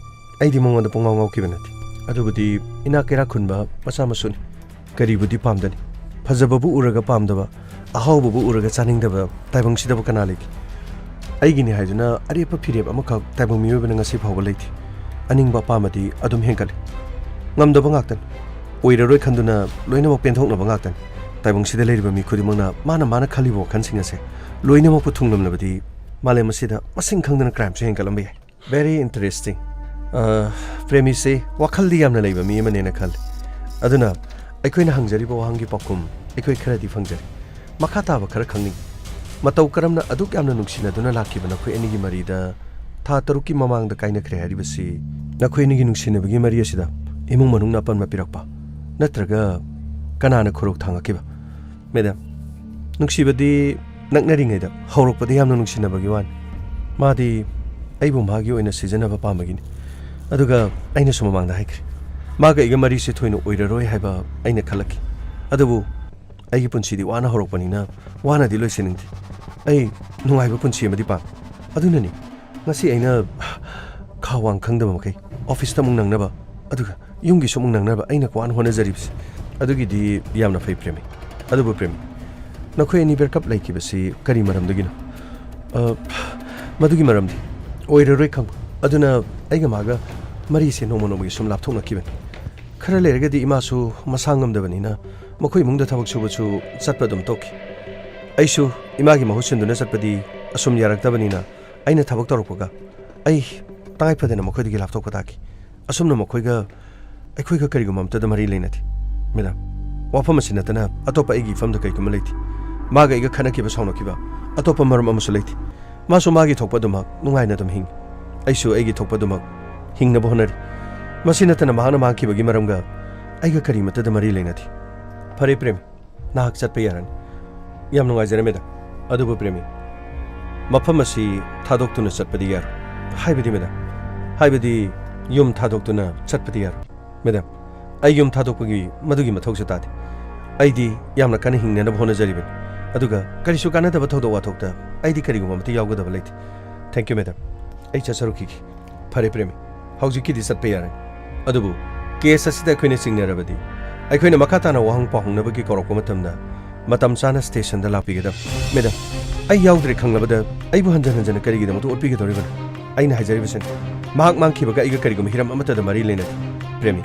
ꯑꯩꯗꯤ ꯃꯉꯣꯟꯗ ꯄꯨꯡꯉꯥꯎ ꯉꯥꯎꯈꯤꯕ ꯅꯠꯇꯦ꯫ ꯑꯗꯨꯕꯨꯗꯤ ꯏꯅꯥꯛ ꯀꯩꯔꯥꯛ ꯈꯨꯟꯕ ꯃꯆꯥ ꯃꯁꯨꯅꯤ꯫ ꯀꯔꯤꯕꯨꯗꯤ ꯄꯥꯝꯗꯅꯤ? ꯐꯖꯕꯕꯨ ꯎꯔꯒ ꯄꯥꯝꯗꯕ, ꯑꯍꯥꯎꯕꯕꯨ ꯎꯔꯒ ꯆꯥꯅꯤꯡꯗꯕ ꯇꯥꯏꯕꯪꯁꯤꯗꯕꯨ ꯀꯅꯥ ꯂꯩꯒꯦ? ꯑꯩꯒꯤꯅꯤ ꯍꯥꯏꯗꯨꯅ ꯑꯔꯦꯞꯄ ꯐꯤꯔꯦꯞ ꯑꯃꯈꯛ ꯇꯥꯏꯕꯪ ꯃꯤꯑꯣꯏꯕꯅ ꯉꯁꯤ ꯐꯥꯎꯕ ꯂꯩꯇꯦ꯫ ꯑꯅꯤꯡꯕ ꯑꯄꯥꯝꯕꯗꯤ ꯑꯗꯨꯝ ꯍꯦꯟꯒꯠꯂꯤ꯫ ꯉꯝꯗꯕ ꯉꯥꯛꯇꯅꯤ꯫ ꯑꯣꯏꯔꯔꯣꯏ ꯈꯟꯗꯨꯅ ꯂꯣꯏꯅꯃꯛ ꯄꯦꯟꯊꯣꯛꯅꯕ ꯉꯥꯛꯇꯅꯤ꯫ ꯇꯥꯏꯕꯪꯁꯤꯗ ꯂꯩꯔꯤꯕ ꯃꯤ ꯈꯨꯗꯤꯡꯃꯛꯅ ꯃꯥꯅ ꯃꯥꯅ ꯈꯜꯂꯤꯕ ꯋꯥꯈꯜꯁꯤꯡ ꯑꯁꯦ ꯂꯣꯏꯅꯃꯛꯄꯨ ꯊꯨꯡꯂꯝꯂꯕꯗꯤ ꯃꯥꯂꯦꯝ ꯑꯁꯤꯗ ꯃꯁꯤꯡ ꯈꯪꯗꯅ crimeꯁꯨ ꯍꯦꯟꯒꯠꯂꯝꯕ ꯌꯥꯏ꯫ Very interesting꯫ ꯑ, ꯄ꯭ꯔꯦꯃꯤꯁꯦ ꯋꯥꯈꯜꯗꯤ ꯌꯥꯝꯅ ꯂꯩꯕ ꯃꯤ ꯑꯃꯅꯦꯅ ꯈꯜꯂꯤ꯫ ꯑꯗꯨꯅ ꯑꯩꯈꯣꯏꯅ ꯍꯪꯖꯔꯤꯕ ꯋꯥꯍꯪꯒꯤ ꯄꯥꯎꯈꯨꯝ ꯑꯩꯈꯣꯏ ꯈꯔꯗꯤ ꯐꯪꯖꯔꯦ꯫ ꯃꯈꯥ ꯇꯥꯕ ꯈꯔ ꯈꯪꯅꯤꯡꯏ꯫ ꯃꯇꯧ ꯀꯔꯝꯅ ꯑꯗꯨꯛ ꯌꯥꯝꯅ ꯅꯨꯡꯁꯤꯅꯗꯨꯅ ꯂꯥꯛꯈꯤꯕ ꯅꯈꯣꯏ ꯑꯅꯤꯒꯤ ꯃꯔꯤꯗ ꯊꯥ ꯇꯔꯨꯛꯀꯤ ꯃꯃꯥꯡꯗ ꯀꯥꯏꯅꯈ꯭ꯔꯦ ꯍꯥꯏꯔꯤꯕꯁꯤ ꯅꯈꯣꯏ ꯑꯅꯤꯒꯤ ꯅꯨꯡꯁꯤꯅꯕꯒꯤ ꯃꯔꯤ ꯑꯁꯤꯗ ꯏꯃꯨꯡ ꯃꯅꯨꯡꯅ ꯑꯄꯟꯕ ꯄꯤꯔꯛꯄ ꯅꯠꯇ꯭ꯔꯒ ꯀꯅꯥꯅ ꯈꯨꯔꯧ ꯊꯥꯡꯉꯛꯈꯤꯕ? ꯃꯦꯗꯥꯝ, ꯅꯨꯡꯁꯤꯕꯗꯤ ꯅꯛꯅꯔꯤꯉꯩꯗ ꯍꯧꯔꯛꯄꯗ ꯌꯥꯝꯅ ꯅꯨꯡꯁꯤꯅꯕꯒꯤ ꯋꯥꯅꯤ꯫ ꯃꯥꯗꯤ ꯑꯩꯕꯨ ꯃꯥꯒꯤ ꯑꯣꯏꯅ ꯁꯤꯖꯤꯟꯅꯕ ꯄꯥꯝꯕꯒꯤꯅꯤ꯫ ꯑꯗꯨꯒ ꯑꯩꯅꯁꯨ ꯃꯃꯥꯡꯗ ꯍꯥꯏꯈ꯭ꯔꯦ, ꯃꯥꯒ ꯑꯩꯒ ꯃꯔꯤꯁꯦ ꯊꯣꯏꯅ ꯑꯣꯏꯔꯔꯣꯏ ꯍꯥꯏꯕ ꯑꯩꯅ ꯈꯜꯂꯛꯈꯤ꯫ ꯑꯗꯨꯕꯨ ꯑꯩꯒꯤ ꯄꯨꯟꯁꯤꯗꯤ ꯋꯥꯅ ꯍꯧꯔꯛꯄꯅꯤꯅ ꯋꯥꯅꯗꯤ ꯂꯣꯏꯁꯤꯟꯅꯤꯡꯗꯦ꯫ ꯑꯩ ꯅꯨꯡꯉꯥꯏꯕ ꯄꯨꯟꯁꯤ ꯑꯃꯗꯤ ꯄꯥꯝꯃꯤ꯫ ꯑꯗꯨꯅꯅꯤ ꯉꯁꯤ ꯑꯩꯅ ꯈꯥ ꯋꯥꯡ ꯈꯪꯗꯕ ꯃꯈꯩ ꯑꯣꯐꯤꯁꯇ ꯑꯃꯨꯛ ꯅꯪꯅꯕ, ꯑꯗꯨꯒ ꯌꯨꯝꯒꯤꯁꯨ ꯑꯃꯨꯛ ꯅꯪꯅꯕ ꯑꯩꯅ ꯋꯥꯅ ꯍꯣꯠꯅꯖꯔꯤꯕꯁꯦ꯫ ꯑꯗꯨꯒꯤꯗꯤ ꯌꯥꯝꯅ ꯐꯩ, ꯄ꯭ꯔꯦꯃꯤ꯫ ꯑꯗꯨꯕꯨ ꯄ꯭ꯔꯦꯃꯤ, ꯅꯈꯣꯏ ꯑꯅꯤ break up ꯂꯩꯈꯤꯕꯁꯤ ꯀꯔꯤ ꯃꯔꯝꯗꯒꯤꯅꯣ? ꯑ, ꯃꯗꯨꯒꯤ ꯃꯔꯝꯗꯤ ꯑꯣꯏꯔꯔꯣꯏ ꯈꯪꯕ꯫ ꯑꯗꯨꯅ ꯑꯩꯒ ꯃꯥꯒ ꯃꯔꯤꯁꯦ ꯅꯣꯡꯃ ꯅꯣꯡꯃꯒꯤ ꯁꯨꯝ ꯂꯥꯞꯊꯣꯛꯅꯈꯤꯕꯅꯤ꯫ ꯈꯔ ꯂꯩꯔꯒꯗꯤ ꯏꯃꯥꯁꯨ ꯃꯁꯥ ꯉꯝꯗꯕꯅꯤꯅ ꯃꯈꯣꯏ ꯏꯃꯨꯡꯗ ꯊꯕꯛ ꯁꯨꯕꯁꯨ ꯆꯠꯄ ꯑꯗꯨꯝ ꯇꯣꯛꯈꯤ꯫ ꯑꯩꯁꯨ ꯏꯃꯥꯒꯤ ꯃꯍꯨꯠ ꯁꯤꯟꯗꯨꯅ ꯆꯠꯄꯗꯤ ꯑꯁꯨꯝ ꯌꯥꯔꯛꯇꯕꯅꯤꯅ ꯑꯩꯅ ꯊꯕꯛ ꯇꯧꯔꯛꯄꯒ ꯑꯩ ꯇꯉꯥꯏ ꯐꯗꯅ ꯃꯈꯣꯏꯗꯒꯤ ꯂꯥꯞꯊꯣꯛꯄ ꯇꯥꯈꯤ꯫ ꯑꯁꯨꯝꯅ ꯃꯈꯣꯏꯒ ꯑꯩꯈꯣꯏꯒ ꯀꯔꯤꯒꯨꯝꯕ ꯑꯃꯠꯇꯗ ꯃꯔꯤ ꯂꯩꯅꯗꯦ꯫ ꯃꯦꯗꯥꯝ, ꯋꯥꯐꯝ ꯑꯁꯤ ꯅꯠꯇꯅ ꯑꯇꯣꯞꯄ ꯑꯩꯒꯤ ꯏꯐꯝꯗ ꯀꯔꯤꯒꯨꯝꯕ ꯂꯩꯇꯦ꯫ ꯃꯥꯒ ꯑꯩꯒ ꯈꯠꯅꯈꯤꯕ, ꯁꯥꯎꯅꯈꯤꯕ ꯑꯇꯣꯞꯄ ꯃꯔꯝ ꯑꯃꯁꯨ ꯂꯩꯇꯦ꯫ ꯃꯥꯁꯨ ꯃꯥꯒꯤ ꯊꯣꯛꯄ ꯑꯗꯨꯃꯛ ꯅꯨꯡꯉꯥꯏꯅ ꯑꯗꯨꯝ ꯍꯤꯡꯉꯤ꯫ ꯑꯩꯁꯨ ꯑꯩꯒꯤ ꯊꯣꯛꯄ ꯑꯗꯨꯃꯛ ꯍꯤꯡꯅꯕ ꯍꯣꯠꯅꯔꯤ꯫ ꯃꯁꯤ ꯅꯠꯇꯅ ꯃꯍꯥꯛꯅ ꯃꯥꯡꯈꯤꯕꯒꯤ ꯃꯔꯝꯒ ꯑꯩꯒ ꯀꯔꯤꯃꯠꯇꯗ ꯃꯔꯤ ꯂꯩꯅꯗꯦ꯫ ꯐꯔꯦ ꯄ꯭ꯔꯦꯃꯤ, ꯅꯍꯥꯛ ꯆꯠꯄ ꯌꯥꯔꯅꯤ꯫ ꯌꯥꯝ ꯅꯨꯡꯉꯥꯏꯖꯔꯦ ꯃꯦꯗꯥꯝ꯫ ꯑꯗꯨꯕꯨ ꯄ꯭ꯔꯦꯃꯤ, ꯃꯐꯝ ꯑꯁꯤ ꯊꯥꯗꯣꯛꯇꯨꯅ ꯆꯠꯄꯗꯤ ꯌꯥꯔꯣꯏ꯫ ꯍꯥꯏꯕꯗꯤ ꯃꯦꯗꯥꯝ, ꯍꯥꯏꯕꯗꯤ ꯌꯨꯝ ꯊꯥꯗꯣꯛꯇꯨꯅ ꯆꯠꯄꯗꯤ ꯌꯥꯔꯣꯏ꯫ ꯃꯦꯗꯥꯝ, ꯑꯩ ꯌꯨꯝ ꯊꯥꯗꯣꯛꯄꯒꯤ ꯃꯗꯨꯒꯤ ꯃꯊꯧꯁꯨ ꯇꯥꯗꯦ꯫ ꯑꯩꯗꯤ ꯌꯥꯝꯅ ꯀꯟꯅ ꯍꯤꯡꯅꯅꯕ ꯍꯣꯠꯅꯖꯔꯤꯕꯅꯤ꯫ ꯑꯗꯨꯒ ꯀꯔꯤꯁꯨ ꯀꯥꯟꯅꯗꯕ ꯊꯧꯗꯣꯛ ꯋꯥꯊꯣꯛꯇ ꯑꯩꯗꯤ ꯀꯔꯤꯒꯨꯝꯕ ꯑꯃꯠꯇ ꯌꯥꯎꯒꯗꯕ ꯂꯩꯇꯦ꯫ Thank you madam. ꯑꯩ ꯆꯠꯆꯔꯨꯈꯤꯒꯦ꯫ ꯐꯔꯦ ꯄ꯭ꯔꯦꯃꯤ, ꯍꯧꯖꯤꯛꯀꯤꯗꯤ ꯆꯠꯄ ꯌꯥꯔꯦ꯫ ꯑꯗꯨꯕꯨ case ꯑꯁꯤꯗ ꯑꯩꯈꯣꯏꯅ ꯆꯤꯡꯅꯔꯕꯗꯤ ꯑꯩꯈꯣꯏꯅ ꯃꯈꯥ ꯇꯥꯅ ꯋꯥꯍꯪ ꯄꯥꯎꯍꯪꯅꯕꯒꯤ ꯀꯧꯔꯛꯄ ꯃꯇꯝꯗ ꯃꯇꯝ ꯆꯥꯅ stationꯗ ꯂꯥꯛꯄꯤꯒꯗꯕ꯫ ꯃꯦꯗꯥꯝ, ꯑꯩ ꯌꯥꯎꯗ꯭ꯔꯦ ꯈꯪꯂꯕꯗ ꯑꯩꯕꯨ ꯍꯟꯖꯟ ꯍꯟꯖꯟꯅ ꯀꯔꯤꯒꯤꯗꯃꯛꯇ ꯑꯣꯠꯄꯤꯒꯗꯧꯔꯤꯕꯅꯣ? ꯑꯩꯅ ꯍꯥꯏꯖꯔꯤꯕꯁꯤꯅꯤ, ꯃꯍꯥꯛ ꯃꯥꯡꯈꯤꯕꯒ ꯑꯩꯒ ꯀꯔꯤꯒꯨꯝꯕ ꯍꯤꯔꯝ ꯑꯃꯠꯇꯗ ꯃꯔꯤ ꯂꯩꯅꯗꯦ꯫ ꯄ꯭ꯔꯦꯃꯤ,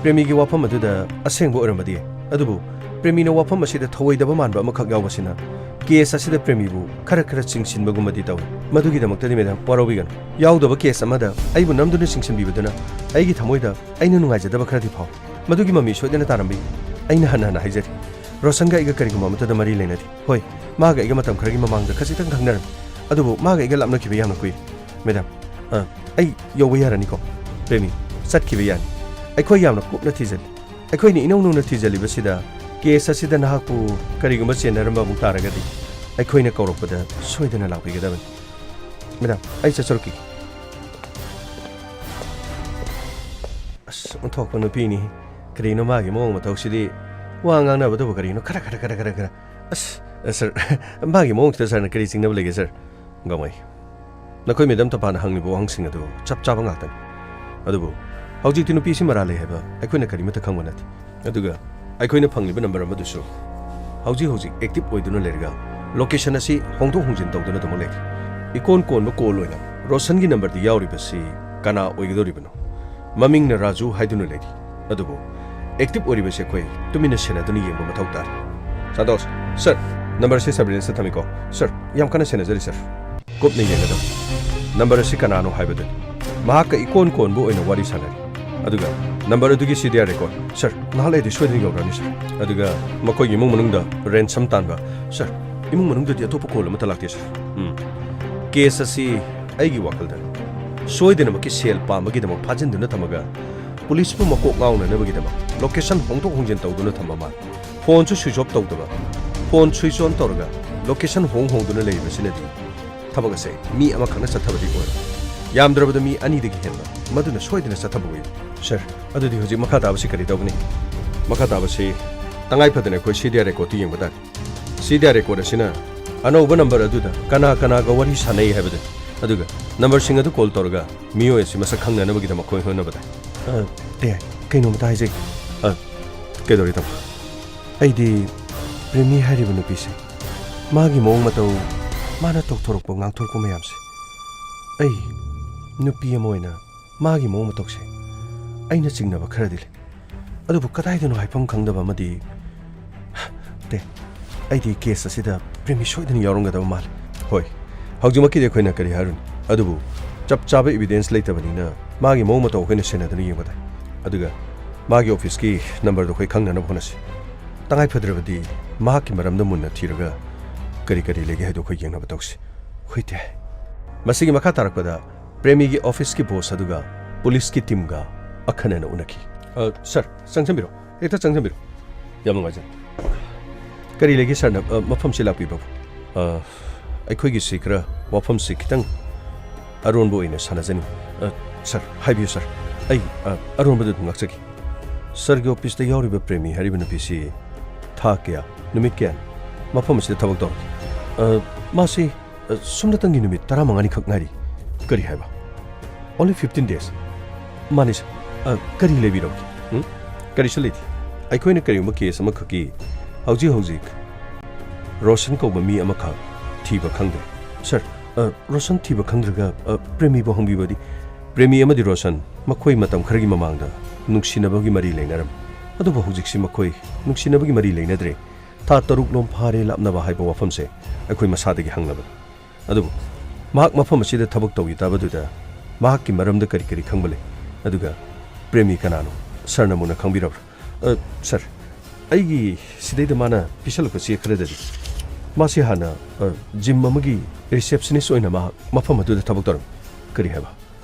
ꯄ꯭ꯔꯦꯃꯤꯒꯤ ꯋꯥꯐꯝ ꯑꯗꯨꯗ ꯑꯁꯦꯡꯕ ꯑꯣꯏꯔꯝꯕꯗꯤ ꯌꯥꯏ, ꯑꯗꯨꯕꯨ ꯄ꯭ꯔꯦꯃꯤꯅ ꯋꯥꯐꯝ ꯑꯁꯤꯗ ꯊꯧꯑꯣꯏꯗꯕ ꯃꯥꯟꯕ ꯑꯃꯈꯛ ꯌꯥꯎꯕꯁꯤꯅ case ꯑꯁꯤꯗ ꯄ꯭ꯔꯦꯃꯤꯕꯨ ꯈꯔ ꯈꯔ ꯆꯤꯡꯁꯤꯟꯕꯒꯨꯝꯕꯗꯤ ꯇꯧꯏ꯫ ꯃꯗꯨꯒꯤꯗꯃꯛꯇꯗꯤ ꯃꯦꯗꯥꯝ ꯋꯥꯔꯧꯕꯤꯒꯅꯨ꯫ ꯌꯥꯎꯗꯕ case ꯑꯃꯗ ꯑꯩꯕꯨ ꯅꯝꯗꯨꯅ ꯆꯤꯡꯁꯤꯟꯕꯤꯕꯗꯨꯅ ꯑꯩꯒꯤ ꯊꯃꯣꯏꯗ ꯑꯩꯅ ꯅꯨꯡꯉꯥꯏꯖꯗꯕ ꯈꯔꯗꯤ ꯐꯥꯎꯏ꯫ ꯃꯗꯨꯒꯤ ꯃꯃꯤ ꯁꯣꯏꯗꯅ ꯇꯥꯔꯝꯕ ꯌꯥꯏ꯫ ꯑꯩꯅ ꯍꯟꯅ ꯍꯟꯅ ꯍꯥꯏꯖꯔꯤ, ꯔꯣꯁꯟꯒ ꯑꯩꯒ ꯀꯔꯤꯒꯨꯝꯕ ꯑꯃꯠꯇꯗ ꯃꯔꯤ ꯂꯩꯅꯗꯦ꯫ ꯍꯣꯏ, ꯃꯥꯒ ꯑꯩꯒ ꯃꯇꯝ ꯈꯔꯒꯤ ꯃꯃꯥꯡꯗ ꯈꯖꯤꯛꯇꯪ ꯈꯪꯅꯔꯝꯃꯤ, ꯑꯗꯨꯕꯨ ꯃꯥꯒ ꯑꯩꯒ ꯂꯥꯞꯅꯈꯤꯕ ꯌꯥꯝꯅ ꯀꯨꯏꯔꯦ꯫ ꯃꯦꯗꯥꯝ, ꯑ, ꯑꯩ ꯌꯧꯕ ꯌꯥꯔꯅꯤꯀꯣ? ꯄ꯭ꯔꯦꯃꯤ, ꯆꯠꯈꯤꯕ ꯌꯥꯅꯤ꯫ ꯑꯩꯈꯣꯏ ꯌꯥꯝꯅ ꯀꯨꯞꯅ ꯊꯤꯖꯤꯜꯂꯤ꯫ ꯑꯩꯈꯣꯏꯅ ꯏꯅꯧ ꯅꯧꯅ ꯊꯤꯖꯤꯜꯂꯤꯕꯁꯤꯗ case ꯑꯁꯤꯗ ꯅꯍꯥꯛꯄꯨ ꯀꯔꯤꯒꯨꯝꯕ ꯆꯦꯟꯅꯔꯝꯕ ꯑꯃꯨꯛ ꯇꯥꯔꯒꯗꯤ ꯑꯩꯈꯣꯏꯅ ꯀꯧꯔꯛꯄꯗ ꯁꯣꯏꯗꯅ ꯂꯥꯛꯄꯤꯒꯗꯕꯅꯤ꯫ ꯃꯦꯗꯥꯝ, ꯑꯩ ꯆꯠꯆꯔꯛꯈꯤꯒꯦ꯫ ꯑꯁ, ꯑꯣꯟꯊꯣꯛꯄ ꯅꯨꯄꯤꯅꯤ꯫ ꯀꯔꯤꯅꯣ ꯃꯥꯒꯤ ꯃꯑꯣꯡ ꯃꯇꯧꯁꯤꯗꯤ? ꯋꯥ ꯉꯥꯡꯅꯕꯗꯕꯨ ꯀꯔꯤꯅꯣ? ꯈꯔ, ꯈꯔ, ꯈꯔ, ꯈꯔ, ꯈꯔ꯫ ꯑꯁ, ꯑ, ꯁꯥꯔ, ꯃꯥꯒꯤ ꯃꯑꯣꯡꯁꯤꯗ ꯁꯥꯔꯅ ꯀꯔꯤ ꯆꯤꯡꯅꯕ ꯂꯩꯒꯦ, ꯁꯥꯔ? ꯒꯥꯡꯃꯩ, ꯅꯈꯣꯏ ꯃꯦꯗꯥꯝ ꯇꯝꯐꯥꯅ ꯍꯪꯂꯤꯕ ꯋꯥꯍꯪꯁꯤꯡ ꯑꯗꯨ ꯆꯞ ꯆꯥꯕ ꯉꯥꯛꯇꯅꯤ꯫ ꯑꯗꯨꯕꯨ ꯍꯧꯖꯤꯛꯇꯤ ꯅꯨꯄꯤꯁꯤ ꯃꯔꯥꯜ ꯂꯩ ꯍꯥꯏꯕ ꯑꯩꯈꯣꯏꯅ ꯀꯔꯤꯃꯠꯇ ꯈꯪꯕ ꯅꯠꯇꯦ꯫ ꯑꯗꯨꯒ ꯑꯩꯈꯣꯏꯅ ꯐꯪꯂꯤꯕ number ꯑꯃꯗꯨꯁꯨ ꯍꯧꯖꯤꯛ ꯍꯧꯖꯤꯛ ꯑꯦꯛꯇꯤꯚ ꯑꯣꯏꯗꯨꯅ ꯂꯩꯔꯒ ꯂꯣꯀꯦꯁꯟ ꯑꯁꯤ ꯍꯣꯡꯗꯣꯛ ꯍꯣꯡꯖꯤꯟ ꯇꯧꯗꯨꯅ ꯑꯗꯨꯃꯛ ꯂꯩꯔꯤ꯫ ꯏꯀꯣꯟ ꯀꯣꯟꯕ ꯀꯣꯜ ꯑꯣꯏꯅ ꯔꯣꯁꯟꯒꯤ ꯅꯝꯕꯔꯗ ꯌꯥꯎꯔꯤꯕꯁꯤ ꯀꯅꯥ ꯑꯣꯏꯒꯗꯧꯔꯤꯕꯅꯣ? ꯃꯃꯤꯡꯅ ꯔꯥꯖꯨ ꯍꯥꯏꯗꯨꯅ ꯂꯩꯔꯤ꯫ ꯑꯗꯨꯕꯨ ꯑꯦꯛꯇꯤꯚ ꯑꯣꯏꯔꯤꯕꯁꯤ ꯑꯩꯈꯣꯏ ꯇꯨꯃꯤꯟꯅ ꯁꯦꯟꯅꯗꯨꯅ ꯌꯦꯡꯕ ꯃꯊꯧ ꯇꯥꯔꯤ꯫ ꯁꯟꯇꯣꯁ, ꯁꯔ, ꯅꯝꯕꯔ ꯑꯁꯤ ꯁꯔꯚꯤꯂꯦꯟꯁꯇ ꯊꯝꯃꯤꯀꯣ꯫ ꯁꯔ, ꯌꯥꯝ ꯀꯟꯅ ꯁꯦꯟꯅꯖꯔꯤ, ꯁꯔ꯫ ꯀꯨꯞꯅ ꯌꯦꯡꯒꯗꯕ ꯅꯝꯕꯔ ꯑꯁꯤ ꯀꯅꯥꯅꯣ ꯍꯥꯏꯕꯗꯨꯅꯤ꯫ ꯃꯍꯥꯛꯀ ꯏꯀꯣꯟ ꯀꯣꯟꯕ ꯑꯣꯏꯅ ꯋꯥꯔꯤ ꯁꯥꯟꯅꯔꯤ꯫ ꯑꯗꯨꯒ ꯅꯝꯕꯔ ꯑꯗꯨꯒꯤ ꯁꯤ ꯗꯤ ꯑꯥꯔ ꯔꯦꯀꯣꯔꯗ, ꯁꯔ, ꯉꯥꯏꯍꯥꯛ ꯂꯩꯔꯗꯤ ꯁꯣꯏꯗꯅ ꯌꯧꯔꯛꯑꯅꯤ, ꯁꯔ꯫ ꯑꯗꯨꯒ ꯃꯈꯣꯏꯒꯤ ꯏꯃꯨꯡ ꯃꯅꯨꯡꯗ ꯔꯦꯟꯁꯝ ꯇꯥꯟꯕ, ꯁꯔ, ꯏꯃꯨꯡ ꯃꯅꯨꯡꯗꯗꯤ ꯑꯇꯣꯞꯄ ꯀꯣꯜ ꯑꯃꯠꯇ ꯂꯥꯛꯇꯦ, ꯁꯔ꯫ ꯎꯝ꯫ ꯀꯦꯁ ꯑꯁꯤ ꯑꯩꯒꯤ ꯋꯥꯈꯜꯗ ꯁꯣꯏꯗꯅꯃꯛꯀꯤ ꯁꯦꯜ ꯄꯥꯝꯕꯒꯤꯗꯃꯛ ꯐꯥꯖꯤꯟꯗꯨꯅ ꯊꯝꯃꯒ ꯄꯨꯂꯤꯁꯄꯨ ꯃꯀꯣꯛ ꯉꯥꯎꯅꯅꯕꯒꯤꯗꯃꯛ ꯂꯣꯀꯦꯁꯟ ꯍꯣꯡꯗꯣꯛ ꯍꯣꯡꯖꯤꯟ ꯇꯧꯗꯨꯅ ꯊꯝꯕ ꯃꯥꯜꯂꯤ꯫ ꯐꯣꯟꯁꯨ ꯁ꯭ꯋꯤꯆ ꯑꯣꯐ ꯇꯧꯗꯕ, ꯐꯣꯟ ꯁ꯭ꯋꯤꯆ ꯑꯣꯟ ꯇꯧꯔꯒ ꯂꯣꯀꯦꯁꯟ ꯍꯣꯡ ꯍꯣꯡꯗꯨꯅ ꯂꯩꯔꯤꯕꯁꯤꯅꯗꯤ ꯊꯕꯛ ꯑꯁꯦ ꯃꯤ ꯑꯃꯈꯛꯅ ꯆꯠꯊꯕꯗꯤ ꯑꯣꯏꯔꯣꯏ꯫ ꯌꯥꯝꯗ꯭ꯔꯕꯗ ꯃꯤ ꯑꯅꯤꯗꯒꯤ ꯍꯦꯟꯕ ꯃꯗꯨꯅ ꯁꯣꯏꯗꯅ ꯆꯠꯊꯕ ꯑꯣꯏ꯫ ꯁꯔ, ꯑꯗꯨꯗꯤ ꯍꯧꯖꯤꯛ ꯃꯈꯥ ꯇꯥꯕꯁꯤ ꯀꯔꯤ ꯇꯧꯒꯅꯤ? ꯃꯈꯥ ꯇꯥꯕꯁꯤ ꯇꯉꯥꯏ ꯐꯗꯅ ꯑꯩꯈꯣꯏ ꯁꯤ ꯗꯤ ꯑꯥꯔ ꯔꯦꯀꯣꯔꯗꯇꯨ ꯌꯦꯡꯕ ꯇꯥꯔꯦ꯫ ꯁꯤ ꯗꯤ ꯑꯥꯔ ꯔꯦꯀꯣꯔꯗ ꯑꯁꯤꯅ ꯑꯅꯧꯕ ꯅꯝꯕꯔ ꯑꯗꯨꯗ ꯀꯅꯥ ꯀꯅꯥꯒ ꯋꯥꯔꯤ ꯁꯥꯟꯅꯩ ꯍꯥꯏꯕꯗꯨ, ꯑꯗꯨꯒ ꯅꯝꯕꯔꯁꯤꯡ ꯑꯗꯨ ꯀꯣꯜ ꯇꯧꯔꯒ ꯃꯤꯑꯣꯏ ꯑꯁꯤ ꯃꯁꯛ ꯈꯪꯅꯅꯕꯒꯤꯗꯃꯛ ꯑꯩꯈꯣꯏ ꯍꯣꯠꯅꯕ ꯇꯥꯏ꯫ ꯑ, ꯑꯦ, ꯀꯩꯅꯣꯝꯇ ꯍꯥꯏꯖꯒꯦ꯫ ꯑ, ꯀꯩꯗꯧꯔꯦ, ꯇꯥꯃꯣ? ꯑꯩꯗꯤ ꯄ꯭ꯔꯦꯃꯤ ꯍꯥꯏꯔꯤꯕ ꯅꯨꯄꯤꯁꯦ, ꯃꯥꯒꯤ ꯃꯑꯣꯡ ꯃꯇꯧ, ꯃꯥꯅ ꯇꯧꯊꯣꯔꯛꯄ ꯉꯥꯡꯊꯣꯔꯛꯄ ꯃꯌꯥꯝꯁꯦ, ꯑꯩ ꯅꯨꯄꯤ ꯑꯃ ꯑꯣꯏꯅ ꯃꯥꯒꯤ ꯃꯑꯣꯡ ꯃꯇꯧꯁꯦ ꯑꯩꯅ ꯆꯤꯡꯅꯕ ꯈꯔꯗꯤ ꯂꯩ꯫ ꯑꯗꯨꯕꯨ ꯀꯗꯥꯏꯗꯅꯣ ꯍꯥꯏꯐꯝ ꯈꯪꯗꯕ ꯑꯃꯗꯤ, ꯇꯦ, ꯑꯩꯗꯤ ꯀꯦꯁ ꯑꯁꯤꯗ ꯄ꯭ꯔꯦꯃꯤ ꯁꯣꯏꯗꯅ ꯌꯥꯎꯔꯝꯒꯗꯕ ꯃꯥꯜꯂꯤ꯫ ꯍꯣꯏ, ꯍꯧꯖꯤꯛꯃꯛꯀꯤꯗꯤ ꯑꯩꯈꯣꯏꯅ ꯀꯔꯤ ꯍꯥꯏꯔꯨꯅꯤ? ꯑꯗꯨꯕꯨ ꯆꯞ ꯆꯥꯕ ꯏꯕꯤꯗꯦꯟꯁ ꯂꯩꯇꯕꯅꯤꯅ ꯃꯥꯒꯤ ꯃꯑꯣꯡ ꯃꯇꯧ ꯑꯩꯈꯣꯏꯅ ꯁꯦꯟꯅꯗꯨꯅ ꯌꯦꯡꯕ ꯇꯥꯏ꯫ ꯑꯗꯨꯒ ꯃꯥꯒꯤ ꯑꯣꯐꯤꯁꯀꯤ ꯅꯝꯕꯔꯗꯣ ꯑꯩꯈꯣꯏ ꯈꯪꯅꯅꯕ ꯍꯣꯠꯅꯁꯤ꯫ ꯇꯉꯥꯏ ꯐꯗ꯭ꯔꯕꯗꯤ ꯃꯍꯥꯛꯀꯤ ꯃꯔꯝꯗ ꯃꯨꯟꯅ ꯊꯤꯔꯒ ꯀꯔꯤ ꯀꯔꯤ ꯂꯩꯒꯦ ꯍꯥꯏꯗꯣ ꯑꯩꯈꯣꯏ ꯌꯦꯡꯅꯕ ꯇꯧꯁꯤ꯫ ꯍꯣꯏ, ꯇꯦ꯫ ꯃꯁꯤꯒꯤ ꯃꯈꯥ ꯇꯥꯔꯛꯄꯗ ꯄ꯭ꯔꯦꯃꯤꯒꯤ ꯑꯣꯐꯤꯁꯀꯤ ꯕꯣꯁ ꯑꯗꯨꯒ ꯄꯨꯂꯤꯁꯀꯤ ꯇꯤꯝꯒ ꯑꯈꯟꯅꯅ ꯎꯅꯈꯤ꯫ ꯑ, ꯁꯔ, ꯆꯪꯁꯤꯟꯕꯤꯔꯣ꯫ ꯍꯦꯛꯇ ꯆꯪꯁꯤꯟꯕꯤꯔꯣ꯫ ꯌꯥꯝ ꯅꯨꯡꯉꯥꯏꯖꯔꯦ꯫ ꯀꯔꯤ ꯂꯩꯒꯦ, ꯁꯔꯅ, ꯑ, ꯃꯐꯝꯁꯤ ꯂꯥꯛꯄꯤꯕꯕꯨ? ꯑ, ꯑꯩꯈꯣꯏꯒꯤꯁꯤ ꯈꯔ ꯋꯥꯐꯝꯁꯤ ꯈꯤꯇꯪ ꯑꯔꯣꯟꯕ ꯑꯣꯏꯅ ꯁꯥꯟꯅꯖꯅꯤꯡ-, ꯑ, ꯁꯔ, ꯍꯥꯏꯕꯤꯌꯨ, ꯁꯔ꯫ ꯑꯩ, ꯑ, ꯑꯔꯣꯟꯕꯗꯨ ꯑꯗꯨꯝ ꯉꯥꯛꯆꯒꯦ꯫ ꯁꯔꯒꯤ ꯑꯣꯐꯤꯁꯇ ꯌꯥꯎꯔꯤꯕ ꯄ꯭ꯔꯦꯃꯤ ꯍꯥꯏꯔꯤꯕ ꯅꯨꯄꯤꯁꯤ ꯊꯥ ꯀꯌꯥ, ꯅꯨꯃꯤꯠ ꯀꯌꯥꯅꯤ ꯃꯐꯝ ꯑꯁꯤꯗ ꯊꯕꯛ ꯇꯧꯔꯛꯂꯤ? ꯑ, ꯃꯥꯁꯤ, ꯑ, ꯁꯨꯞꯅꯇꯪꯒꯤ ꯅꯨꯃꯤꯠ ꯇꯔꯥꯃꯉꯥꯅꯤꯈꯛ ꯉꯥꯏꯔꯤ꯫ ꯀꯔꯤ ꯍꯥꯏꯕ? Only fifteen days? ꯃꯥꯅꯤ, ꯁꯔ꯫ ꯑ, ꯀꯔꯤ ꯂꯩꯕꯤꯔꯕꯒꯦ? ꯎꯝ? ꯀꯔꯤꯁꯨ ꯂꯩꯇꯦ꯫ ꯑꯩꯈꯣꯏꯅ ꯀꯔꯤꯒꯨꯝꯕ ꯀꯦꯁ ꯑꯃꯈꯛꯀꯤ ꯍꯧꯖꯤꯛ ꯍꯧꯖꯤꯛ ꯔꯣꯁꯟ ꯀꯧꯕ ꯃꯤ ꯑꯃꯈꯛ ꯊꯤꯕ ꯈꯪꯗ꯭ꯔꯦ꯫ ꯁꯥꯔ, ꯑ, ꯔꯣꯁꯟ ꯊꯤꯕ ꯈꯪꯗ꯭ꯔꯒ, ꯑ, ꯄ꯭ꯔꯦꯃꯤꯕꯨ ꯍꯪꯕꯤꯕꯗꯤ? ꯄ꯭ꯔꯦꯃꯤ ꯑꯃꯗꯤ ꯔꯣꯁꯟ ꯃꯈꯣꯏ ꯃꯇꯝ ꯈꯔꯒꯤ ꯃꯃꯥꯡꯗ ꯅꯨꯡꯁꯤꯅꯕꯒꯤ ꯃꯔꯤ ꯂꯩꯅꯔꯝꯃꯤ꯫ ꯑꯗꯨꯕꯨ ꯍꯧꯖꯤꯛꯁꯤ ꯃꯈꯣꯏ ꯅꯨꯡꯁꯤꯅꯕꯒꯤ ꯃꯔꯤ ꯂꯩꯅꯗ꯭ꯔꯦ꯫ ꯊꯥ ꯇꯔꯨꯛꯂꯣꯝ ꯐꯥꯔꯦ ꯂꯥꯞꯅꯕ ꯍꯥꯏꯕ ꯋꯥꯐꯝꯁꯦ ꯑꯩꯈꯣꯏ ꯃꯁꯥꯗꯒꯤ ꯍꯪꯂꯕꯅꯤ꯫ ꯑꯗꯨꯕꯨ ꯃꯍꯥꯛ ꯃꯐꯝ ꯑꯁꯤꯗ ꯊꯕꯛ ꯇꯧꯏ ꯇꯥꯕꯗꯨꯗ ꯃꯍꯥꯛꯀꯤ ꯃꯔꯝꯗ ꯀꯔꯤ ꯀꯔꯤ ꯈꯪꯕ ꯂꯩ? ꯑꯗꯨꯒ ꯄ꯭ꯔꯦꯃꯤ ꯀꯅꯥꯅꯣ? ꯁꯥꯔꯅ ꯃꯨꯟꯅ ꯈꯪꯕꯤꯔꯕ꯭ꯔꯥ? ꯑ, ꯁꯥꯔ, ꯑꯩꯒꯤ ꯁꯤꯗꯩꯗ ꯃꯥꯅ ꯄꯤꯁꯜꯂꯛꯄ ꯆꯦ ꯈꯔꯗꯗꯤ ꯃꯥꯁꯤ ꯍꯥꯟꯅ, ꯑ, ꯖꯤꯝ ꯑꯃꯒꯤ ꯔꯤꯁꯦꯞꯁꯅꯤꯁ ꯑꯣꯏꯅ ꯃꯍꯥꯛ ꯃꯐꯝ ꯑꯗꯨꯗ ꯊꯕꯛ ꯇꯧꯔꯝꯃꯤ꯫ ꯀꯔꯤ ꯍꯥꯏꯕ?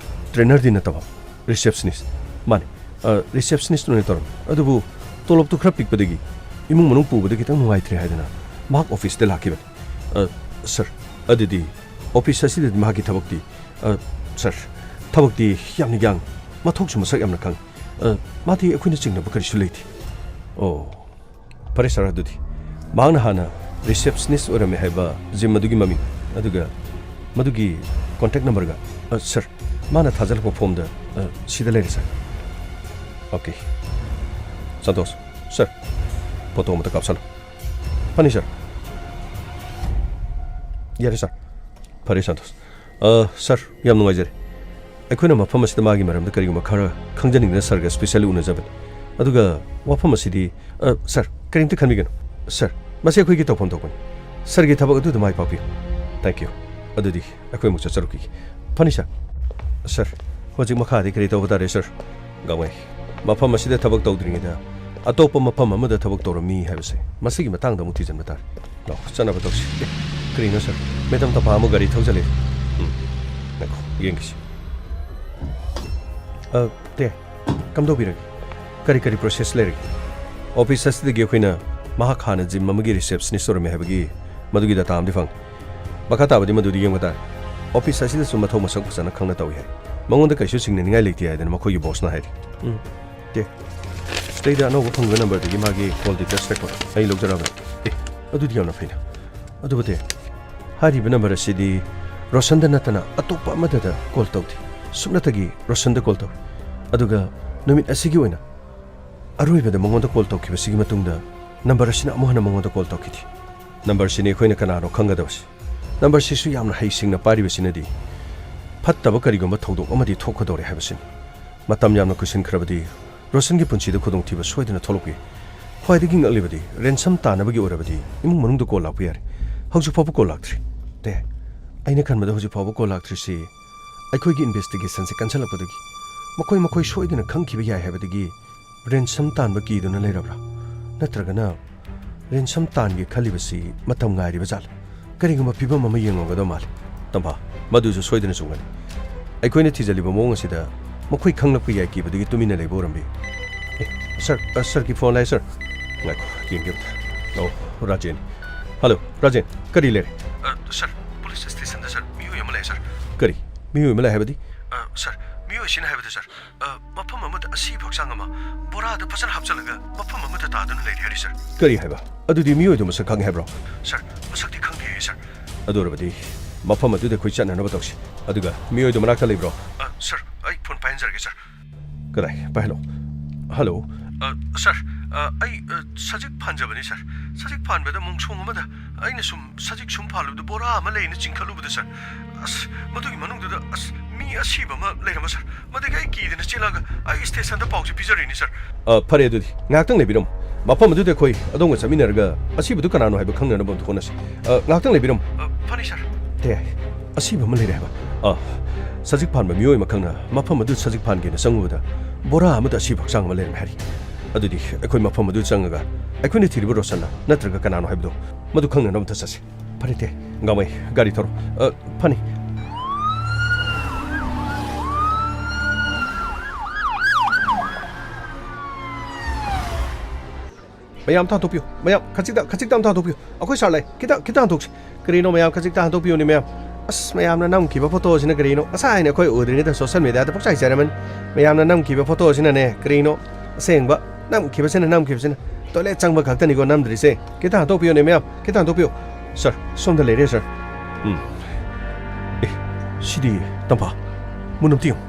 ꯇ꯭ꯔꯦꯅꯔꯗꯤ ꯅꯠꯇꯕ, ꯔꯤꯁꯦꯞꯁꯅꯤꯁ꯫ ꯃꯥꯅꯤ, ꯑ, ꯔꯤꯁꯦꯞꯁꯅꯤꯁ ꯑꯣꯏꯅ ꯇꯧꯔꯝꯃꯤ꯫ ꯑꯗꯨꯕꯨ ꯇꯣꯂꯣꯞꯇꯨ ꯈꯔ ꯄꯤꯛꯄꯗꯒꯤ ꯏꯃꯨꯡ ꯃꯅꯨꯡ ꯄꯨꯕꯗ ꯈꯤꯇꯪ ꯅꯨꯡꯉꯥꯏꯇ꯭ꯔꯦ ꯍꯥꯏꯗꯅ ꯃꯍꯥꯛ ꯑꯣꯐꯤꯁꯇ ꯂꯥꯛꯈꯤꯕꯅꯤ꯫ ꯑ, ꯁꯥꯔ, ꯑꯗꯨꯗꯤ ꯑꯣꯐꯤꯁ ꯑꯁꯤꯗꯗꯤ ꯃꯍꯥꯛꯀꯤ ꯊꯕꯛꯇꯤ, ꯑ, ꯁꯥꯔ, ꯊꯕꯛꯇꯤ ꯌꯥꯝꯅ ꯌꯥꯡꯏ, ꯃꯊꯧꯁꯨ ꯃꯁꯛ ꯌꯥꯝꯅ ꯈꯪꯏ꯫ ꯑ, ꯃꯥꯗꯤ ꯑꯩꯈꯣꯏꯅ ꯆꯤꯡꯅꯕ ꯀꯔꯤꯁꯨ ꯂꯩꯇꯦ꯫ ꯑꯣ, ꯐꯔꯦ ꯁꯥꯔ, ꯑꯗꯨꯗꯤ ꯃꯍꯥꯛꯅ ꯍꯥꯟꯅ ꯔꯤꯁꯦꯞꯁꯅꯤꯁ ꯑꯣꯏꯔꯝꯃꯦ ꯍꯥꯏꯕ ꯖꯤꯝ ꯑꯗꯨꯒꯤ ꯃꯃꯤꯡ, ꯑꯗꯨꯒ ꯃꯗꯨꯒꯤ ꯀꯣꯟꯇꯦꯛ ꯅꯝꯕꯔꯒ꯫ ꯑ, ꯁꯥꯔ, ꯃꯥꯅ ꯊꯥꯖꯤꯜꯂꯛꯄ ꯐꯣꯝꯗ, ꯑ, ꯁꯤꯗ ꯂꯩꯔꯦ, ꯁꯥꯔ꯫ ꯑꯣꯀꯦ꯫ ꯁꯟꯇꯣꯁ, ꯁꯥꯔ, ꯐꯣꯇꯣ ꯑꯃꯇ ꯀꯥꯞꯁꯜꯂꯨ꯫ ꯐꯅꯤ, ꯁꯥꯔ꯫ ꯌꯥꯔꯦ, ꯁꯥꯔ꯫ ꯐꯔꯦ, ꯁꯟꯇꯣꯁ꯫ ꯑ, ꯁꯥꯔ, ꯌꯥꯝ ꯅꯨꯡꯉꯥꯏꯖꯔꯦ꯫ ꯑꯩꯈꯣꯏꯅ ꯃꯐꯝ ꯑꯁꯤꯗ ꯃꯥꯒꯤ ꯃꯔꯝꯗ ꯀꯔꯤꯒꯨꯝꯕ ꯈꯔ ꯈꯪꯖꯅꯤꯡꯗꯨꯅ ꯁꯥꯔꯒ ꯁ꯭ꯄꯦꯁꯤꯌꯦꯜꯂꯤ ꯎꯅꯖꯕꯅꯤ꯫ ꯑꯗꯨꯒ ꯋꯥꯐꯝ ꯑꯁꯤꯗꯤ, ꯑ, ꯁꯥꯔ, ꯀꯔꯤꯝꯇ ꯈꯟꯕꯤꯒꯅꯨ꯫ ꯁꯥꯔ, ꯃꯁꯤ ꯑꯩꯈꯣꯏꯒꯤ ꯇꯧꯐꯝ ꯊꯣꯛꯄꯅꯤ꯫ ꯁꯥꯔꯒꯤ ꯊꯕꯛ ꯑꯗꯨꯗ ꯃꯥꯏ ꯄꯥꯛꯄꯤꯌꯨ꯫ Thank you꯫ ꯑꯗꯨꯗꯤ ꯑꯩꯈꯣꯏ ꯑꯃꯨꯛ ꯆꯠꯆꯔꯨꯈꯤꯒꯦ꯫ ꯐꯅꯤ, ꯁꯥꯔ꯫ ꯁꯥꯔ, ꯍꯧꯖꯤꯛ ꯃꯈꯥꯗꯤ ꯀꯔꯤ ꯇꯧꯕ ꯇꯥꯔꯦ, ꯁꯥꯔ? ꯒꯥꯡꯃꯩ, ꯃꯐꯝ ꯑꯁꯤꯗ ꯊꯕꯛ ꯇꯧꯗ꯭ꯔꯤꯉꯩꯗ ꯑꯇꯣꯞꯄ ꯃꯐꯝ ꯑꯃꯗ ꯊꯕꯛ ꯇꯧꯔꯝꯃꯤ ꯍꯥꯏꯕꯁꯦ ꯃꯁꯤꯒꯤ ꯃꯇꯥꯡꯗ ꯑꯃꯨꯛ ꯊꯤꯖꯤꯟꯕ ꯇꯥꯔꯦ꯫ ꯂꯥꯛꯑꯣ, ꯆꯠꯅꯕ ꯇꯧꯁꯤ꯫ ꯑꯦ, ꯀꯔꯤꯅꯣ, ꯁꯥꯔ? ꯃꯦꯗꯥꯝ ꯇꯝꯐꯥ ꯑꯃꯨꯛ ꯒꯥꯔꯤ ꯊꯧꯖꯜꯂꯦ꯫ ꯎꯝ, ꯉꯥꯏꯈꯣ, ꯌꯦꯡꯒꯦꯁꯤ꯫ ꯑ, ꯇꯦ, ꯀꯝꯗꯧꯕꯤꯔꯒꯦ? ꯀꯔꯤ ꯀꯔꯤ ꯄ꯭ꯔꯣꯁꯦꯁ ꯂꯩꯔꯒꯦ? ꯑꯣꯐꯤꯁ ꯑꯁꯤꯗꯒꯤ ꯑꯩꯈꯣꯏꯅ ꯃꯍꯥꯛ ꯍꯥꯟꯅ ꯖꯤꯝ ꯑꯃꯒꯤ ꯔꯤꯁꯦꯞꯁꯅꯤꯁ ꯑꯣꯏꯔꯝꯃꯦ ꯍꯥꯏꯕꯒꯤ ꯃꯗꯨꯒꯤ ꯗꯇꯥ ꯑꯃꯗꯤ ꯐꯪꯉꯤ꯫ ꯃꯈꯥ ꯇꯥꯕꯗꯤ ꯃꯗꯨꯗꯤ ꯌꯦꯡꯕ ꯇꯥꯔꯦ꯫ ꯑꯣꯐꯤꯁ ꯑꯁꯤꯗꯁꯨ ꯃꯊꯧ ꯃꯁꯛ ꯐꯖꯅ ꯈꯪꯅ ꯇꯧꯏ ꯍꯥꯏ꯫ ꯃꯉꯣꯟꯗ ꯀꯔꯤꯁꯨ ꯆꯤꯡꯅꯅꯤꯡꯉꯥꯏ ꯂꯩꯇꯦ ꯍꯥꯏꯗꯅ ꯃꯈꯣꯏꯒꯤ ꯕꯣꯁꯅ ꯍꯥꯏꯔꯤ꯫ ꯎꯝ, ꯇꯦ, ꯁꯤꯗꯩꯗ ꯑꯅꯧꯕ ꯐꯪꯕ ꯅꯝꯕꯔꯗꯒꯤ ꯃꯥꯒꯤ ꯀꯣꯜ ꯗꯤꯇꯦꯜꯁ ꯔꯦꯀꯣꯔꯗ ꯑꯩ ꯂꯧꯖꯔꯕꯅꯤ꯫ ꯑꯦ, ꯑꯗꯨꯗꯤ ꯌꯥꯝꯅ ꯐꯩꯅ꯫ ꯑꯗꯨꯕꯨ ꯇꯦ, ꯍꯥꯏꯔꯤꯕ ꯅꯝꯕꯔ ꯑꯁꯤꯗꯤ ꯔꯣꯁꯟꯗ ꯅꯠꯇꯅ ꯑꯇꯣꯞꯄ ꯑꯃꯗꯗ ꯀꯣꯜ ꯇꯧꯗꯦ꯫ ꯁꯨꯞꯅꯇꯒꯤ ꯔꯣꯁꯟꯗ ꯀꯣꯜ ꯇꯧꯏ꯫ ꯑꯗꯨꯒ ꯅꯨꯃꯤꯠ ꯑꯁꯤꯒꯤ ꯑꯣꯏꯅ ꯑꯔꯣꯏꯕꯗ ꯃꯉꯣꯟꯗ ꯀꯣꯜ ꯇꯧꯈꯤꯕꯁꯤꯒꯤ ꯃꯇꯨꯡꯗ ꯅꯝꯕꯔ ꯑꯁꯤꯅ ꯑꯃꯨꯛ ꯍꯟꯅ ꯃꯉꯣꯟꯗ ꯀꯣꯜ ꯇꯧꯈꯤꯗꯦ꯫ ꯅꯝꯕꯔꯁꯤꯅꯤ ꯑꯩꯈꯣꯏꯅ ꯀꯅꯥꯅꯣ ꯈꯪꯒꯗꯕꯁꯤ꯫ ꯅꯝꯕꯔꯁꯤꯁꯨ ꯌꯥꯝꯅ ꯍꯩꯁꯤꯡꯅ ꯄꯥꯏꯔꯤꯕꯁꯤꯅꯗꯤ ꯐꯠꯇꯕ ꯀꯔꯤꯒꯨꯝꯕ ꯊꯧꯗꯣꯛ ꯑꯃꯗꯤ ꯊꯣꯛꯀꯗꯧꯔꯦ ꯍꯥꯏꯕꯁꯤꯅꯤ꯫ ꯃꯇꯝ ꯌꯥꯝꯅ ꯀꯨꯏꯁꯤꯟꯈ꯭ꯔꯕꯗꯤ ꯔꯣꯁꯟꯒꯤ ꯄꯨꯟꯁꯤꯗ ꯈꯨꯗꯣꯡꯊꯤꯕ ꯁꯣꯏꯗꯅ ꯊꯣꯛꯂꯛꯄ ꯌꯥꯏ꯫ ꯈ꯭ꯋꯥꯏꯗꯒꯤ ꯉꯛꯂꯤꯕꯗꯤ ꯔꯦꯟꯁꯝ ꯇꯥꯅꯕꯒꯤ ꯑꯣꯏꯔꯕꯗꯤ ꯏꯃꯨꯡ ꯃꯅꯨꯡꯗ ꯀꯣꯜ ꯂꯥꯛꯄ ꯌꯥꯔꯦ꯫ ꯍꯧꯖꯤꯛ ꯐꯥꯎꯕ ꯀꯣꯜ ꯂꯥꯛꯇ꯭ꯔꯤ꯫ ꯇꯦ, ꯑꯩꯅ ꯈꯟꯕꯗ ꯍꯧꯖꯤꯛ ꯐꯥꯎꯕ ꯀꯣꯜ ꯂꯥꯛꯇ꯭ꯔꯤꯁꯤ ꯑꯩꯈꯣꯏꯒꯤ ꯏꯟꯚꯦꯁꯇꯤꯒꯦꯁꯟꯁꯦ ꯀꯟꯁꯤꯜꯂꯛꯄꯗꯒꯤ ꯃꯈꯣꯏ ꯃꯈꯣꯏ ꯁꯣꯏꯗꯅ ꯈꯪꯈꯤꯕ ꯌꯥꯏ ꯍꯥꯏꯕꯗꯒꯤ ꯔꯦꯟꯁꯝ ꯇꯥꯟꯕ ꯀꯤꯗꯨꯅ ꯂꯩꯔꯕ꯭ꯔꯥ? ꯅꯠꯇ꯭ꯔꯒꯅ ꯔꯦꯟꯁꯝ ꯇꯥꯟꯒꯦ ꯈꯜꯂꯤꯕꯁꯤ ꯃꯇꯝ ꯉꯥꯏꯔꯤꯕ ꯖꯥꯠꯂ? ꯀꯔꯤꯒꯨꯝꯕ ꯐꯤꯕꯝ ꯑꯃ ꯌꯦꯡꯉꯝꯒꯗꯕ ꯃꯥꯜꯂꯤ꯫ ꯇꯝꯐꯥ, ꯃꯗꯨꯁꯨ ꯁꯣꯏꯗꯅ ꯆꯨꯝꯒꯅꯤ꯫ ꯑꯩꯈꯣꯏꯅ ꯊꯤꯖꯤꯜꯂꯤꯕ ꯃꯑꯣꯡ ꯑꯁꯤꯗ ꯃꯈꯣꯏ ꯈꯪꯂꯛꯄ ꯌꯥꯏ ꯀꯤꯕꯗꯒꯤ ꯇꯨꯃꯤꯟꯅ ꯂꯩꯕ ꯑꯣꯏꯔꯝꯕꯤ꯫ ꯑꯦ, ꯁꯔ, ꯑ, ꯁꯔꯒꯤ ꯐꯣꯟ ꯂꯥꯛꯑꯦ, ꯁꯔ꯫ ꯉꯥꯏꯈꯣ, ꯌꯦꯡꯒꯦ ꯑꯝꯇ꯫ ꯑꯣ, ꯔꯥꯖꯦꯟ꯫ ꯍꯜꯂꯣ, ꯔꯥꯖꯦꯟ, ꯀꯔꯤ ꯂꯩꯔꯦ? ꯑ, ꯁꯔ, ꯄꯨꯂꯤꯁ ꯁ꯭ꯇꯦꯁꯟꯗ, ꯁꯔ, ꯃꯤꯑꯣꯏ ꯑꯃ ꯂꯩ, ꯁꯔ꯫ ꯀꯔꯤ? ꯃꯤꯑꯣꯏ ꯑꯃ ꯂꯩ ꯍꯥꯏꯕꯗꯤ? ꯑ, ꯁꯔ, ꯃꯤꯑꯣꯏꯁꯤꯅ ꯍꯥꯏꯕꯗ, ꯁꯔ, ꯑ, ꯃꯐꯝ ꯑꯃꯗ ꯑꯁꯤꯕ ꯍꯛꯆꯥꯡ ꯑꯃ ꯕꯣꯔꯥꯗ ꯐꯖꯅ ꯍꯥꯞꯆꯤꯜꯂꯒ ꯃꯐꯝ ꯑꯃꯗ ꯇꯥꯗꯨꯅ ꯂꯩꯔꯦ ꯍꯥꯏꯔꯤ, ꯁꯔ꯫ ꯀꯔꯤ ꯍꯥꯏꯕ? ꯑꯗꯨꯗꯤ ꯃꯤꯑꯣꯏꯗꯨ ꯃꯁꯛ ꯈꯪꯉꯦ ꯍꯥꯏꯕ꯭ꯔꯣ? ꯁꯔ, ꯃꯁꯛꯇꯤ ꯈꯪꯗꯦ ꯍꯥꯏꯌꯦ, ꯁꯔ꯫ ꯑꯗꯨ ꯑꯣꯏꯔꯕꯗꯤ ꯃꯐꯝ ꯑꯗꯨꯗ ꯑꯩꯈꯣꯏ ꯆꯠꯅꯅꯕ ꯇꯧꯁꯤ꯫ ꯑꯗꯨꯒ ꯃꯤꯑꯣꯏꯗꯨ ꯃꯅꯥꯛꯇ ꯂꯩꯕ꯭ꯔꯣ? ꯑ, ꯁꯔ, ꯑꯩ ꯐꯣꯟ ꯄꯥꯏꯍꯟꯖꯔꯒꯦ, ꯁꯔ꯫ ꯀꯗꯥꯏ? ꯄꯥꯏꯍꯜꯂꯣ꯫ ꯍꯜꯂꯣ꯫ ꯑ, ꯁꯔ, ꯑ, ꯑꯩ, ꯑ, ꯁꯖꯤꯛ ꯐꯥꯟꯖꯕꯅꯤ, ꯁꯔ꯫ ꯁꯖꯤꯛ ꯐꯥꯟꯕꯗ ꯃꯣꯡꯁꯣꯡ ꯑꯃꯗ ꯑꯩꯅ ꯁꯨꯝ ꯁꯖꯤꯛ ꯁꯨꯝ ꯐꯥꯜꯂꯨꯕꯗ ꯕꯣꯔꯥ ꯑꯃ ꯂꯩꯅ ꯆꯤꯡꯈꯠꯂꯨꯕꯗ, ꯁꯔ, ꯑꯁ, ꯃꯗꯨꯒꯤ ꯃꯅꯨꯡꯗꯨꯗ, ꯑꯁ, ꯃꯤ ꯑꯁꯤꯕ ꯑꯃ ꯂꯩꯔꯝꯕ, ꯁꯔ꯫ ꯃꯗꯨꯒꯤ ꯑꯩ ꯀꯤꯗꯅ ꯆꯦꯜꯂꯛꯑꯒ ꯑꯩ ꯁ꯭ꯇꯦꯁꯟꯗ ꯄꯥꯎꯁꯦ ꯄꯤꯖꯔꯤꯅꯤ, ꯁꯔ꯫ ꯑ, ꯐꯔꯦ ꯑꯗꯨꯗꯤ꯫ ꯉꯥꯏꯍꯥꯛꯇꯪ ꯂꯩꯕꯤꯔꯝꯃꯨ꯫ ꯃꯐꯝ ꯑꯗꯨꯗ ꯑꯩꯈꯣꯏ ꯑꯗꯣꯝꯒ ꯆꯠꯃꯤꯟꯅꯔꯒ ꯑꯁꯤꯕꯗꯨ ꯀꯅꯥꯅꯣ ꯍꯥꯏꯕ ꯈꯪꯅꯅꯕ ꯑꯝꯇ ꯍꯣꯠꯅꯁꯤ꯫ ꯑ, ꯉꯥꯏꯍꯥꯛꯇꯪ ꯂꯩꯕꯤꯔꯝꯃꯨ꯫ ꯑ, ꯐꯅꯤ, ꯁꯔ꯫ ꯇꯦ, ꯑꯁꯤꯕ ꯑꯃ ꯂꯩꯔꯦ ꯍꯥꯏꯕ꯫ ꯑ, ꯁꯖꯤꯛ ꯐꯥꯟꯕ ꯃꯤꯑꯣꯏ ꯑꯃꯈꯛꯅ ꯃꯐꯝ ꯑꯗꯨ ꯁꯖꯤꯛ ꯐꯥꯟꯒꯦꯅ ꯆꯪꯉꯨꯕꯗ ꯕꯣꯔꯥ ꯑꯃꯗ ꯑꯁꯤꯕ ꯍꯛꯆꯥꯡ ꯑꯃ ꯂꯩꯔꯝꯃꯦ ꯍꯥꯏꯔꯤ꯫ ꯑꯗꯨꯗꯤ ꯑꯩꯈꯣꯏ ꯃꯐꯝ ꯑꯗꯨ ꯆꯪꯉꯒ ꯑꯩꯈꯣꯏꯅ ꯊꯤꯔꯤꯕ ꯔꯣꯁꯟꯂ ꯅꯠꯇ꯭ꯔꯒ ꯀꯅꯥꯅꯣ ꯍꯥꯏꯕꯗꯣ ꯃꯗꯨ ꯈꯪꯅꯅꯕ ꯑꯝꯇ ꯆꯠꯁꯤ꯫ ꯐꯔꯦ ꯇꯦ, ꯒꯥꯡꯃꯩ, ꯒꯥꯔꯤ ꯊꯧꯔꯣ꯫ ꯑ, ꯐꯅꯤ꯫ ꯃꯌꯥꯝ ꯊꯥꯡꯗꯣꯛꯄꯤꯌꯨ, ꯃꯌꯥꯝ ꯈꯖꯤꯛꯇ, ꯈꯖꯤꯛꯇ ꯑꯃ ꯊꯥꯡꯗꯣꯛꯄꯤꯌꯨ꯫ ꯑꯩꯈꯣꯏ ꯁꯥꯔ ꯂꯩ, ꯈꯤꯇ, ꯈꯤꯇ ꯍꯟꯗꯣꯛꯁꯤ꯫ ꯀꯔꯤꯅꯣ ꯃꯌꯥꯝ ꯈꯖꯤꯛꯇ ꯍꯟꯗꯣꯛꯄꯤꯌꯨꯅꯦ ꯃꯌꯥꯝ꯫ ꯑꯁ, ꯃꯌꯥꯝꯅ ꯅꯝꯈꯤꯕ ꯐꯣꯇꯣꯁꯤꯅ ꯀꯔꯤꯅꯣ? ꯉꯁꯥꯏꯅ ꯑꯩꯈꯣꯏ ꯎꯗ꯭ꯔꯤꯉꯩꯗ ꯁꯣꯁꯦꯜ ꯃꯦꯗꯤꯌꯥꯗ ꯄꯨꯡꯆꯥꯏ ꯆꯥꯏꯔꯝꯃꯅꯤ꯫ ꯃꯌꯥꯝꯅ ꯅꯝꯈꯤꯕ ꯐꯣꯇꯣꯁꯤꯅꯅꯦ ꯀꯔꯤꯅꯣ? ꯑꯁꯦꯡꯕ, ꯅꯝꯈꯤꯕꯁꯤꯅ, ꯅꯝꯈꯤꯕꯁꯤꯅ꯫ ꯇꯣꯏꯂꯦꯠ ꯆꯪꯕ ꯈꯛꯇꯅꯤꯀꯣ ꯅꯝꯗ꯭ꯔꯤꯁꯦ꯫ ꯈꯤꯇ ꯍꯟꯗꯣꯛꯄꯤꯌꯨꯅꯦ ꯃꯌꯥꯝ, ꯈꯤꯇ ꯍꯟꯗꯣꯛꯄꯤꯌꯨ꯫ ꯁꯥꯔ, ꯁꯣꯝꯗ ꯂꯩꯔꯦ ꯁꯥꯔ꯫ ꯎꯝ꯫ ꯑꯦ, ꯁꯤꯗꯤ ꯇꯝꯐꯥ, ꯃꯨꯟꯅ ꯑꯝꯇ ꯌꯦꯡꯉꯨ꯫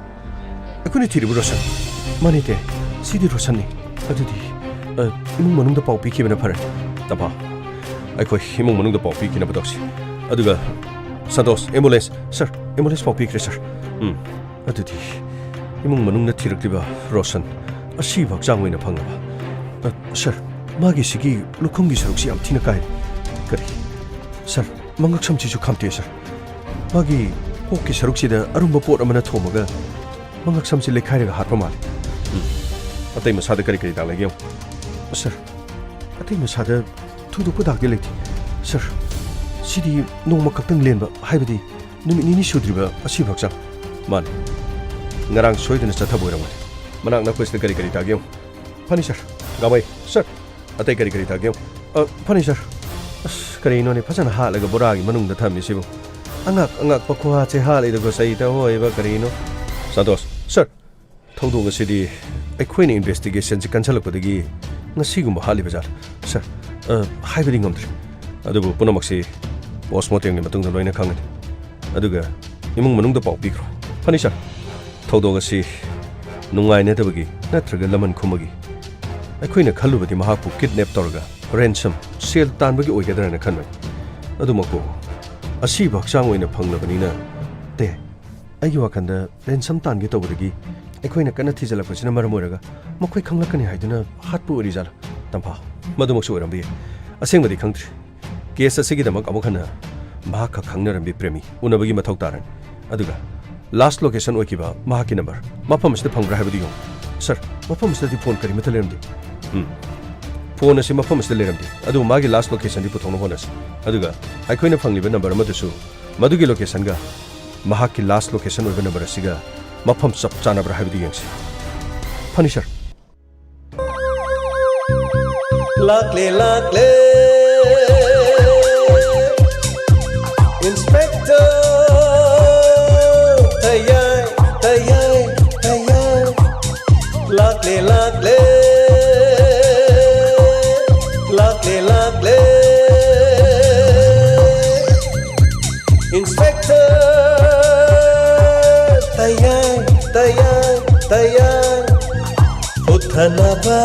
ꯑꯩꯈꯣꯏꯅ ꯊꯤꯔꯤꯕ ꯔꯣꯁꯟ꯫ ꯃꯥꯅꯦ ꯇꯦ, ꯁꯤꯗꯤ ꯔꯣꯁꯟꯅꯤ꯫ ꯑꯗꯨꯗꯤ ꯑ, ꯏꯃꯨꯡ ꯃꯅꯨꯡꯗ ꯄꯥꯎ ꯄꯤꯈꯤꯕꯅ ꯐꯔꯦ꯫ ꯇꯝꯐꯥ, ꯑꯩꯈꯣꯏ ꯏꯃꯨꯡ ꯃꯅꯨꯡꯗ ꯄꯥꯎ ꯄꯤꯈꯤꯅꯕ ꯇꯧꯁꯤ꯫ ꯑꯗꯨꯒ ꯁꯟꯇꯣꯁ, ambulance꯫ Sir, ambulance ꯄꯥꯎ ꯄꯤꯈ꯭ꯔꯦ, sir꯫ ꯎꯝ, ꯑꯗꯨꯗꯤ ꯏꯃꯨꯡ ꯃꯅꯨꯡꯅ ꯊꯤꯔꯛꯂꯤꯕ ꯔꯣꯁꯟ ꯑꯁꯤꯕ ꯍꯛꯆꯥꯡ ꯑꯣꯏꯅ ꯐꯪꯂꯕ? ꯑ, sir, ꯃꯥꯒꯤ ꯁꯤꯒꯤ ꯂꯨꯈꯝꯒꯤ ꯁꯔꯨꯛꯁꯤ ꯌꯥꯝ ꯊꯤꯅ ꯀꯥꯏꯔꯦ꯫ ꯀꯔꯤ? Sir, ꯃꯉꯛꯁꯝꯁꯤꯁꯨ ꯈꯥꯝꯇꯦꯛꯑꯦ, sir꯫ ꯃꯥꯒꯤ ꯀꯣꯛꯀꯤ ꯁꯔꯨꯛꯁꯤꯗ ꯑꯔꯨꯝꯕ ꯄꯣꯠ ꯑꯃꯅ ꯊꯣꯝꯃꯒ ꯃꯉꯛꯁꯝꯁꯤ ꯂꯩꯈꯥꯏꯔꯒ ꯍꯥꯠꯄ ꯃꯥꯜꯂꯤ꯫ ꯎꯝ꯫ ꯑꯇꯩ ꯃꯁꯥꯗ ꯀꯔꯤ ꯀꯔꯤ ꯗꯥꯛ ꯂꯩꯒꯦ ꯌꯦꯡꯉꯨ꯫ Sir, ꯑꯇꯩ ꯃꯁꯥꯗ ꯊꯣꯏꯗꯣꯛꯄ ꯗꯥꯛꯇꯤ ꯂꯩꯇꯦ꯫ Sir, ꯁꯤꯗꯤ ꯅꯣꯡꯃ ꯈꯛꯇꯪ ꯂꯦꯟꯕ, ꯍꯥꯏꯕꯗꯤ ꯅꯨꯃꯤꯠ ꯅꯤꯅꯤ ꯁꯨꯗ꯭ꯔꯤꯕ ꯑꯁꯤꯕ ꯍꯛꯆꯥꯡ꯫ ꯃꯥꯅꯤ꯫ ꯉꯔꯥꯡ ꯁꯣꯏꯗꯅ ꯆꯠꯊꯕ ꯑꯣꯏꯔꯝꯒꯅꯤ꯫ ꯃꯅꯥꯛ ꯅꯛꯄꯁꯤꯗ ꯀꯔꯤ ꯀꯔꯤ ꯇꯥꯒꯦ ꯌꯦꯡꯉꯨ꯫ ꯐꯅꯤ, sir꯫ ꯒꯥꯃꯩ, sir, ꯑꯇꯩ ꯀꯔꯤ ꯀꯔꯤ ꯇꯥꯒꯦ ꯌꯦꯡꯉꯨ꯫ ꯑ, ꯐꯅꯤ, sir꯫ ꯑꯁ, ꯀꯔꯤꯅꯣꯅꯦ, ꯐꯖꯅ ꯍꯥꯠꯂꯒ ꯕꯣꯔꯥꯒꯤ ꯃꯅꯨꯡꯗ ꯊꯝꯃꯤꯁꯤꯕꯨ꯫ ꯑꯉꯛ ꯑꯉꯛꯄ ꯈꯨꯍꯥꯠꯁꯦ ꯍꯥꯠꯂꯤꯗ, ꯒꯣꯁꯥꯏꯗ ꯑꯣꯏꯕ ꯀꯔꯤꯅꯣ? ꯁꯟꯇꯣꯁ, sir, ꯊꯧꯗꯣꯛ ꯑꯁꯤꯗꯤ ꯑꯩꯈꯣꯏꯅ investigationꯁꯤ ꯀꯟꯁꯤꯜꯂꯛꯄꯗꯒꯤ ꯉꯁꯤꯒꯨꯝꯕ ꯍꯥꯠꯂꯤꯕ ꯖꯥꯠꯂ? Sir, ꯑ, ꯍꯥꯏꯕꯗꯤ ꯉꯝꯗ꯭ꯔꯤ꯫ ꯑꯗꯨꯕꯨ ꯄꯨꯝꯅꯃꯛꯁꯤ postmortemꯒꯤ ꯃꯇꯨꯡꯗ ꯂꯣꯏꯅ ꯈꯪꯒꯅꯤ꯫ ꯑꯗꯨꯒ ꯏꯃꯨꯡ ꯃꯅꯨꯡꯗ ꯄꯥꯎ ꯄꯤꯈ꯭ꯔꯣ꯫ ꯐꯅꯤ, sir꯫ ꯊꯧꯗꯣꯛ ꯑꯁꯤ ꯅꯨꯡꯉꯥꯏꯅꯗꯕꯒꯤ ꯅꯠꯇ꯭ꯔꯒ ꯂꯃꯟ ꯈꯨꯝꯕꯒꯤ, ꯑꯩꯈꯣꯏꯅ ꯈꯜꯂꯨꯕꯗꯤ ꯃꯍꯥꯛꯄꯨ kidnap ꯇꯧꯔꯒ ransom, ꯁꯦꯜ ꯇꯥꯟꯕꯒꯤ ꯑꯣꯏꯒꯗ꯭ꯔꯅ ꯈꯟꯕꯅꯤ꯫ ꯑꯗꯨꯃꯛꯄꯨ ꯑꯁꯤꯕ ꯍꯛꯆꯥꯡ ꯑꯣꯏꯅ ꯐꯪꯂꯕꯅꯤꯅ, ꯇꯦ, ꯑꯩꯒꯤ ꯋꯥꯈꯜꯗ ransom ꯇꯥꯟꯒꯦ ꯇꯧꯕꯗꯒꯤ ꯑꯩꯈꯣꯏꯅ ꯀꯟꯅ ꯊꯤꯖꯤꯜꯂꯛꯄꯁꯤꯅ ꯃꯔꯝ ꯑꯣꯏꯔꯒ ꯃꯈꯣꯏ ꯈꯪꯂꯛꯀꯅꯤ ꯍꯥꯏꯗꯨꯅ ꯍꯥꯠꯄ ꯑꯣꯏꯔꯤꯖꯥꯠꯂꯥ? ꯇꯝꯐꯥ, ꯃꯗꯨꯃꯛꯁꯨ ꯑꯣꯏꯔꯝꯕ ꯌꯥꯏ꯫ ꯑꯁꯦꯡꯕꯗꯤ ꯈꯪꯗ꯭ꯔꯤ꯫ Case ꯑꯁꯤꯒꯤꯗꯃꯛ ꯑꯃꯨꯛ ꯍꯟꯅ ꯃꯍꯥꯛꯀ ꯈꯪꯅꯔꯝꯕꯤ ꯄ꯭ꯔꯦꯃꯤ ꯎꯅꯕꯒꯤ ꯃꯊꯧ ꯇꯥꯔꯅꯤ꯫ ꯑꯗꯨꯒ last location ꯑꯣꯏꯈꯤꯕ ꯃꯍꯥꯛꯀꯤ number ꯃꯐꯝ ꯑꯁꯤꯗ ꯐꯪꯕ꯭ꯔꯥ ꯍꯥꯏꯕꯗꯨ ꯌꯦꯡꯉꯨ꯫ Sir, ꯃꯐꯝ ꯑꯁꯤꯗꯗꯤ phone ꯀꯔꯤꯃꯠꯇ ꯂꯩꯔꯝꯗꯦ꯫ ꯎꯝ꯫ Phone ꯑꯁꯤ ꯃꯐꯝ ꯑꯁꯤꯗ ꯂꯩꯔꯝꯗꯦ, ꯑꯗꯨꯕꯨ ꯃꯥꯒꯤ last locationꯗꯤ ꯄꯨꯊꯣꯛꯅꯕ ꯍꯣꯠꯅꯁꯤ꯫ ꯑꯗꯨꯒ ꯑꯩꯈꯣꯏꯅ ꯐꯪꯂꯤꯕ number ꯑꯃꯗꯨꯁꯨ ꯃꯗꯨꯒꯤ locationꯒ ꯃꯍꯥꯛꯀꯤ last location ꯑꯣꯏꯕ number ꯑꯁꯤꯒ ꯃꯐꯝ ꯆꯞ ꯆꯥꯅꯕ꯭ꯔꯥ ꯍꯥꯏꯕꯗꯨ ꯌꯦꯡꯁꯤ꯫ ꯐꯅꯤ, sir꯫ ꯂꯥꯛꯂꯦ, ꯂꯥꯛꯂꯦ, Inspector ꯇꯌꯥꯏ, ꯇꯌꯥꯏ, ꯇꯌꯥꯏ꯫ ꯂꯥꯛꯂꯦ, ꯂꯥꯛꯂꯦ, ꯂꯥꯛꯂꯦ, ꯂꯥꯛꯂꯦ, Inspector ꯇꯌꯥꯏ, ꯇꯌꯥꯏ, ꯇꯌꯥꯏ꯫ ꯍꯨꯠꯊꯅꯕ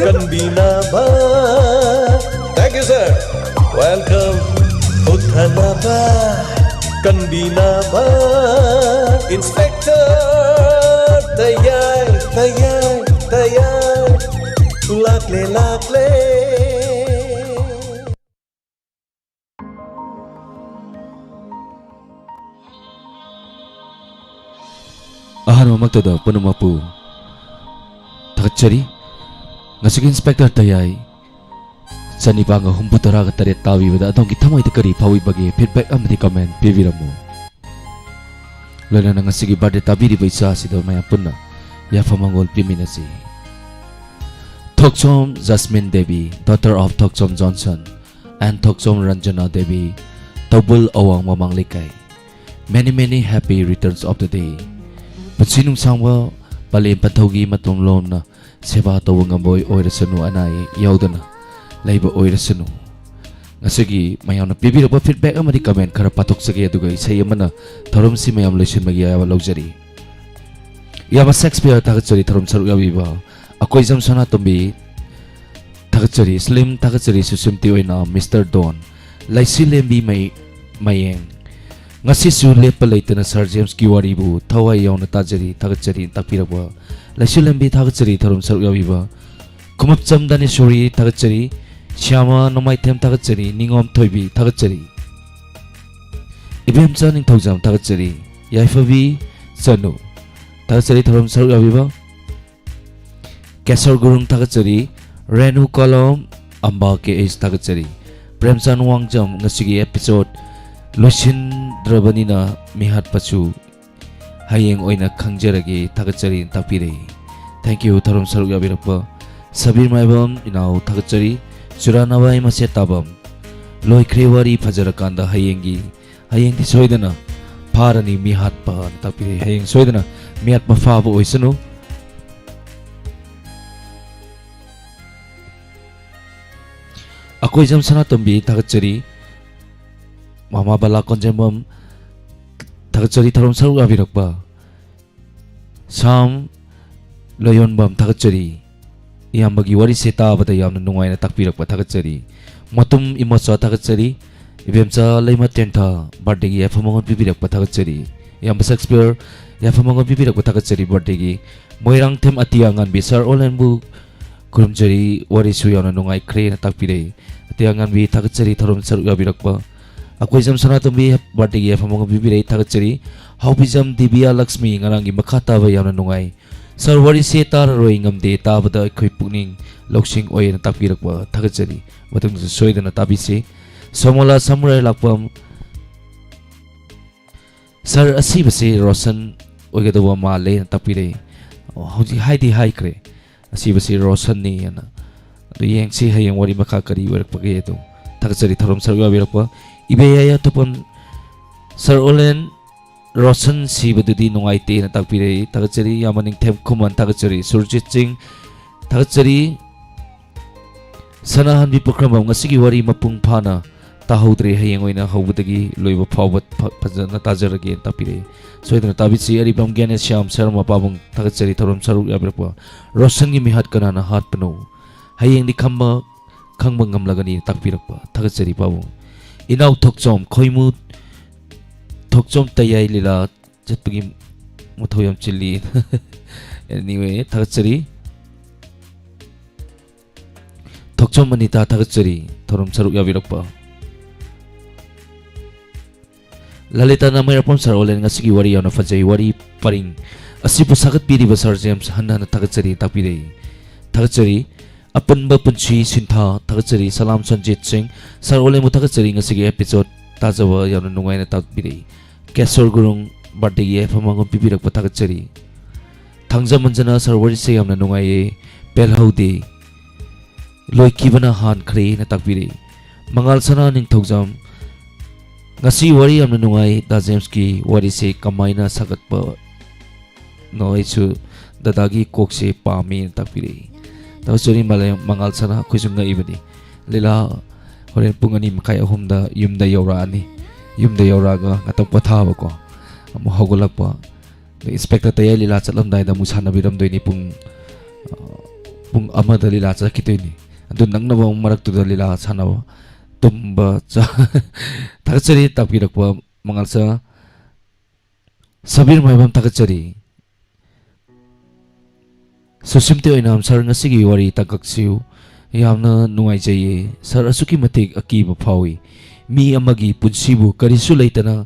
ꯀꯟꯕꯤꯅꯕ꯫ Thank you, sir. Welcome. ꯍꯨꯠꯊꯅꯕ ꯀꯟꯕꯤꯅꯕ꯫ Inspector ꯇꯌꯥꯏ, ꯇꯌꯥꯏ, ꯇꯌꯥꯏ꯫ ꯂꯥꯛꯂꯦ, ꯂꯥꯛꯂꯦ꯫ ꯑꯍꯥꯟꯕꯃꯛꯇꯗ ꯄꯨꯝꯅꯃꯛꯄꯨ ꯊꯥꯒꯠꯆꯔꯤ꯫ ꯉꯁꯤꯒꯤ Inspector ꯇꯌꯥꯏ ꯆꯅꯤꯄꯥꯟꯒ ꯍꯨꯝꯐꯨ ꯇꯔꯥꯒ ꯇꯔꯦꯠ ꯇꯥꯕꯤꯕꯗ ꯑꯗꯣꯝꯒꯤ ꯊꯃꯣꯏꯗ ꯀꯔꯤ ꯐꯥꯎꯕꯤꯕꯒꯦ? Feedback ꯑꯃꯗꯤ comment ꯄꯤꯕꯤꯔꯝꯃꯨ꯫ ꯂꯣꯏꯅꯅ ꯉꯁꯤꯒꯤ birthday ꯇꯥꯕꯤꯔꯤꯕ ꯏꯆꯥ ꯑꯁꯤꯗ ꯃꯌꯥꯝ ꯄꯨꯟꯅ ꯌꯥꯏꯐ ꯃꯪꯒꯣꯜ ꯄꯤꯃꯤꯟꯅꯁꯤ꯫ Thokchom Jasmin Devi, daughter of Thokchom Johnson and Thokchom Ranjana Devi, ꯇꯧꯕꯨꯜ ꯑꯋꯥꯡ ꯃꯃꯥꯡ ꯂꯩꯀꯥꯏ꯫ Many, many happy returns of the day. ꯄꯨꯟꯁꯤ ꯅꯨꯡꯁꯥꯡꯕ, ꯄꯂꯦꯝ ꯄꯟꯊꯧꯒꯤ ꯃꯇꯣꯝ ꯂꯣꯝꯅ ꯁꯦꯕꯥ ꯇꯧꯕ ꯉꯝꯕ ꯑꯣꯏ-, ꯑꯣꯏꯔꯁꯅꯨ, ꯑꯅꯥ ꯑꯌꯦꯛ ꯌꯥꯎꯗꯅ ꯂꯩꯕ ꯑꯣꯏꯔꯁꯅꯨ꯫ ꯉꯁꯤꯒꯤ ꯃꯌꯥꯝꯅ ꯄꯤꯕꯤꯔꯛꯄ feedback ꯑꯃꯗꯤ comment ꯈꯔ ꯄꯥꯊꯣꯛꯆꯒꯦ, ꯑꯗꯨꯒ ꯏꯁꯩ ꯑꯃꯅ ꯊꯧꯔꯝꯁꯤ ꯃꯌꯥꯝ ꯂꯣꯏꯁꯤꯟꯕꯒꯤ ꯑꯌꯥꯕ ꯂꯧꯖꯔꯤ꯫ ꯏꯌꯥꯝꯕ ꯁꯦꯛꯁꯄꯤꯌꯔ ꯊꯥꯒꯠꯆꯔꯤ, ꯊꯧꯔꯝ ꯁꯔꯨꯛ ꯌꯥꯕꯤꯕ꯫ ꯑꯀꯣꯏꯖꯝ ꯁꯅꯥꯇꯣꯝꯕꯤ ꯊꯥꯒꯠꯆꯔꯤ, ꯁ꯭ꯂꯤꯝ ꯊꯥꯒꯠꯆꯔꯤ, ꯁꯨꯁꯤꯝꯇꯤ ꯑꯣꯏꯅ ꯃꯤꯁꯇꯔ ꯗꯣꯟ꯫ ꯂꯩꯁꯤ ꯂꯦꯝꯕꯤ ꯃꯩ-, ꯃꯌꯦꯡ꯫ ꯉꯁꯤꯁꯨ ꯂꯦꯞꯄ ꯂꯩꯇꯅ ꯁꯥꯔ ꯖꯦꯝꯁꯀꯤ ꯋꯥꯔꯤꯕꯨ ꯊꯋꯥꯏ ꯌꯥꯎꯅ ꯇꯥꯖꯔꯤ, ꯊꯥꯒꯠꯆꯔꯤ ꯇꯥꯛꯄꯤꯔꯛꯄ꯫ ꯂꯩꯁꯤ ꯂꯦꯝꯕꯤ ꯊꯥꯒꯠꯆꯔꯤ, ꯊꯧꯔꯝ ꯁꯔꯨꯛ ꯌꯥꯕꯤꯕ꯫ ꯈꯨꯃꯨꯞꯆꯝ ꯗꯥꯅꯦꯁꯣꯔꯤ ꯊꯥꯒꯠꯆꯔꯤ, ꯁ꯭ꯌꯥꯃ ꯅꯣꯡꯃꯥꯏꯊꯦꯝ ꯊꯥꯒꯠꯆꯔꯤ, ꯅꯤꯉꯣꯝ ꯊꯣꯏꯕꯤ ꯊꯥꯒꯠꯆꯔꯤ꯫ ꯏꯕꯦꯝꯆꯥ ꯅꯤꯡꯊꯧꯖꯝ ꯊꯥꯒꯠꯆꯔꯤ, ꯌꯥꯏꯐꯕꯤ ꯆꯅꯨ ꯊꯥꯒꯠꯆꯔꯤ, ꯊꯧꯔꯝ ꯁꯔꯨꯛ ꯌꯥꯕꯤꯕ꯫ ꯀꯦꯁꯣꯔ ꯒꯨꯔꯨꯡ ꯊꯥꯒꯠꯆꯔꯤ, ꯔꯦꯅꯨ ꯀꯣꯂꯣꯝ, ꯑꯝꯕꯥ ꯀꯦ ꯑꯩꯆ ꯊꯥꯒꯠꯆꯔꯤ꯫ ꯄ꯭ꯔꯦꯝꯆꯥꯟ ꯋꯥꯡꯖꯝ ꯉꯁꯤꯒꯤ episode ꯂꯣꯏꯁꯤꯟꯗ꯭ꯔꯕꯅꯤꯅ ꯃꯤꯍꯥꯠꯄꯁꯨ ꯍꯌꯦꯡ ꯑꯣꯏꯅ ꯈꯪꯖꯔꯒꯦ, ꯊꯥꯒꯠꯆꯔꯤ ꯇꯥꯛꯄꯤꯔꯛꯏ꯫ Thank you, ꯊꯧꯔꯝ ꯁꯔꯨꯛ ꯌꯥꯕꯤꯔꯛꯄ ꯁꯕꯤꯔ ꯃꯥꯏꯕꯝ ꯏꯅꯥꯎ ꯊꯥꯒꯠꯆꯔꯤ꯫ ꯆꯨꯔꯥꯅꯥꯕꯥꯏ ꯃꯁꯦꯠ ꯇꯥꯕꯝ, ꯂꯣꯏꯈ꯭ꯔꯦ ꯋꯥꯔꯤ ꯐꯖꯔꯀꯥꯟꯗ ꯍꯌꯦꯡꯒꯤ, ꯍꯌꯦꯡꯗꯤ ꯁꯣꯏꯗꯅ ꯐꯥꯔꯅꯤ ꯃꯤꯍꯥꯠꯄꯅ ꯇꯥꯛꯄꯤꯔꯛꯏ꯫ ꯍꯌꯦꯡ ꯁꯣꯏꯗꯅ ꯃꯤꯍꯥꯠꯄ ꯐꯥꯕ ꯑꯣꯏꯁꯅꯨ꯫ ꯑꯀꯣꯏꯖꯝ ꯁꯅꯥꯇꯣꯝꯕꯤ ꯊꯥꯒꯠꯆꯔꯤ꯫ ꯃꯃꯥ ꯕꯂꯥ ꯀꯣꯟꯖꯦꯝꯕꯝ ꯊꯥꯒꯠꯆꯔꯤ, ꯊꯧꯔꯝ ꯁꯔꯨꯛ ꯌꯥꯕꯤꯔꯛꯄ꯫ ꯁꯥꯝ ꯂꯣꯌꯣꯟꯕꯝ, ꯊꯥꯒꯠꯆꯔꯤ꯫ ꯏꯌꯥꯝꯕꯒꯤ ꯋꯥꯔꯤꯁꯦ ꯇꯥꯕꯗ ꯌꯥꯝꯅ ꯅꯨꯡꯉꯥꯏꯅ ꯇꯥꯛꯄꯤꯔꯛꯄ, ꯊꯥꯒꯠꯆꯔꯤ꯫ ꯃꯇꯨꯝ ꯏꯃꯣꯆꯥ, ꯊꯥꯒꯠꯆꯔꯤ꯫ ꯏꯕꯦꯝꯆꯥ ꯂꯩꯃ ꯇꯦꯟꯊꯥ, ꯕꯥꯔꯗꯦꯒꯤ ꯌꯥꯏꯐ ꯃꯉꯣꯟ ꯄꯤꯕꯤꯔꯛꯄ, ꯊꯥꯒꯠꯆꯔꯤ꯫ ꯏꯌꯥꯝꯕ ꯁꯦꯛꯁꯄꯤꯌꯔ, ꯌꯥꯏꯐ ꯃꯉꯣꯟ ꯄꯤꯕꯤꯔꯛꯄ, ꯊꯥꯒꯠꯆꯔꯤ꯫ ꯕꯥꯔꯗꯦꯒꯤ ꯃꯣꯏꯔꯥꯡꯊꯦꯝ ꯑꯇꯤꯌꯥ ꯉꯥꯟꯕꯤ, ꯁꯥꯔ ꯑꯣꯂꯦꯟꯕꯨ ꯈꯨꯔꯨꯝꯖꯔꯤ, ꯋꯥꯔꯤꯁꯨ ꯌꯥꯝꯅ ꯅꯨꯡꯉꯥꯏꯈ꯭ꯔꯦꯅ ꯇꯥꯛꯄꯤꯔꯛꯏ꯫ ꯑꯇꯤꯌꯥ ꯉꯥꯟꯕꯤ, ꯊꯥꯒꯠꯆꯔꯤ ꯊꯧꯔꯝ ꯁꯔꯨꯛ ꯌꯥꯕꯤꯔꯛꯄ꯫ ꯑꯩꯈꯣꯏ ꯖꯝ ꯁꯅꯥꯇꯣꯝꯕꯤ ꯕꯥꯔꯗꯦꯒꯤ ꯌꯥꯏꯐ ꯃꯉꯣꯟ ꯄꯤꯕꯤꯔꯛꯏ, ꯊꯥꯒꯠꯆꯔꯤ꯫ ꯍꯥꯎꯕꯤꯖꯝ ꯗꯤꯕꯤꯌꯥ ꯂꯛꯁꯃꯤ, ꯉꯔꯥꯡꯒꯤ ꯃꯈꯥ ꯇꯥꯕ ꯌꯥꯝꯅ ꯅꯨꯡꯉꯥꯏ꯫ ꯁꯥꯔ, ꯋꯥꯔꯤꯁꯦ ꯇꯥꯔꯔꯣꯏ ꯉꯝꯗꯦ, ꯇꯥꯕꯗ ꯑꯩꯈꯣꯏ ꯄꯨꯛꯅꯤꯡ ꯂꯧꯁꯤꯡ ꯑꯣꯏꯅ ꯇꯥꯛꯄꯤꯔꯛꯄ, ꯊꯥꯒꯠꯆꯔꯤ꯫ ꯃꯊꯪꯗꯁꯨ ꯁꯣꯏꯗꯅ ꯇꯥꯕꯤꯁꯤ꯫ ꯁꯣꯃꯣꯂꯥ ꯁꯃꯨꯔꯥꯏ ꯂꯥꯛꯄꯝ, ꯁꯥꯔ, ꯑꯁꯤꯕꯁꯤ ꯔꯣꯁꯟ ꯑꯣꯏꯒꯗꯧꯕ ꯃꯥꯜꯂꯦꯅ ꯇꯥꯛꯄꯤꯔꯛꯏ꯫ ꯑꯣ, ꯍꯧꯖꯤꯛ ꯍꯥꯏꯗꯤ ꯍꯥꯏꯈ꯭ꯔꯦ, ꯑꯁꯤꯕꯁꯤ ꯔꯣꯁꯟꯅꯤ ꯍꯥꯏꯅ꯫ ꯑꯗꯨ ꯌꯦꯡꯁꯤ ꯍꯌꯦꯡ ꯋꯥꯔꯤ ꯃꯈꯥ ꯀꯔꯤ ꯑꯣꯏꯔꯛꯄꯒꯦ ꯑꯗꯨ꯫ ꯊꯥꯒꯠꯆꯔꯤ ꯊꯧꯔꯝ ꯁꯔꯨꯛ ꯌꯥꯕꯤꯔꯛꯄ꯫ ꯏꯕꯦ ꯌꯥꯌꯥ ꯊꯣꯛꯄꯝ, ꯁꯥꯔ ꯑꯣꯂꯦꯟ ꯔꯣꯁꯟ ꯁꯤꯕꯗꯨꯗꯤ ꯅꯨꯡꯉꯥꯏꯇꯦꯅ ꯇꯥꯛꯄꯤꯔꯛꯏ꯫ ꯊꯥꯒꯠꯆꯔꯤ꯫ ꯌꯥꯝꯕ ꯅꯤꯡꯊꯦꯝ ꯈꯨꯃꯟ, ꯊꯥꯒꯠꯆꯔꯤ꯫ ꯁꯨꯔꯖꯤꯠ ꯁꯤꯡ, ꯊꯥꯒꯠꯆꯔꯤ꯫ ꯁꯅꯥꯍꯟꯕꯤ ꯄꯨꯈ꯭ꯔꯝꯕꯝ, ꯉꯁꯤꯒꯤ ꯋꯥꯔꯤ ꯃꯄꯨꯡ ꯐꯥꯅ ꯇꯥꯍꯧꯗ꯭ꯔꯦ꯫ ꯍꯌꯦꯡ ꯑꯣꯏꯅ ꯍꯧꯕꯗꯒꯤ ꯂꯣꯏꯕ ꯐꯥꯎꯕ ꯐ-, ꯐꯖꯅ ꯇꯥꯖꯔꯒꯦꯅ ꯇꯥꯛꯄꯤꯔꯛꯏ꯫ ꯁꯣꯏꯗꯅ ꯇꯥꯕꯤꯁꯤ꯫ ꯑꯔꯤꯕꯝ ꯒ꯭ꯌꯥꯅꯦꯁ꯭ꯌꯥꯝ ꯁꯔꯃ ꯄꯥꯕꯨꯡ, ꯊꯥꯒꯠꯆꯔꯤ ꯊꯧꯔꯝ ꯁꯔꯨꯛ ꯌꯥꯕꯤꯔꯛꯄ꯫ ꯔꯣꯁꯟꯒꯤ ꯃꯤꯍꯥꯠ ꯀꯅꯥꯅ ꯍꯥꯠꯄꯅꯣ? ꯍꯌꯦꯡꯗꯤ ꯈꯪꯕ, ꯈꯪꯕ ꯉꯝꯂꯒꯅꯤ ꯇꯥꯛꯄꯤꯔꯛꯄ꯫ ꯊꯥꯒꯠꯆꯔꯤ ꯄꯥꯕꯨꯡ꯫ ꯏꯅꯥꯎ ꯊꯣꯛꯆꯣꯝ ꯈꯣꯏꯃꯨ, ꯊꯣꯛꯆꯣꯝ ꯇꯌꯥꯏ ꯂꯤꯂꯥ ꯆꯠꯄꯒꯤ ꯃꯊꯧ ꯌꯥꯝ ꯆꯤꯜꯂꯤ꯫ Anyway, ꯊꯥꯒꯠꯆꯔꯤ꯫ ꯊꯣꯛꯆꯣꯝ ꯑꯅꯤꯇꯥ, ꯊꯥꯒꯠꯆꯔꯤ ꯊꯧꯔꯝ ꯁꯔꯨꯛ ꯌꯥꯕꯤꯔꯛꯄ꯫ ꯂꯂꯤꯇꯥ ꯅꯥꯃꯩꯔꯥꯛꯄꯝ, ꯁꯥꯔ ꯑꯣꯂꯦꯟ, ꯉꯁꯤꯒꯤ ꯋꯥꯔꯤ ꯌꯥꯝꯅ ꯐꯖꯩ꯫ ꯋꯥꯔꯤ ꯄꯔꯤꯡ ꯑꯁꯤꯕꯨ ꯁꯥꯒꯠꯄꯤꯔꯤꯕ ꯁꯥꯔ ꯖꯦꯝꯁ ꯍꯟꯅ ꯍꯟꯅ ꯊꯥꯒꯠꯆꯔꯤ, ꯇꯥꯛꯄꯤꯔꯛꯏ꯫ ꯊꯥꯒꯠꯆꯔꯤ꯫ ꯑꯄꯨꯟꯕ ꯄꯨꯟꯁꯤ ꯁꯤꯟꯊꯥ, ꯊꯥꯒꯠꯆꯔꯤ꯫ ꯁꯂꯥꯝ ꯁꯟꯖꯤꯠ ꯁꯤꯡ, ꯁꯥꯔ ꯑꯣꯂꯦꯟꯕꯨ ꯊꯥꯒꯠꯆꯔꯤ꯫ ꯉꯁꯤꯒꯤ episode ꯇꯥꯖꯕ ꯌꯥꯝꯅ ꯅꯨꯡꯉꯥꯏꯅ ꯇꯥꯛꯄꯤꯔꯛꯏ꯫ ꯀꯦꯁꯣꯔ ꯒꯨꯔꯨꯡ, ꯕꯥꯔꯗꯦꯒꯤ ꯌꯥꯏꯐ ꯃꯉꯣꯟ ꯄꯤꯕꯤꯔꯛꯄ, ꯊꯥꯒꯠꯆꯔꯤ꯫ ꯊꯥꯡꯖ ꯃꯟꯖꯅ, ꯁꯥꯔ ꯋꯥꯔꯤꯁꯦ ꯌꯥꯝꯅ ꯅꯨꯡꯉꯥꯏꯌꯦ, ꯄꯦꯜꯍꯧꯗꯦ, ꯂꯣꯏꯈꯤꯕꯅ ꯍꯥꯟꯈ꯭ꯔꯦꯅ ꯇꯥꯛꯄꯤꯔꯛꯏ꯫ ꯃꯉꯥꯜ ꯁꯅꯥ ꯅꯤꯡꯊꯧꯖꯝ, ꯉꯁꯤ ꯋꯥꯔꯤ ꯌꯥꯝꯅ ꯅꯨꯡꯉꯥꯏ, ꯗꯥ ꯖꯦꯝꯁꯀꯤ ꯋꯥꯔꯤꯁꯦ ꯀꯃꯥꯏꯅ ꯁꯥꯒꯠꯄꯅꯣ? ꯑꯩꯁꯨ ꯗꯗꯥꯒꯤ ꯀꯣꯛꯁꯦ ꯄꯥꯝꯃꯦꯅ ꯇꯥꯛꯄꯤꯔꯛꯏ꯫ ꯊꯥꯒꯠꯆꯔꯤ ꯃꯂꯦꯝ-, ꯃꯉꯥꯜ ꯁꯅꯥ, ꯑꯩꯈꯣꯏꯁꯨ ꯉꯛꯏꯕꯅꯤ꯫ ꯂꯤꯂꯥ ꯍꯣꯔꯦꯟ ꯄꯨꯡ ꯑꯅꯤ ꯃꯈꯥꯏ, ꯑꯍꯨꯝꯗ ꯌꯨꯝꯗ ꯌꯧꯔꯛꯑꯅꯤ꯫ ꯌꯨꯝꯗ ꯌꯧꯔꯛꯑꯒ ꯉꯥꯛꯇꯪ ꯄꯣꯊꯥꯕꯀꯣ, ꯑꯃꯨꯛ ꯍꯧꯒꯠꯂꯛꯄ꯫ ꯏꯟꯁꯄꯦꯛꯇꯔ ꯇꯌꯥꯏ ꯂꯤꯂꯥ ꯆꯠꯂꯝꯗꯥꯏꯗ ꯑꯃꯨꯛ ꯁꯥꯟꯅꯕꯤꯔꯝꯗꯣꯏꯅꯤ꯫ ꯄꯨꯡ, ꯑ, ꯄꯨꯡ ꯑꯃꯗ ꯂꯤꯂꯥ ꯆꯠꯈꯤꯗꯣꯏꯅꯤ꯫ ꯑꯗꯨ ꯅꯪꯅꯕ ꯑꯃꯨꯛ ꯃꯔꯛꯇꯨꯗ ꯂꯤꯂꯥ ꯁꯥꯟꯅꯕ, ꯇꯨꯝꯕ, ꯆꯥ-, ꯊꯥꯒꯠꯆꯔꯤ ꯇꯥꯛꯄꯤꯔꯛꯄ ꯃꯉꯥꯜꯆꯥ ꯁꯕꯤꯔ ꯃꯥꯏꯕꯝ, ꯊꯥꯒꯠꯆꯔꯤ꯫ ꯁꯨꯁꯤꯝꯇ ꯑꯣꯏꯅ ꯁꯥꯔ, ꯉꯁꯤꯒꯤ ꯋꯥꯔꯤ ꯇꯥꯡꯀꯛꯁꯤꯕꯨ ꯌꯥꯝꯅ ꯅꯨꯡꯉꯥꯏꯖꯩꯌꯦ꯫ ꯁꯥꯔ, ꯑꯁꯨꯛꯀꯤ ꯃꯇꯤꯛ ꯑꯀꯤꯕ ꯐꯥꯎꯏ꯫ ꯃꯤ ꯑꯃꯒꯤ ꯄꯨꯟꯁꯤꯕꯨ ꯀꯔꯤꯁꯨ ꯂꯩꯇꯅ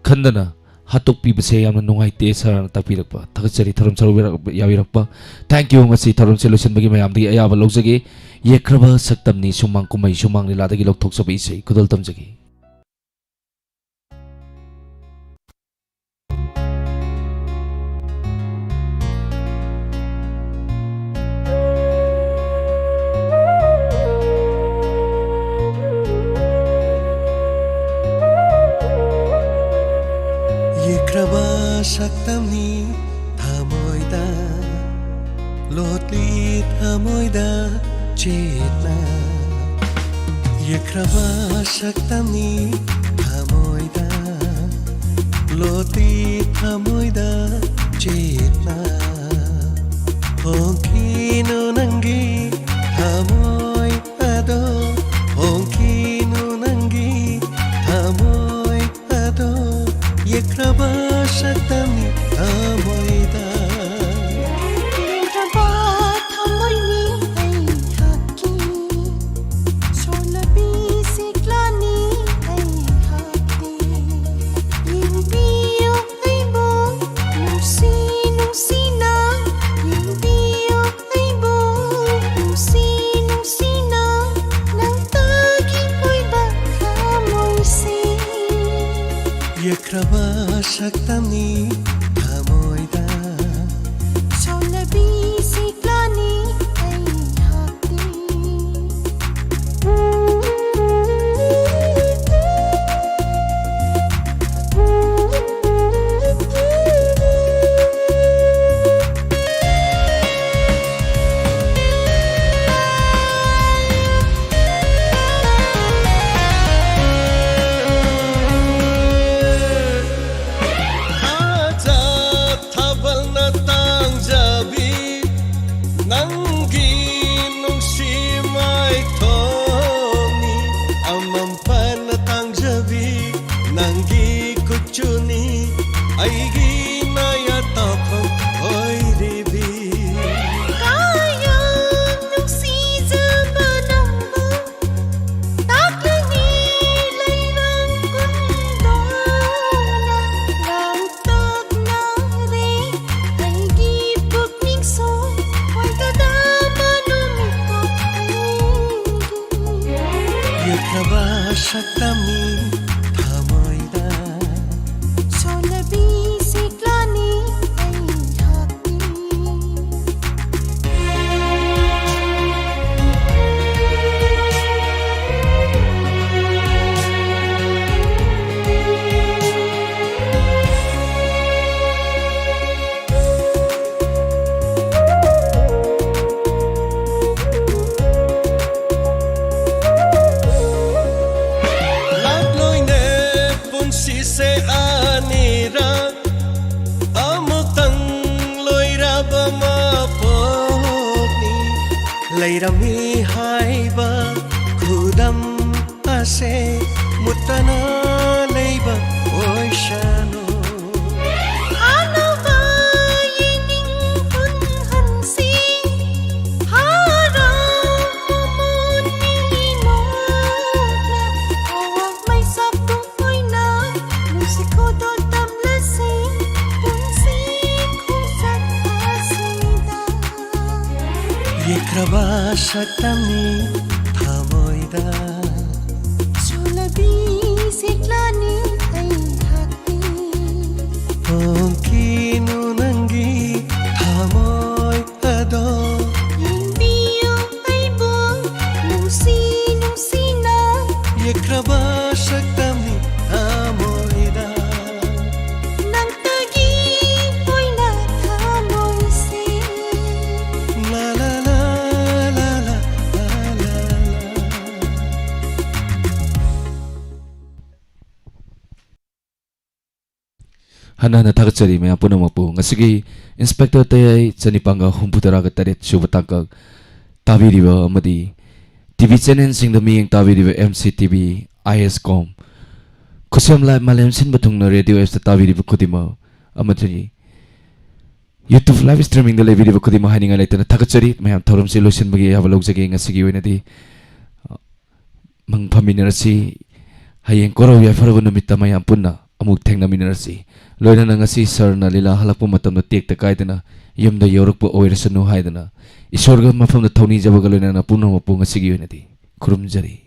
ꯈꯟꯗꯅ ꯍꯥꯠꯇꯣꯛꯄꯤꯕꯁꯦ ꯌꯥꯝꯅ ꯅꯨꯡꯉꯥꯏꯇꯦ ꯁꯥꯔꯅ ꯇꯥꯛꯄꯤꯔꯛꯄ꯫ ꯊꯥꯒꯠꯆꯔꯤ ꯊꯧꯔꯝ ꯁꯔꯨꯛ ꯌꯥꯕꯤꯔꯛꯄ꯫ Thank you꯫ ꯉꯁꯤ ꯊꯧꯔꯝꯁꯦ ꯂꯣꯏꯁꯤꯟꯕꯒꯤ ꯃꯌꯥꯝꯗꯒꯤ ꯑꯌꯥꯕ ꯂꯧꯖꯒꯦ꯫ ꯌꯦꯛꯈ꯭ꯔꯕ ꯁꯛꯇꯝꯅꯤ ꯁꯨꯃꯥꯡ ꯀꯨꯝꯍꯩ ꯁꯨꯃꯥꯡ ꯂꯤꯂꯥꯗꯒꯤ ꯂꯧꯊꯣꯛꯆꯕ ꯏꯁꯩ ꯈꯨꯗꯣꯜ ꯇꯝꯖꯒꯦ꯫ ꯌꯦꯛꯈ꯭ꯔꯕ ꯁꯛꯇꯝꯅꯤ ꯊꯃꯣꯏꯗ, ꯂꯣꯠꯂꯤ ꯊꯃꯣꯏꯗ ꯆꯦꯠꯅ꯫ ꯌꯦꯛꯈ꯭ꯔꯕ ꯁꯛꯇꯝꯅꯤ ꯊꯃꯣꯏꯗ, ꯂꯣꯠꯂꯤ ꯊꯃꯣꯏꯗ ꯆꯦꯠꯅ꯫ ꯍꯣꯡꯈꯤꯅꯨ ꯅꯪꯒꯤ ꯊꯃꯣꯏ ꯑꯗꯣ, ꯍꯣꯡꯈꯤꯅꯨ ꯅꯪꯒꯤ ꯊꯃꯣꯏ ꯑꯗꯣ, ꯌꯦꯛꯈ꯭ꯔꯕ ꯁꯛꯇꯝꯅꯤ ꯊꯃꯣꯏꯗ꯫ ꯂꯦꯡꯗ꯭ꯔꯕ ꯊꯃꯣꯏꯅꯤ ꯑꯩꯍꯥꯛꯀꯤ, ꯁꯣꯜꯂꯕꯤ ꯁꯤꯛꯂꯥꯅꯤ ꯑꯩꯍꯥꯛꯇꯤ꯫ ꯌꯦꯡꯕꯤꯌꯨ ꯑꯩꯕꯨ ꯅꯨꯡꯁꯤ ꯅꯨꯡꯁꯤꯅ, ꯌꯦꯡꯕꯤꯌꯨ ꯑꯩꯕꯨ ꯅꯨꯡꯁꯤ ꯅꯨꯡꯁꯤꯅ, ꯅꯪꯇꯒꯤ ꯑꯣꯏꯕ ꯊꯃꯣꯏꯁꯤ꯫ ꯌꯦꯛꯈ꯭ꯔꯕ ꯁꯛꯇꯝꯅꯤ ꯊꯃꯣꯏꯗ, ꯁꯣꯜꯂꯕꯤ ꯁꯤꯛꯂꯥꯅꯤ ꯑꯩꯍꯥꯛꯇꯤ꯫ ꯌꯦꯛꯈ꯭ꯔꯕ ꯁꯛꯇꯝꯅꯤ ꯊꯃꯣꯏꯗ꯫ ꯁꯣꯂꯕꯤ ꯁꯤꯛꯂꯥꯅꯤ ꯑꯩꯍꯥꯛꯀꯤ꯫ ꯂꯥꯛꯂꯣꯏꯅꯦ ꯄꯨꯟꯁꯤꯁꯦ ꯑꯅꯤꯔꯛ, ꯑꯃꯨꯛꯇꯪ ꯂꯣꯏꯔꯕ ꯃꯄꯣꯛꯅꯤ꯫ ꯂꯩꯔꯝꯃꯤ ꯍꯥꯏꯕ ꯈꯨꯗꯝ ꯑꯁꯦ ꯃꯨꯠꯇꯅ ꯂꯩꯕ ꯑꯣꯏꯁꯅꯨ꯫ ꯍꯥꯟꯅꯕ ꯌꯦꯡꯅꯤꯡ ꯍꯨꯟꯍꯟꯁꯤ, ꯍꯔꯥꯎ ꯃꯃꯣꯟ ꯃꯤꯅꯣꯛꯅ, ꯑꯋꯥꯡ ꯃꯩꯁꯥ ꯄꯨꯡ ꯑꯣꯏꯅ ꯅꯨꯡꯁꯤ ꯈꯨꯗꯣꯜ ꯇꯝꯂꯁꯤ ꯄꯨꯟꯁꯤ ꯈꯣꯡꯆꯠ ꯑꯁꯤꯗ꯫ ꯌꯦꯛꯈ꯭ꯔꯕ ꯁꯛꯇꯝꯅꯤ ꯊꯃꯣꯏꯗ꯫ ꯁꯣꯂꯕꯤ ꯁꯤꯛꯂꯥꯅꯤ ꯑꯩꯍꯥꯛꯀꯤ꯫ ꯍꯣꯡꯈꯤꯅꯨ ꯅꯪꯒꯤ ꯊꯃꯣꯏ ꯑꯗꯣ꯫ ꯌꯦꯡꯕꯤꯌꯨ ꯑꯩꯕꯨ ꯅꯨꯡꯁꯤ ꯅꯨꯡꯁꯤꯅ꯫ ꯌꯦꯛꯈ꯭ꯔꯕ ꯁꯛꯇꯝꯅꯤ ꯊꯃꯣꯏꯗ꯫ ꯅꯪꯇꯒꯤ ꯑꯣꯏꯅ ꯊꯃꯣꯏꯁꯦ꯫ ꯂꯥ, ꯂꯥ, ꯂꯥ, ꯂꯥ, ꯂꯥ, ꯂꯥ, ꯂꯥ, ꯂꯥ꯫ ꯍꯟꯅ ꯍꯟꯅ ꯊꯥꯒꯠꯆꯔꯤ ꯃꯌꯥꯝ ꯄꯨꯝꯅꯃꯛꯄꯨ꯫ ꯉꯁꯤꯒꯤ ꯏꯟꯁꯄꯦꯛꯇꯔ ꯇꯌꯥꯏ ꯆꯅꯤꯄꯥꯟꯒ ꯍꯨꯝꯐꯨꯇꯔꯥꯒ ꯇꯔꯦꯠ ꯁꯨꯕ ꯇꯥꯡꯀꯛ ꯇꯥꯕꯤꯔꯤꯕ ꯑꯃꯗꯤ ꯇꯤ ꯚꯤ ꯆꯦꯅꯦꯜꯁꯤꯡꯗ ꯃꯤꯠꯌꯦꯡ ꯇꯥꯕꯤꯔꯤꯕ ꯑꯦꯝ ꯁꯤ ꯇꯤ ꯚꯤ, ꯑꯥꯏ ꯑꯦꯁ ꯀꯣꯝ, ꯈꯨꯠꯁꯦꯝ ꯂꯥꯏꯚ ꯃꯥꯂꯦꯝ ꯁꯤꯟꯕ ꯊꯨꯡꯅ ꯔꯦꯗꯤꯑꯣ ꯑꯦꯞꯁꯇ ꯇꯥꯕꯤꯔꯤꯕ ꯈꯨꯗꯤꯡꯃꯛ ꯑꯃꯗꯤ YouTube ꯂꯥꯏꯚ ꯁ꯭ꯇ꯭ꯔꯤꯃꯤꯡꯗ ꯂꯩꯕꯤꯔꯤꯕ ꯈꯨꯗꯤꯡꯃꯛ ꯍꯥꯏꯅꯤꯡꯉꯥꯏ ꯂꯩꯇꯅ ꯊꯥꯒꯠꯆꯔꯤ꯫ ꯃꯌꯥꯝ ꯊꯧꯔꯝꯁꯤ ꯂꯣꯏꯁꯤꯟꯕꯒꯤ ꯑꯌꯥꯕ ꯂꯧꯖꯒꯦ꯫ ꯉꯁꯤꯒꯤ ꯑꯣꯏꯅꯗꯤ, ꯑ, ꯃꯪ ꯐꯝꯃꯤꯟꯅꯔꯁꯤ꯫ ꯍꯌꯦꯡ ꯀꯣꯔꯧ ꯌꯥꯏꯐꯔꯕ ꯅꯨꯃꯤꯠꯇ ꯃꯌꯥꯝ ꯄꯨꯟꯅ ꯑꯃꯨꯛ ꯊꯦꯡꯅꯃꯤꯟꯅꯔꯁꯤ꯫ ꯂꯣꯏꯅꯅ ꯉꯁꯤ ꯁꯥꯔꯅ ꯂꯤꯂꯥ ꯍꯜꯂꯛꯄ ꯃꯇꯝꯗ ꯇꯦꯛꯇ ꯀꯥꯏꯗꯅ ꯌꯨꯝꯗ ꯌꯧꯔꯛꯄ ꯑꯣꯏꯔꯁꯅꯨ ꯍꯥꯏꯗꯅ ꯏꯁꯣꯔꯒ ꯃꯐꯝꯗ ꯊꯧꯅꯤꯖꯕꯒ ꯂꯣꯏꯅꯅ ꯄꯨꯝꯅꯃꯛꯄꯨ ꯉꯁꯤꯒꯤ ꯑꯣꯏꯅꯗꯤ ꯈꯨꯔꯨꯝꯖꯔꯤ꯫